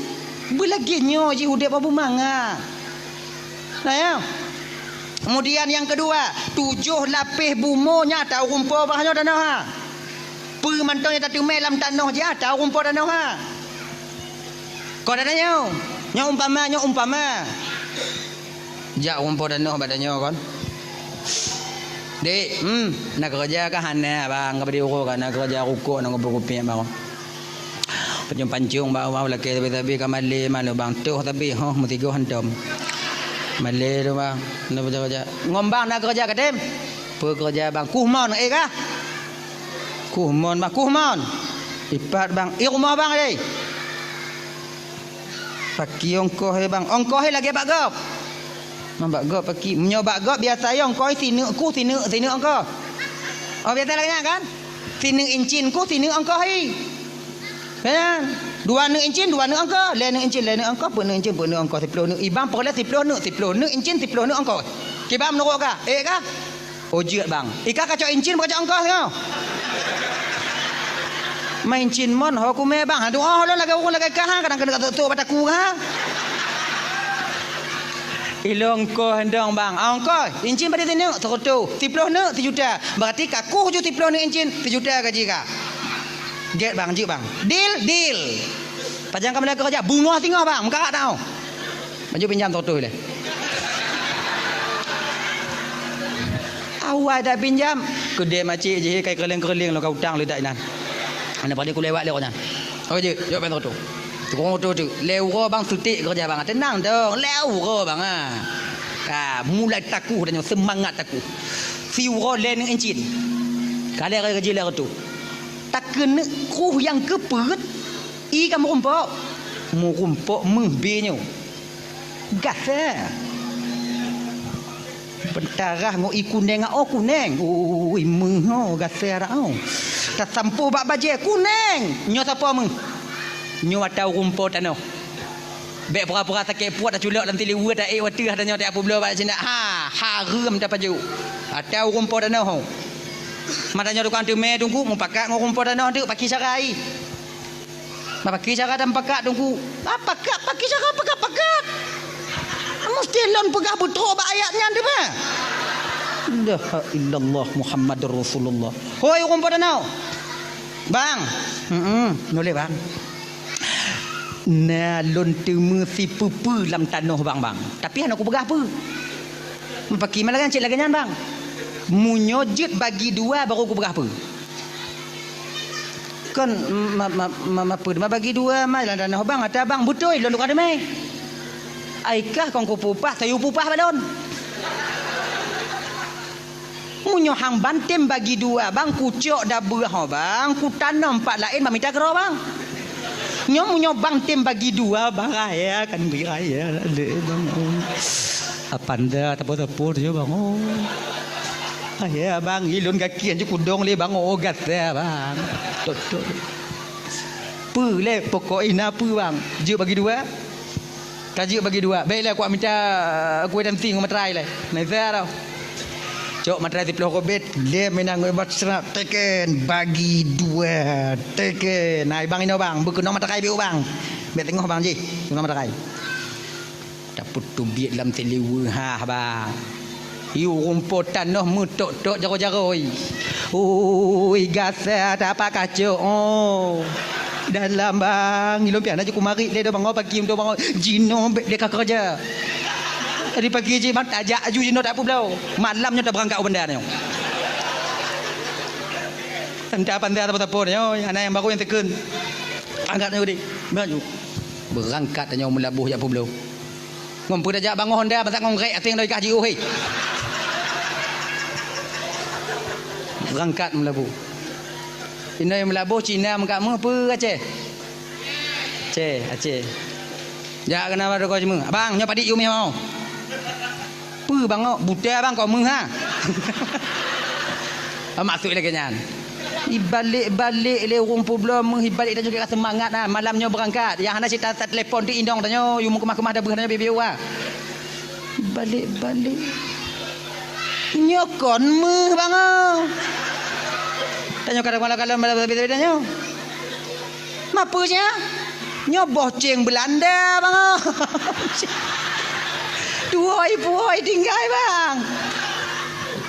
beulagée nyoe jih udeb bak beumangat. Nah, ya. Kemudian nyang keudua, tujoh lapéh bumoe nyang ata ureuëng po blah nyoe tanoh ha. Peue mantong nyang tateumé lam tanoh jih ata ureuëng po tanoh ha. Kon ata nyoe, nyoe umpama, nyoe umpama. Jak ureuëng po tanoh bak tanyoe kon. Dek, hmm, na keureuja kah hana, bang, ka bri uroe kah na keureuja rukok na kupeue kupiek bang. Pancong-pancong bak awak lakée sabe-sabe ka malée malu bang toh sabe, hoh meusigoe hantom. Malée tu bang, na beujak-jak. Ngon bang na keureuja katem? Peue keureuja bang? Kuh mon, eh kah? Kuh mon bang, kuh mon. Ipat bang, i rumoh bang deh. Paki ongkoh he bang, ongkoh he lagée bak gob. Mang bak gob paki, meunyoe bak gob biasa he ongkoh he sineuk kuh, sineuk, sineuk ongkoh. Oh biasa lagée nyan kan? Sineuk incin kuh, sineuk ongkoh he. Kan? Dua neuk incin, dua neuk ongkoh, lhée neuk incin, lhée neuk ongkoh, peuet neuk incin, peuet neuk ongkoh, siploh neuk. I bang peureulée siploh neuk, siploh neuk incin, siploh neuk ongkoh. Kiban meunurot kah? Eh kah? Oh jeuet bang. I kah kacok incin, kacok ongkoh singoh. Ma incin mon ho kumé bang. Aduh oh lôn lagée ureuëng lagée kah ha, kadang keuneuk tok-tok bak takue ha. Ilôn ongkoh dong bang. Ah, ongkoh incin padum sineuk? Seureutôh. Siploh neuk? Sijuta. Berarti ka kuh ju siploh neuk incin, sijuta gaji kah. Gét bang, jeuet bang. Deal, deal. Pajan ka meulakée keureuja, beungoh singoh bang, meukarat tau. Maju pinjam seratus lé. Awai dak pinjam, keudeh macik jih kai keureuling-keureuling lom ka utang leudak inan. Aneuk padé kulewat lé awak nyan. Oh jeuet, jok pinjam seratus. Tukang oto tu, lhée uroe bang seutik keureuja bang. Teunang dong, lhée uroe bang ha. Ka mulai takuh tanyoe, seumangat takuh. Siuroe lhée neuk incin. Ka lhée gaji lhée reutôh. Takeuneuk kruh nyang keupeuet, i ka meurumpok. Meurumpok meuh bée nyoe. Gasa. Beutarah ngon i kuneng, oh kuneng. Ui meuh oh gasa dak oh. Tasampôh bak bajée kuneng. Nyoe sapoe meuh? Nyoe ata ureuëng po tanoh. Bék pura-pura sakét puet taculok lam tiliwue taék wateuh tanyoe tapeubloe bak sinak. Ha, hareuem tapajoh. Ata ureuëng po tanoh. Mata nyoe tukang teumé teungku mupakat ngon ureuëng po tanoh teuk paki sarai. Bak paki cara dan pakat teungku. Ah, pakat, paki cara pakat-pakat. Mesti lôn peugah beutôi bak ayat nyan teuma. La ilaha illallah Muhammadur Rasulullah. Hoi ureuëng po tanoh. Bang. Heeh, nuleh bang. Na lôn teumé sipeue-peue lam tanoh bang, bang. Tapi hana kupeugah peue. Paki malah kan cit lagée nyan bang. Meunyoe jeuet bagi dua baru kupeugah peue. Kon ma, ma, ma, ma peue ma bagi dua ma lam tanoh bang ata bang beutôi lôn tukang teumé. Ai kah kon kupeupah, tayue peupah balon. Meunyoe hang bantem bagi dua bang, kucok dabeuh ho bang, kutanom pat laén bak mita keudroe bang. Nyoe meunyoe bantem bagi dua bang, raya kan bri raya lé bang. Apanda tapo-tapo nyoe bang. Oh. Raya bang, ilôn gaki anju kudong lé bang, oh gata bang. Tok tok. Peue lé pokok ina peue bang? Jeuet bagi dua. Ka jeuet bagi dua. Baiklah, kuat mita kueh dan ting materai lé. Naisa tau. Cok materai siploh kobet, lé menang ngon bat serak teken bagi dua teken. Nah, bang ino bang, beukeunong materai biu bang. Bek tengok bang jih, keunong materai. Tapeutubiet lam tiliwue ha bang. Yu rumpok tanoh meutok-tok jaro-jaro. Ui gasa tapa kacok oh. Dalam bang ilôn pian aja kumarit lé do bango pagi untuk bango jino bek deka kerja. Jadi pagi ji mat ajak aju jino tak publau. Malam nyo tak berangkat benda nyo. Entah pandai apa-apa nyo, anak yang baru yang tekun. Angkat nyo di. Maju. Berangkat nyo melabuh jak publau. Ngon peue tajak bangoh honda, masa ngon rek asing dari kah jiôh, hei. Berangkat meulaboh. Inai meulaboh Cina meukat meuh peue Aceh? Aceh, Aceh. Jak keunan bak toko jimeung. Abang, nyoe padit yue meuh mau. Peue bang, buta bang, kok meuh ha? Maksud lagée nyan. Ibalek-balek lé ureuëng peubloe meuh, ibalek tanyoe ka seumangat na. Malam nyoe beurangkat. Nyang hana cit that-that telepon teuh inong tanyoe, yue meukeumah-keumah dabeuh tanyoe bieu-bieu wa. Ibalek-balek. Nyoe kon meuh bangoe. Tanyoe kadang malam-malam malam beda-beda nyoe. Mapeue nya? Nyoe boh ceng Beulanda, bang. Tuwoi-puwoi tinggai, bang.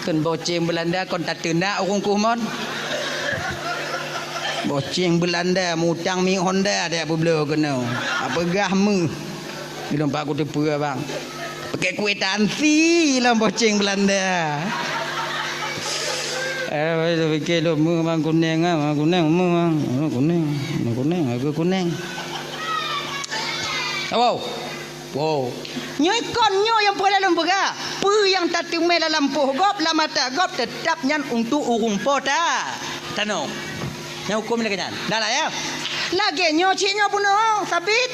Kon boh ceng Beulanda, kon tateunak ureuëng kuh mon. Boh ceng Beulanda, mutang mi Honda, dek peubloe keunoe. Apeugah meuh. Ilôn pak kuteupeue, bang. Pakai kwitansi lam boh ceng Beulanda. Eh, saya fikir lu mu bang kuneng ah, bang kuneng mu bang. Mu kuneng, mu kuneng, aku kuneng. Awau. Wow. Nyoe kon nyoe nyang peureulée lôn peugah. Peue nyang tateumé lam lampôh gob, lam mata gob, teutab nyan untuk ureuëng po ta-, tanoh. Nyang huköm lagée nyan. Dah lah, ya? Lagée nyoe cit nyoe bunoe, Sabit.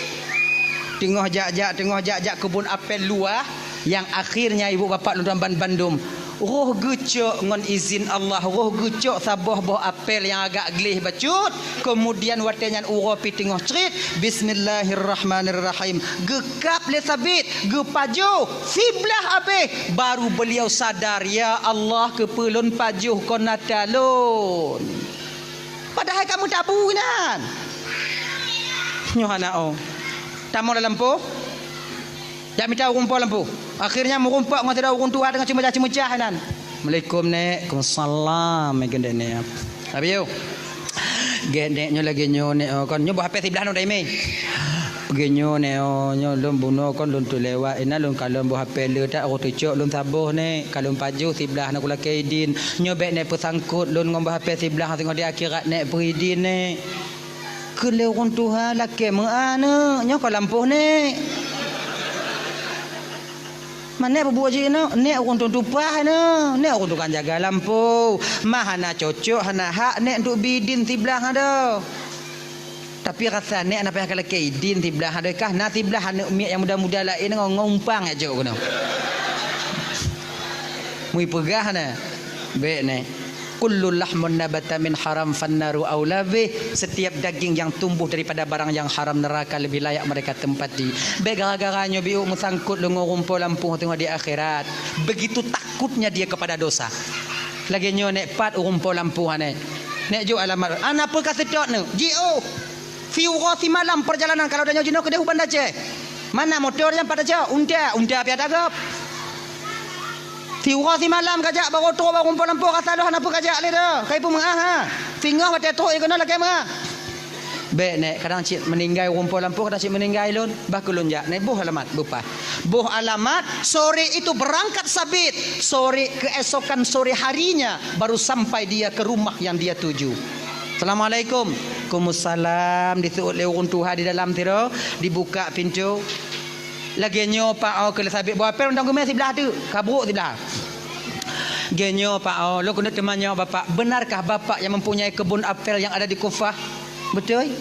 Teungoh jak-jak, teungoh jak-jak keubon apel luwah, nyang akhirnya ibu bapak lôn tuan ban-, bandum. Roh geucok ngon izin Allah, roh geucok saboh boh apel nyang agak gleh bacut. Keumudian watée nyan uroe pih teungoh crit, "Bismillahirrahmanirrahim." Geukab lé Sabit, geupajoh, siblah abéh. Baru beliau sadar, "Ya Allah, keupeue lôn pajoh kon ata lôn?" Padahai ka meutabu inan. Nyoe hana oh. Tamong lam lampôh. Jak mita ureuëng po lampôh. Akhirnya meurumpok ngon sidroe ureuëng tuha teungoh ceumeucah-ceumeucah inan. "Assalamualaikum, Nek." "Waalaikumsalam," meukeudeh Nek. "Abi yo. Gét Nek, nyoe lagée nyoe Nek, oh, kon nyoe boh apel siblah nyoe dah imé." "Lagée nyoe Nek, oh, nyoe lôn bunoe kon lôn teulewat, inan lôn kalon boh apel le that, roh teucok lôn saboh Nek, kalon pajoh siblah na kulakée idin. Nyoe bék Nek peusangkot lôn ngon boh apel siblah, teungoh di akhirat Nek peuidin Nek." Kheun lé ureuëng tuha, "Lakée meu'ah, Neuk, nyoe ka lampôh Nek." "Man Nek peubuet jih, Neuk?" "Nek ureuëng tueng tupaih, Neuk. Nek ureuëng tukang jaga lampôh. Ma hana cocok, hana hak Nek untuk bi idin siblah adoe. Tapi rasa Nek hana payah kalakée idin siblah adoe kah, na siblah aneuëk miet nyang muda-muda laén ngon, ngon umpang jak jok keunoe." Meuipeugah na, "Bék Nek. Kullu lahmun nabata min haram fannaru aula bih." Setiap daging yang tumbuh daripada barang yang haram, neraka lebih layak mereka tempati. Bék gara-gara nyoe biôk meusangkot lôn ngon ureuëng po lampôh teungoh di akhirat. Begitu takutnya dia kepada dosa. Lagée nyoe Nek, pat ureuëng po lampôh Nek. Nek jok alamat. Hana peue ka seutôt Neuk. Jiôh. Siuroe simalam perjalanan, kalau tanyoe jinoe keudeh u Banda Aceh. Mana motor nyang pat tacok? Unta, unta pih ata gob. Siuroe simalam kajak, baru trok, baru muphom lampôh, rasa lôn hana peue kajak lé dah. Kai peumeu'ah, ha. Singoh watée trok, ikeunoe lakée meu'ah. Bék Nek, kadang cit meuninggai ureuëng po lampôh, kadang cit meuninggai lôn. Bah keu lôn jak, Nek, boh alamat, beupaih. Boh alamat, sore itu berangkat Sabit. Sore, keesokan sore harinya, baru sampai dia ke rumah yang dia tuju. "Assalamualaikum." "Waalaikumsalam." Diseuôt lé ureuëng tuha di dalam sidroe, dibuka pintoe. "Lagée nyoe Pak, oh," kheun lé Sabit, "boh apel mantong geumé siblah teuk, ka brok siblah." "Lagée nyoe Pak, oh, lôn keuneuk teumanyong Bapak, benarkah Bapak yang mempunyai kebun apel yang ada di Kufah?" "Beutôi."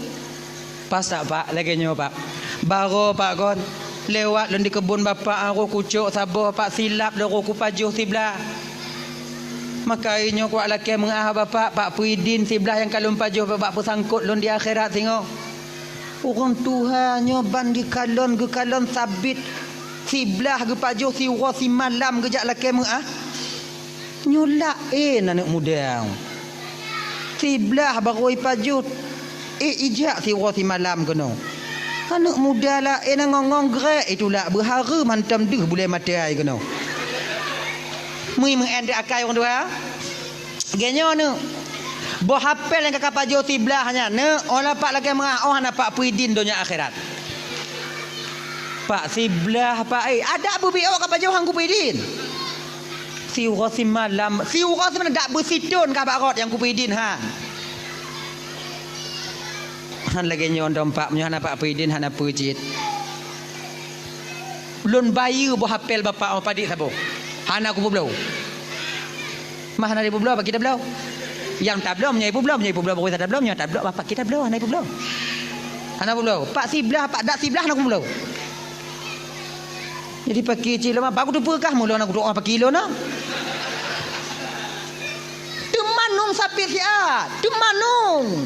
"Pas that Pak, lagée nyoe Pak. Baroe Pak kon, lewat lôn di keubon Bapak, roh kucok saboh Pak, silap lôn roh kupajoh siblah. Maka nyoe kuwat lakée meu'ah Bapak, Pak peuidin siblah nyang ka lôn pajoh Bapak peusangkot lôn di akhirat singoh." Ureuëng tuha nyoe ban geukalon, geukalon Sabit siblah geupajoh siuroe simalam geujak lakée meu'ah. Nyoe laén aneuëk muda. Siblah baroe ipajoh, éh, ijak siuroe simalam keunoe. Aneuëk muda laén ngon-ngon grék itulak beuhareuem hantom deuh bulée maté ai keunoe. Mui meu'en di akai ureuëng tuha. Lagée nyoe Neuk. Boh apel nyang ka kapajoh siblah nyan Neuk, oh na Pak lakée meu'ah, oh hana Pak peuidin donya akhirat. Pak siblah Pak, éh, adak beubiôh kapajoh han kupeuidin. Siuroe simalam, siuroe simalam dak beusithon ka bak rot nyang kupeuidin han. Han lagée nyoe dong Pak, meunyoe hana Pak peuidin hana peue cit. Lôn bayeue boh apel Bapak, oh, padit saboh. Hana kupeubloe. Mah hana ipeubloe, Pak kita bloe. Nyang tabloe meunyoe ipeubloe, meunyoe ipeubloe baru tabloe, meunyoe tabloe Bapak kita bloe, hana ipeubloe. Hana peubloe. Pak siblah, Pak dak siblah hana kupeubloe. Jadi paki cit lôn, baku teupeue kah meulôn aku doa paki lôn, nah. Teumanung Sabit siat, teumanung.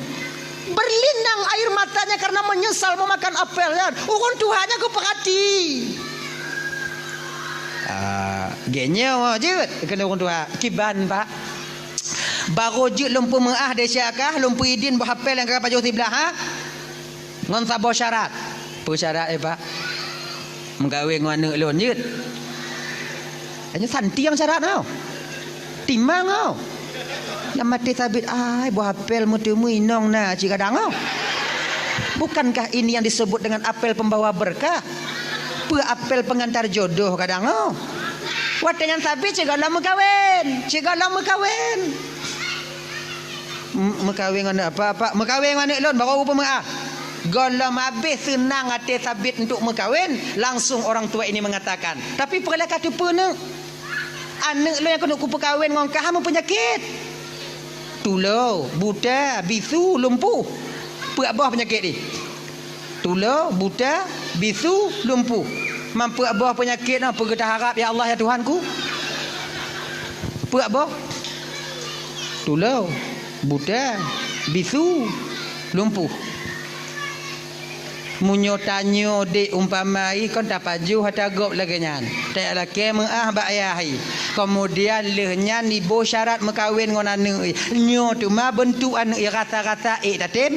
Berlinang air matanya karena menyesal memakan apel nyan. Ureuëng tuha nyan geupeurati. Ah, lagée nyoe jeuet keuneuk ureuëng tuha. Kiban, Pak. Baroe jeuet lôn peumeu'ah desya kah, lôn peuidin boh apel nyang ka pajoh siblah, ha? Ngon saboh syarat. Peue syarat, éh, Pak? Meukawen ngon aneuëk lôn jeuet. Hanya santiang syarat nyoe. Timang nyoe. Lam até Sabit, ai, boh apel meuteumui inong na cit kadang nyoe. Bukankah ini yang disebut dengan apel pembawa berkah? Peue apel pengantar jodoh kadang nyoe. Watée nyan Sabit cit gohlom meukawen, cit gohlom meukawen. M-, meukawen ngon apa, Pak? Meukawen ngon aneuëk lôn, baroe peumeu'ah. Gohlom habéh seunang até Sabit untuk meukawen, langsung orang tua ini mengatakan, "Tapi peue lé ka teupeu, Neuk? Aneuk lôn nyang keuneuk kupeukawen ngon kah meupeunyakét. Tulo, buta, bisu, lumpuh. Peuet boh peunyakét jih. Tulo, buta, bisu, lumpuh. Man peuet boh peunyakét nyoe peue geutaharab, ya Allah, ya Tuhanku? Peuet boh? Tulo, buta, bisu, lumpuh." Meunyoe tanyoe dék umpama i kon tapajoh ata gob lagée nyan, tajak lakée meuáh bak ayah i. Keumudian lheueh nyan iboh syarat meukawen ngon aneuk i. Nyoe teuma beuntuk aneuk i rasa-rasa ék tatem.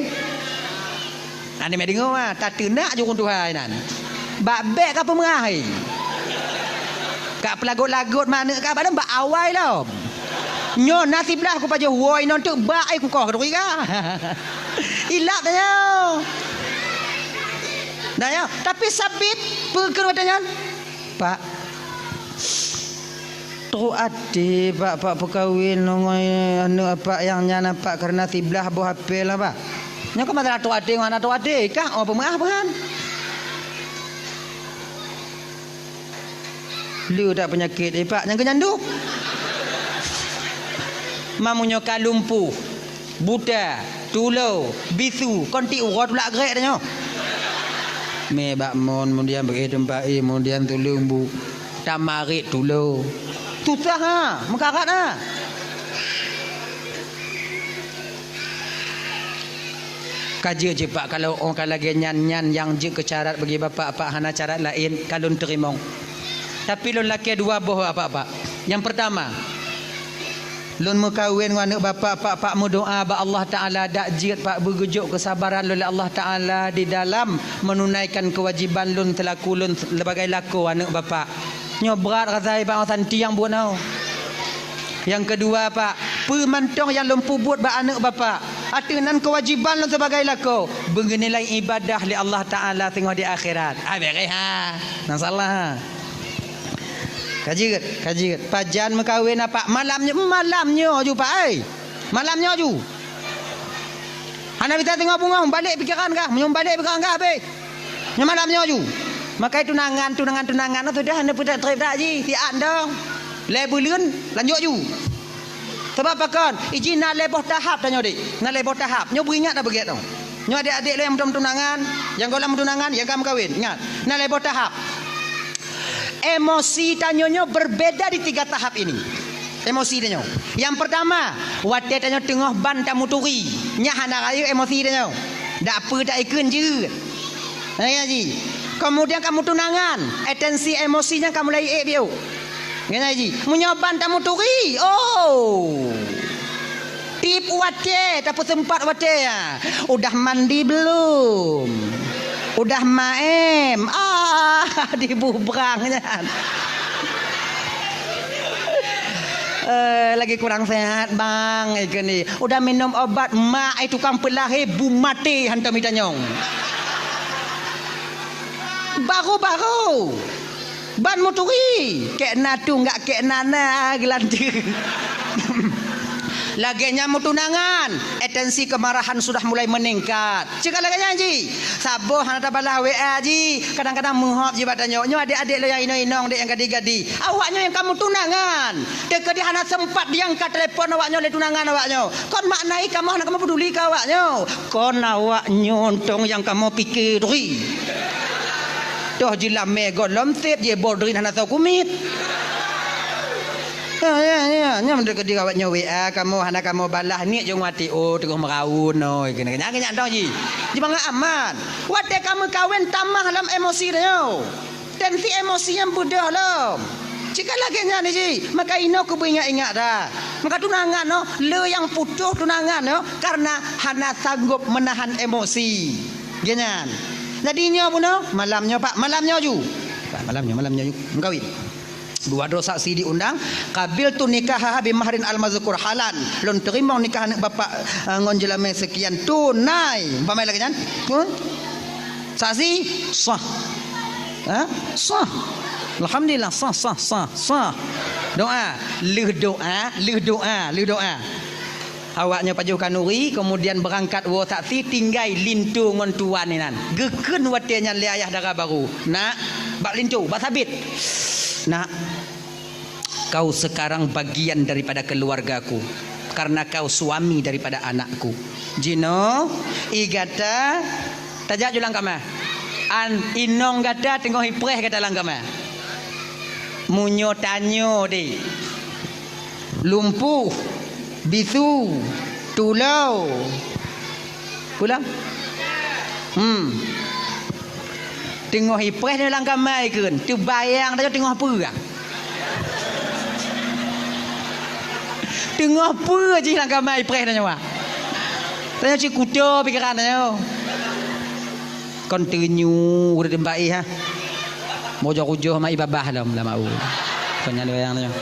Aneuk meudeungoe, ah, tateunak jurông tuha i nan. Bak bék ka peumeuáh i. Ka peulagot-lagot ma aneuk ka bak lom bak awai lom. Nyoe na siblah kupajoh woe inong teuk bak ai kukoh keuduri ka. Ilap tanyoe. Nah, ya, tapi Sabit peue kheun watée nyan? Pak, trok até Pak, Pak peukawen ngon aneuk Apak nyang nyan Apak kareuna siblah boh apé lah Pak. Nyoe ka masalah trok até ngon hana trok até, kah oh peumeuáh peuhan. Le that peunyakét, eh, Pak, nyang keu nyan duek. Mamunyoe ka lumpuh, buta, tulo, bisu, kon tiep uroe tulak grek tanyoe. Mé bak mon, keumudian beuéh teumpat éh, keumudian tuleueng bu, tamarit tulo. Susah ha, meukarat ha. Ka jeuet cit Pak, kalau oh ka lagée nyan, nyan nyang jeuet keu carat bagi Bapak, Pak hana carat laén, ka lôn teurimong. Tapi lôn lakée dua boh Bapak, Pak. Nyang peurtama, lôn meukawen ngon aneuk Bapak, Pak, Pak meudoá bak Allah Taala dak jeuet Pak beugeujok keusabaran lôn lé Allah Taala di dalam meununaikan keuwajiban lôn seulaku lôn sebagai lakoe aneuk Bapak. Nyoe brat rasa i Pak Hasan tiang buet nyoe. Nyang keudua, Pak, peue mantong nyang lôn peubuet bak aneuk Bapak, ateueh nan keuwajiban lôn sibagai lakoe, beunilai ibadah lé Allah Taala singoh di akhirat. Ah, beres ha. Nah, salah ha. Ka jeuet, ka jeuet. Pajan meukawen, Pak? Malam nyoe, malam nyoe ju, Pak, ai. Malam nyoe ju. Hana bisa teungoh beungoh, balek pikeran kah? Meunyoe balek pikeran kah, beh. Nyoe malam nyoe ju. Makai tunangan, tunangan, tunangan, oh, sudah, hana peutrép-trép dak jih, siat dong. Lhée buleuen, lanjut ju. Sabab pakon? Iji na lhée boh tahap tanyoe, Dek. Na lhée boh tahap. Nyoe beuingat dah beugét dong. Nyoe adék-adék lôn nyang meutunangan, nyang gohlom meutunangan, nyang ka meukawen. Ingat, na lhée boh tahap. Emosi tanyoe nyoe berbeda di tiga tahap ini. Emosi tanyoe. Nyang peurtama, watée tanyoe teungoh ban tamuturi, nyan hana rayeuk emosi tanyoe. Dak peue taikheun jeuet. Nah, ya ji. Keumudian ka meutunangan, atensi emosi nyan ka mulai ék biôh. Nyan ji. Meunyoe ban tamuturi, oh. Tiep watée, tapeuseumpat watée, ya. Udah mandi belum? Udah maem? Ah, dibubrang nyan. Eh, lagi kurang sehat, Bang, eh, keuneuk. Udah minum obat, mak, eh, tukang peulahé, bu maté hantom itanyong. Baru-baru. Ban muturi, kek na tu enggak kek na na geulanteue. Lagée nyan meutunangan, atensi kemarahan sudah mulai meningkat. Cit ka lagée nyan ji, saboh hana tabalah W A ji, kadang-kadang meuhop ji bak tanyoe. Nyoe adék-adék lôn nyang inong-inong dek nyang gadi-gadi. Awaknyoe nyang ka meutunangan, teukeudi hana sempat diangkat telepon awaknyoe lé tunangan awaknyoe. Kon makna i kamoe hana kamoe peduli keu awaknyoe. Kon awaknyoe tong nyang kamoe pike turi. Toh jilamé gohlom sép jiboh drin hana soe kumiet. Ya, ya, ya, nyan deukeudi awaknyoe W A kamoe hana kamoe balah niet jong wati, oh, teungoh meuraun noi keuneuk. Nyan, nyan tong ji. Jibangai aman. Watée ka meukawen tamah lam emosi tanyoe. Tensi emosi nyan beudôh lom. Cit ka lagée nyan ji, maka inoe keubeue ingat-ingat dah. Maka tunangan noh, le nyang putôh tunangan noh karena hana sanggob meunahan emosi. Geuh nyan. Jadi nyoe bunoe, malam nyoe, Pak, malam nyoe ju. Pak, malam nyoe, malam nyoe ju. Meukawen. Dua droe saksi diundang, qabiltu nikahaha bi mahrin al-mazkur halan. Lôn teurimong nikah aneuk bapak, eh, ngon jeulamé seukian tunai. Umpama lagée nyan. Pun? Saksi sah. Ha? Sah. Alhamdulillah, sah, sah, sah, sah. Doa, lheueh doa, lheueh doa, lheueh doa. Awaknyoe pajoh khanuri, keumudian beurangkat woe saksi, tinggai linto ngon tuan inan. Geukheun watée nyan lé ayah dara barô, "Nak, bak linto, bak Sabit. Nak, kau sekarang bagian daripada keluargaku, karena kau suami daripada anakku. Jinoe, ie gata, tajak ju lam kama. An inong gata teungoh ipreh gata lam kama. Meunyoe tanyoe deh, lumpuh, bisu, tulô, pulang. Hmm. Teungoh ipreh lam kama ikheun, teubayang tanyoe teungoh peue. Teungoh peue jih lam kama ipreh tanyoe. Tanyoe cit kuto pikeran tanyoe. Kon teunyu ureuëng tempat ih, ha. Mojok ujoh mai babah lom lama u. Kon nyan wayang tanyoe.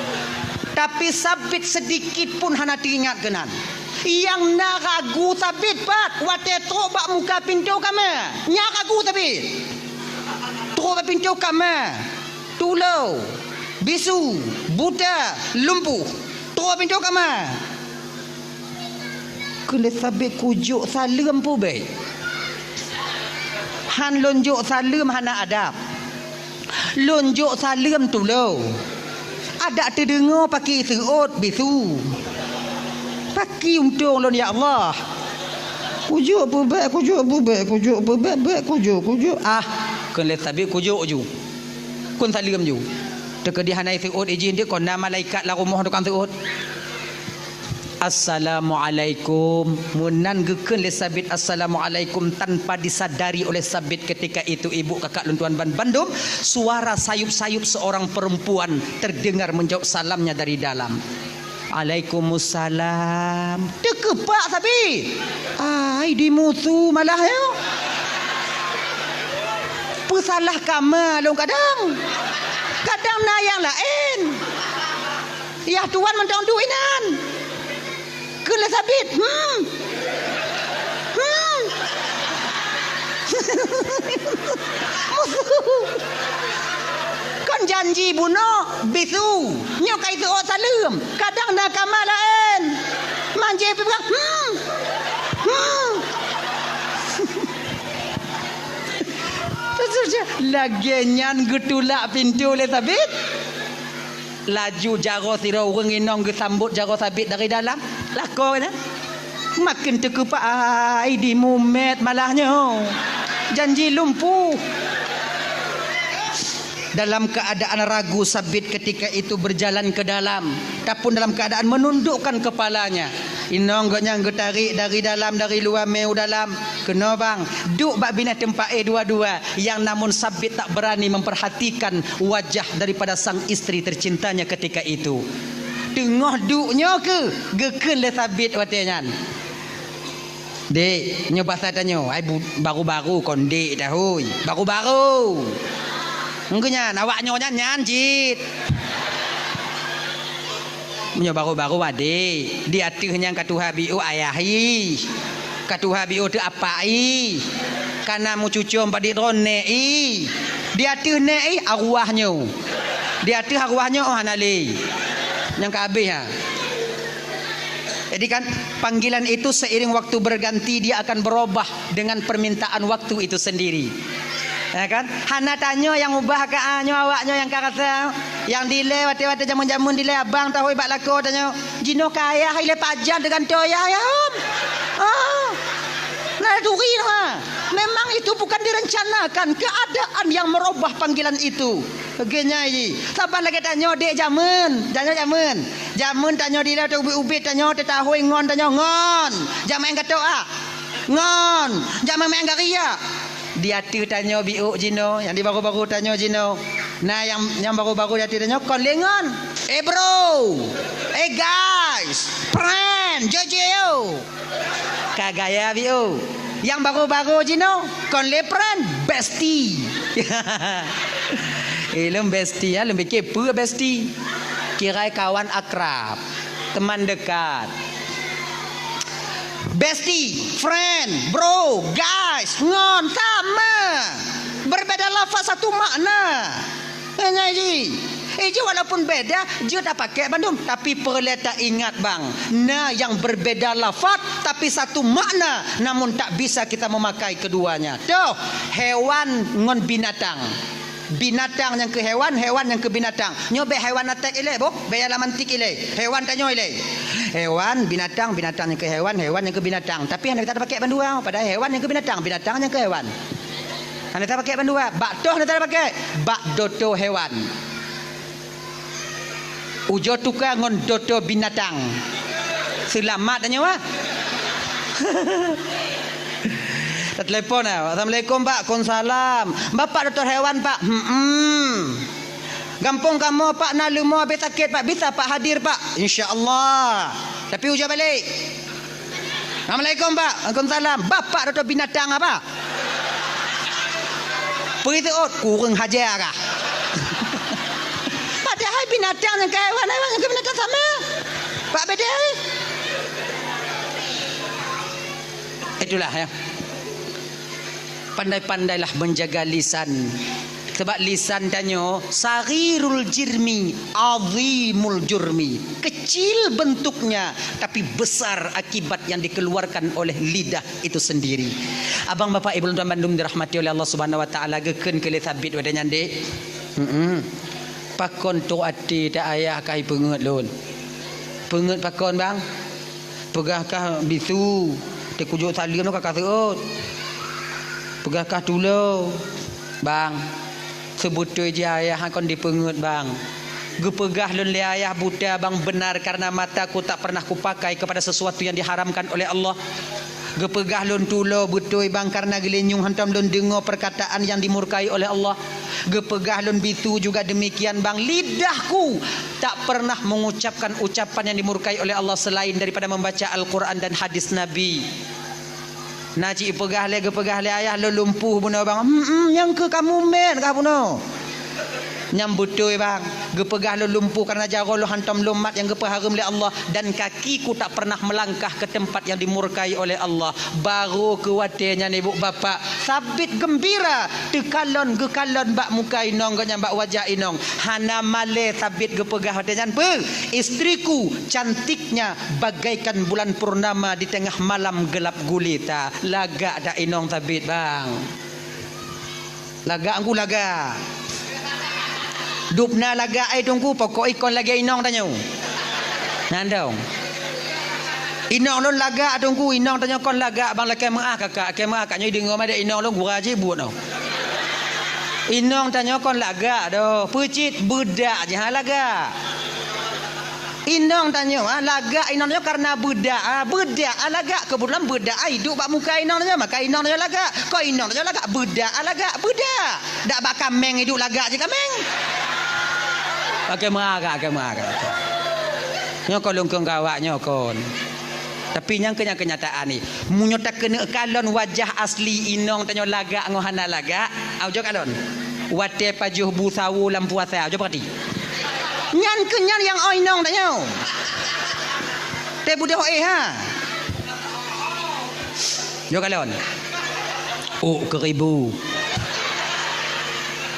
Tapi Sabit sedikit pun hana teuingat keunan. Nyang na ragu Sabit pat watée trok bak muka pintoe kama. Nyan ragu Sabit. Trok bak pintoe kama. Tulô, bisu, buta, lumpuh. Trok bak pintoe kama. Kheun lé Sabit, "Kujok saleuem peue bék? Han lôn jok saleuem hana adab. Lôn jok saleuem tulô. Adak teudeungoe paki seuôt bisu. Paki untông lôn, ya Allah. Kujok peue bék, kujok peue bék, kujok peue bék, bék kujok, kujok." Ah, kheun lé Sabit, "Kujok ju. Kheun saleuem ju." Teukeudi hana seuôt ijih deuh, kon na malaikat lam rumoh tukang seuôt. "Assalamualaikum." Meunan geukheun lé Sabit, "Assalamualaikum," tanpa disadari oleh Sabit ketika itu, ibu, kakak lôn tuan ban bandum, suara sayup-sayup seorang perempuan terdengar menjawab salamnya dari dalam. "Alaikumussalam." Teukeupak Sabit. Ai, dimusu malah nyoe. Peusalah kama lôn kadang. Kadang na nyang laén. Yah tuan mantong duek inan. Kheun lé Sabit, "Hmm. Hmm." Musu. Kon janji bunoe bisu. Nyoe ka iseuôt saleuem. Kadang na kama laén. Manjé peugah, "Hmm. Hmm." Lagée nyan geutulak pintoe lé Sabit. Laju jaroe sidroe ureuëng inong geusambot jaroe Sabit dari dalam. Lakoe nyan. Maken teukeupak, ai, dimumet malah nyoe. Janji lumpuh. Dalam keadaan ragu, Sabit ketika itu berjalan ke dalam, ataupun dalam keadaan menundukkan kepalanya. Inong gobnyan geutarék dari dalam, dari luwa mé u dalam. Keunoe bang, duek bak binéh teumpat éh dua-dua. Yang namun Sabit tak berani memperhatikan wajah daripada sang istri tercintanya ketika itu. Teungoh duek nyoe keuh geukheun lé Sabit watée nyan. "Dek, nyoe pasai tanyoe, ai bu-, baru-baru kon dek dah, hôi. Baru-baru. Engkeu nyan, awak nyoe nyan, nyan cit. Meunyoe baru-baru adek, di ateueh nyan ka tuha biôh ayah ih. Ka tuha biôh teuh apak ih. Ka na meucucom padit droe nèk ih. Di ateueh nèk ih, arwah nyoe. Di ateueh arwah nyoe, oh, hana lé. Nyang ka habéh, ha." Jadi kan, panggilan itu seiring waktu berganti, dia akan berubah dengan permintaan waktu itu sendiri. Ya kan? Hana tanyoe nyang ubah ka, ah, nyoe awak nyoe nyang ka rasa. Nyang dilée watée-watée jameun-jameun dilée abang tahôi bak lakoe tanyoe. Jinoe ka ayah ilée pajan teugantoe ayah, ya, Om. Ah. Nah, turi, ha. Memang itu bukan direncanakan, keadaan yang merubah panggilan itu. Lagée nyan jih. Saban lagée tanyoe dek jameun, tanyoe jameun. Jameun tanyoe dilée teuh ubit-ubit tanyoe teutahôi ngon tanyoe ngon. Jak meu'en gatok ah. Ngon. Jak meu'en gari ah. Di ateueh tanyoe biôh jinoe, nyang di baru-baru tanyoe jinoe. Nah, nyang, nyang baru-baru di ateueh tanyoe kon lé ngon. Eh, bro. Eh, guys. Friend. Jojo. Ka gaya biôh. Nyang baru-baru jinoe kon lé friend, bestie. Eh, lôn bestie, ya, lôn pikir peue bestie. Kirai kawan akrab, teman dekat. Bestie, friend, bro, guys, ngon, sama. Berbeda lafaz, satu makna. Nyan jih. Eh, jih walaupun beda, jeuet tapakék bandum, tapi peureulée taingat bang, na nyang berbeda lafaz, tapi satu makna, namun tak bisa kita memakai keduanya. Toh, hewan ngon binatang. Binatang nyang keu hewan, hewan nyang keu binatang. Nyoe bék hewan atek ilée, boh, bék nyang lam antik ilée. Hewan tanyoe ilée. Hewan, binatang, binatang nyang keu hewan, hewan nyang keu binatang. Tapi hana tapakék bandua, padahai hewan nyang keu binatang, binatang nyang keu hewan. Hana tapakék bandua, bak toh hana tapakék, bak doto hewan. Ujoe tuka ngon doto binatang. Seulamat tanyoe, ah. Tatelepon, ah. "Assalamualaikum, Pak." "Waalaikumsalam." "Bapak dokto hewan, Pak?" "Hmm." "Gampông kamoe, Pak, na leumo habéh sakét, Pak. Bisa, Pak, hadir, Pak?" "Insya Allah." Tapi ujoe balek. "Assalamualaikum, Pak." "Waalaikumsalam." "Bapak dokto binatang apa?" Peue seuôt, kureueng haja kah? Padahai binatang nyang keu hewan, hewan nyang keu binatang sama. Pak beda, eh? Itulah, ya. Pandai-pandailah menjaga lisan. Sebab lisan tanyoe saghirul jirmi, azimul jurmi. Kecil bentuknya, tapi besar akibat yang dikeluarkan oleh lidah itu sendiri. Abang, bapak, ibu lôn tuan bandum dirahmati oleh Allah Subhanahu wa Taala, geukheun keu lé Sabit watée nyan, Dek. Heeh. Pakon trok até ta ayah ka ipeungeuet lôn. Peungeuet pakon, Bang? Peugah kah bisu, teukujok saleuem ka ka seuôt. Peugah kah tulo, Bang. Seubeutôi jih ayah kon dipeungeuet, Bang. Geupeugah lôn lé ayah buta, Bang, benar karena mataku tak pernah kupakai kepada sesuatu yang diharamkan oleh Allah. Geupeugah lôn tulo beutôi, Bang, karena geulinyueng hantom lôn deungoe perkataan yang dimurkai oleh Allah. Geupeugah lôn bisu juga demikian, Bang, lidahku tak pernah mengucapkan ucapan yang dimurkai oleh Allah selain daripada membaca Al-Quran dan hadis Nabi. Na cit peugah lé, geupeugah lé ayah lôn lumpuh bunoe, Bang. Hmm, hmm, nyang keu kamu mét kah bunoe. Nyang beutôi, Bang. Geupeugah lôn lumpuh karena jaroe lôn hantom lôn mat nyang geupeuhareuem lé Allah, dan kakiku tak pernah melangkah ke tempat yang dimurkai oleh Allah. Barô keu watée nyan, ibu bapak, Sabit geumbira, teukalon geukalon bak muka inong geuh nyan, bak wajah inong. Hana malée Sabit geupeugah watée nyan, "Beuh, istriku cantiknya bagaikan bulan purnama di tengah malam gelap gulita." Lagak dak inong Sabit, Bang? Lagak Teungku, lagak. Dubna lagak, eh, Teungku, pokok ikon lagée inong tanyoe. Nyan dong. Inong lôn lagak, Teungku, inong tanyoe kon lagak, Bang, lakée meuáh kakak, lakée meuáh kakak nyoe deungoe madé inong lôn gura jih buet nyoe. Inong tanyoe kon lagak doh, peucit beudak jih, ha, lagak. Inong tanyoe, ah, lagak inong tanyoe karena beudak, ah, beudak, ah, lagak. Keubeutulan beudak, ah, iduek bak muka inong tanyoe, maka inong tanyoe lagak. Kok inong tanyoe lagak, beudak, ah, lagak, beudak. Dak bak kaméng iduek lagak jih kaméng. Oke, meuagak, oke, meuagak. Nyoe kon lôn kheun keu awak nyoe kon. Tapi nyang keu-, nyang keunyataan ni, meunyoe takeuneuk kalon wajah asli inong tanyoe lagak ngon hana lagak, au jok kalon. Watée pajoh bu sawo lam puasa, au jok peurati. Nyan keuh nyan nyang oi inong tanyoe. Teubeudôh éh ha. Nyoe kalon. Ôk keuribu.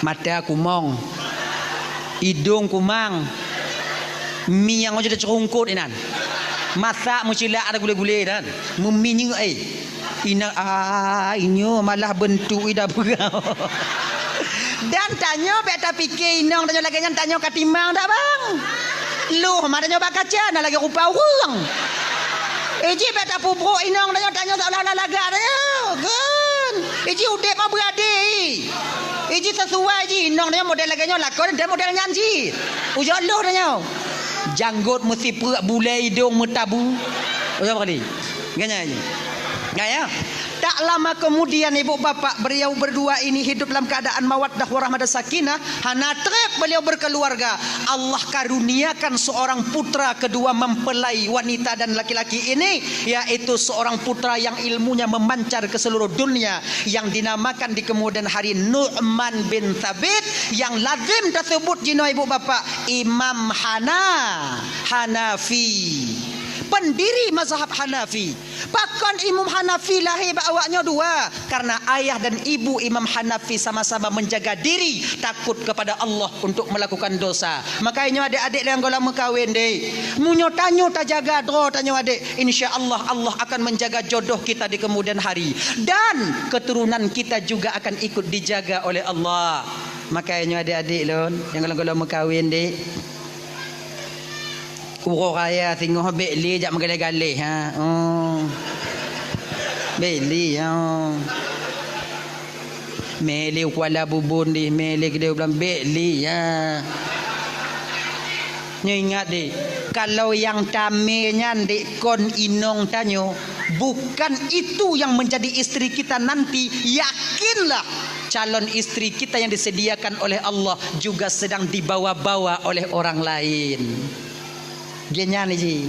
Mata kumong. Idong kumang. Miang ojok teuceurungkot inan. Masak meucilak ada gulé-gulé inan. Meuminyeuk éh. Inong, ah, inyoe malah beuntuk ida beurau. Dan tanyoe bék tapike inong tanyoe lagée nyan, tanyoe ka timang dak, Bang? Loh, ma tanyoe bak kaca na lagée rupa ureuëng. Iji bék tapubroe inong tanyoe, tanyoe seolah-olah lagak tanyoe. Gen. Iji udeb ma beurade. Iji sesuai ji inong tanyoe model lagée nyoe lakon dan model nyan ji. Ujok loh tanyoe. Janggot meusipreuk, bulée idong meutabu. Ujok kali. Ganya ini. Gaya. Tak lama kemudian ibu bapak beliau berdua ini hidup dalam keadaan mawaddah warahmah dan sakinah, hana treb beliau berkeluarga. Allah karuniakan seorang putra kedua mempelai wanita dan laki-laki ini, yaitu seorang putra yang ilmunya memancar ke seluruh dunia, yang dinamakan di kemudian hari Nu'man bin Thabit, yang lazim tersebut jinoe ibu bapak Imam Hana, Hanafi. pendiri mazhab Hanafi. Pakon Imam Hanafi lahé bak awaknyoe dua? Karena ayah dan ibu Imam Hanafi sama-sama menjaga diri, takut kepada Allah untuk melakukan dosa. Makanya nyoe adék-adék nyang gohlom meukawen deh. Meunyoe tanyoe tajaga droe tanyoe adék, insya Allah, Allah akan menjaga jodoh kita di kemudian hari. Dan keturunan kita juga akan ikut dijaga oleh Allah. Makanya nyoe adék-adék lôn, nyang gohlom-gohlom meukawen deh. Uroe raya singoh bèk lé jak meugaleh-galeh, ha. Oh. Bèk lé, ha. Mè lé u Kuala Bubon dih, mè lé keudéh u Blang, bèk lé, ha. Nyoe ingat deh, kalau nyang tamè nyan dek kon inong tanyoe, bukan itu yang menjadi istri kita nanti, yakinlah calon istri kita yang disediakan oleh Allah juga sedang dibawa-bawa oleh orang lain. Geuhnyan ji.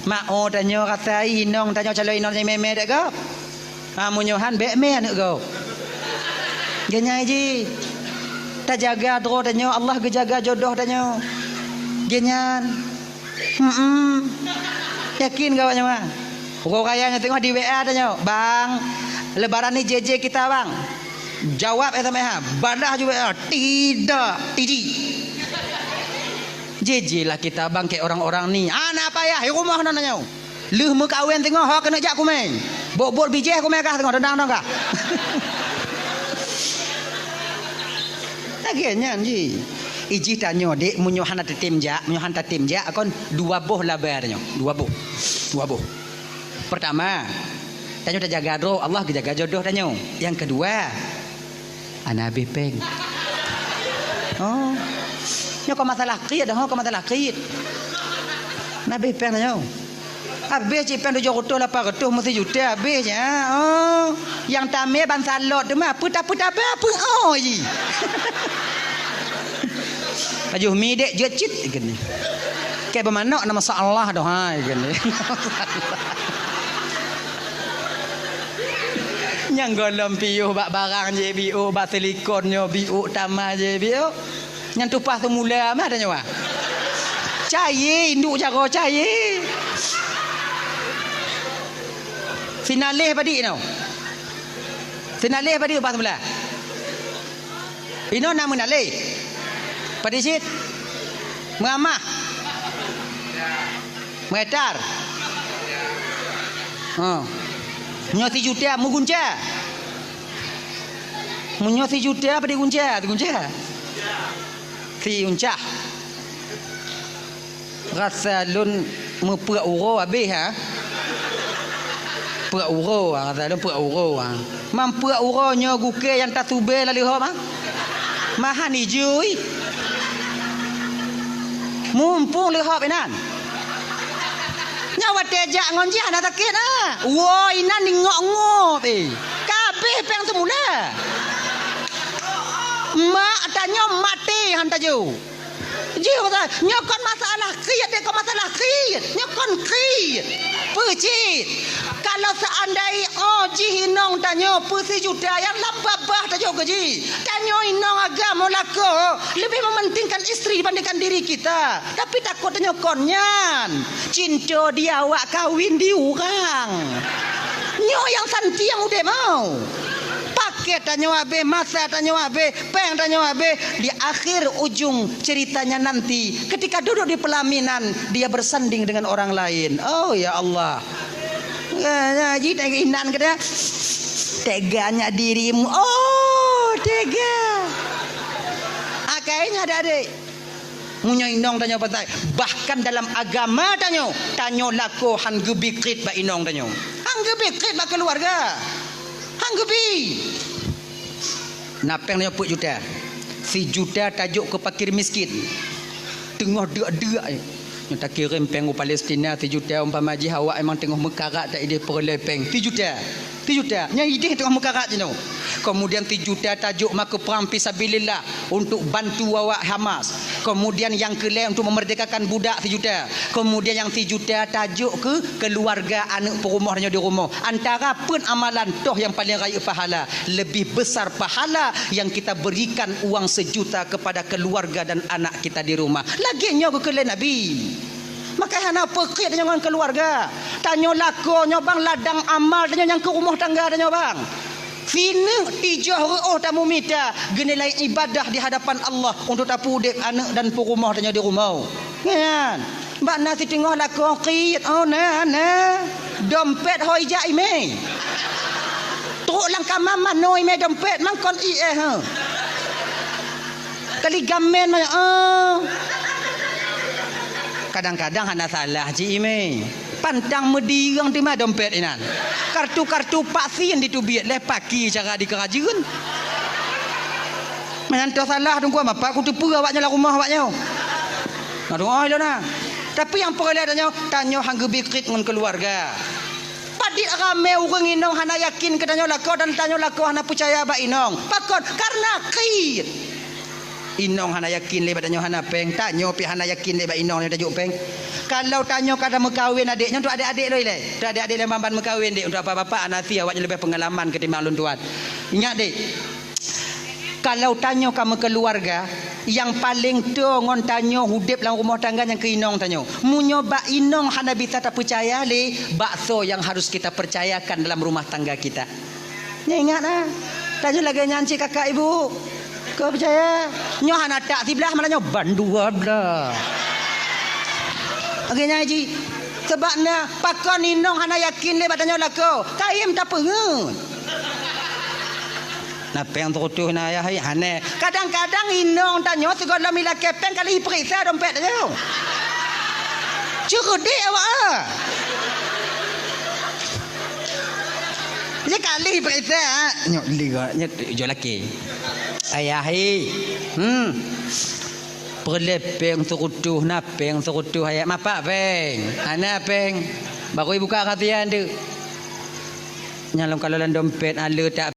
Mak, oh, tanyoe rasa inong tanyoe calon inong nyang mè-mè dek gob. Ha, meunyoe han bèk mè aneuk gob. Geuhnyan ji. Tajaga droe tanyoe, Allah geujaga jodoh tanyoe. Geuhnyan. Hmm. Yakin keu awak nyoe? Uroe raya nyoe teungoh di W A tanyoe, "Bang, lebaran ni J J kita, Bang." Jawab S M S, ha. Balah ju W A, "Tidak, Tiji." J J lah kita bangke orang-orang ni. Anak payah, di rumoh nan nyoe. Lheueh meukawen teungoh, ho keuneuk jak kumè. Bot-bot bijéh kumè kah teungoh, tendang-tendang kah. Lagèe nyan ji. Ijih tanyoe, dek, meunyoe hana tatem jak, meunyoe hana tatem jak, kon dua boh laba tanyoe. Dua boh. Dua boh. Pertama, tanyoe tajaga droe, Allah geujaga jodoh tanyoe. Nyang keudua, Hana habéh péng. Oh. Nyoe kon masalah krit, ho, kon masalah krit. Hana habéh péng nyoe. Habéh cit péng tujoh reutôh lapan reutôh, meusijuta habéh nyan. Oh. Nyang tamè ban salot teuma, peue ta-, peue tabah, peue, oh, ji. Pajoh mi dek jeuet cit, geuhnyan. Kèe beumanok na masalah doh, hai, geuhnyan. Nyang gohlom piôh bak barang jih biôh, bak silikon nyoe biôh, tamah jih biôh. Nyang tumpah seumula mah tanyoe. Cayé, induek jaroe cayé. Sinaleh padit nyoe. Sinaleh padit tumpah seumula. Inoe na meunaleh. Padit cit? Meuamah. Meuetar. Ha. Nyoe sijuta meugunca. Meunyoe sijuta apa digunca? Digunca. Siunca. Rasa lôn meupeuek uroe habéh, ha? Peuek uroe, ha, rasa lôn peuek uroe, ha. Meupeuek uroe nyoe gukée nyang tasubée lam leuhop, ha? Mahan ijui. Mumpung leuhop inan. Nyoe watée jak ngon jih hana sakét, ha? Woe inan ingok-ngop, eh. Ka habéh péng seumula. Mak tanyoe maté han tajok. Jih kata, nyoe kon masalah kriet, dek, kon masalah kriet. Nyoe kon kriet. Peue cit? Kalau seandai, oh, jih inong tanyoe peusijuta nyang lam babah tajok keu jih. Tanyoe inong agam lakoe lebih mementingkan istri dibandingkan diri kita. Tapi takot tanyoe kon nyan. Cinta di awak kawin di urang. Nyoe nyang santiang udeb mau. Paket tanyoe habéh, masa tanyoe habéh, péng tanyoe habéh, di akhir ujung ceritanya nanti, ketika duduk di pelaminan, dia bersanding dengan orang lain. Oh, ya Allah. Ya, ya, ji tengok inan kata, "Teganya dirimu." Oh, tega. Akainya ada, dek. Meunyoe inong tanyoe patai, bahkan dalam agama tanyoe, tanyoe lakoe han geubi kriet bak inong tanyoe. Han geubi kriet bak keuluwarga. Han geubi. Na péng nyoe peuet juta. Sijuta tajok keu fakir miskin. Teungoh deuk-deuk, eh. Nyoe takirém péng u Palestina sijuta, umpama jih awak memang teungoh meukarat, tak idéh peureulée péng. Sijuta. Sijuta. Nyan idéh teungoh meukarat jinoe. Kemudian sijuta tajok ma keu prang fisabilillah untuk bantu awak Hamas. Kemudian nyang keulhée untuk memerdekakan budak sijuta. Kemudian nyang sijuta tajok keu keuluwarga aneuk peurumoh nyoe di rumoh. Antara peuet amalan toh nyang paleng rayeuk pahala, lebih besar pahala yang kita berikan uang sejuta kepada keluarga dan anak kita di rumah. Lagée nyoe geukheun lé Nabi. Pakai hana peukét tanyoe ngon keuluwarga. Tanyoe lakoe nyoe bang ladang amal tanyoe nyang keu rumoh tangga tanyoe bang. Sineuk tijoh reuôh tamumita geunilai ibadah di hadapan Allah untuk tapeudeb aneuk dan peurumoh tanyoe di rumoh. Nyan. Bak na siteungoh lakoe krit, oh na, na. Dompet hôi jak imé. Trok lam kama manoe imé dompet mangkon ié, ha. Kali gamen mah, oh. Kadang-kadang hana salah cit imé. Pantang meudirang teuma dompet inan. Kartu-kartu vaksin ditubiet lé paki cara dikeurajeuen. Meunan toh salah teungku mapa kuteupeue awaknyoe lam rumoh awaknyoe. Nah, doa lôn na. Tapi nyang peureulée tanyoe, tanyoe han geubi krit ngon keuluwarga. Padit ramé ureuëng inong hana yakin keu tanyoe lakoe dan tanyoe lakoe hana peucaya bak inong. Pakon? Karena krit. Inong hana yakin lé bak tanyoe hana péng, tanyoe pih hana yakin lé bak inong nyang tajok péng. Kalau tanyoe ka meukawen adék nyoe untuk adék-adék lôn ilée. Untuk adék-adék lôn ban-ban meukawen dék, untuk bapak-bapak hana si awaknyoe leubeh peungalaman ketimbang lôn tuan. Ingat dék, kalau tanyoe ka meukeuluwarga, nyang paleng toe ngon tanyoe udeb lam rumoh tangga nyang keu inong tanyoe. Meunyoe bak inong hana bisa tapeucaya lé, bak soe nyang harus kita percayakan dalam rumah tangga kita? Nyoe ingat na, tanyoe lagée nyan cit kakak ibu. Kau percaya? Nyoe hana tak siblah malah nyoe bandua blah. Lagée nyan cit. Sebab na pakon inong hana yakin lé bak tanyoe lakoe. Kayém tapeungeut. Na péng seurutoh na ayah hai hane. Kadang-kadang inong tanyoe sigohlom ilakée péng kali ipeuriksa dompet tanyoe. Ceureudek awak ah. Nyoe kali ipeuriksa, nyoe liga, nyoe jo laki. Ayah hai. Hmm. Peureulée péng seurutoh na péng seurutoh ayah mapak péng. Hana péng. Baru ibuka rahsia tu. Nyang lom kalau lam dompet ale tak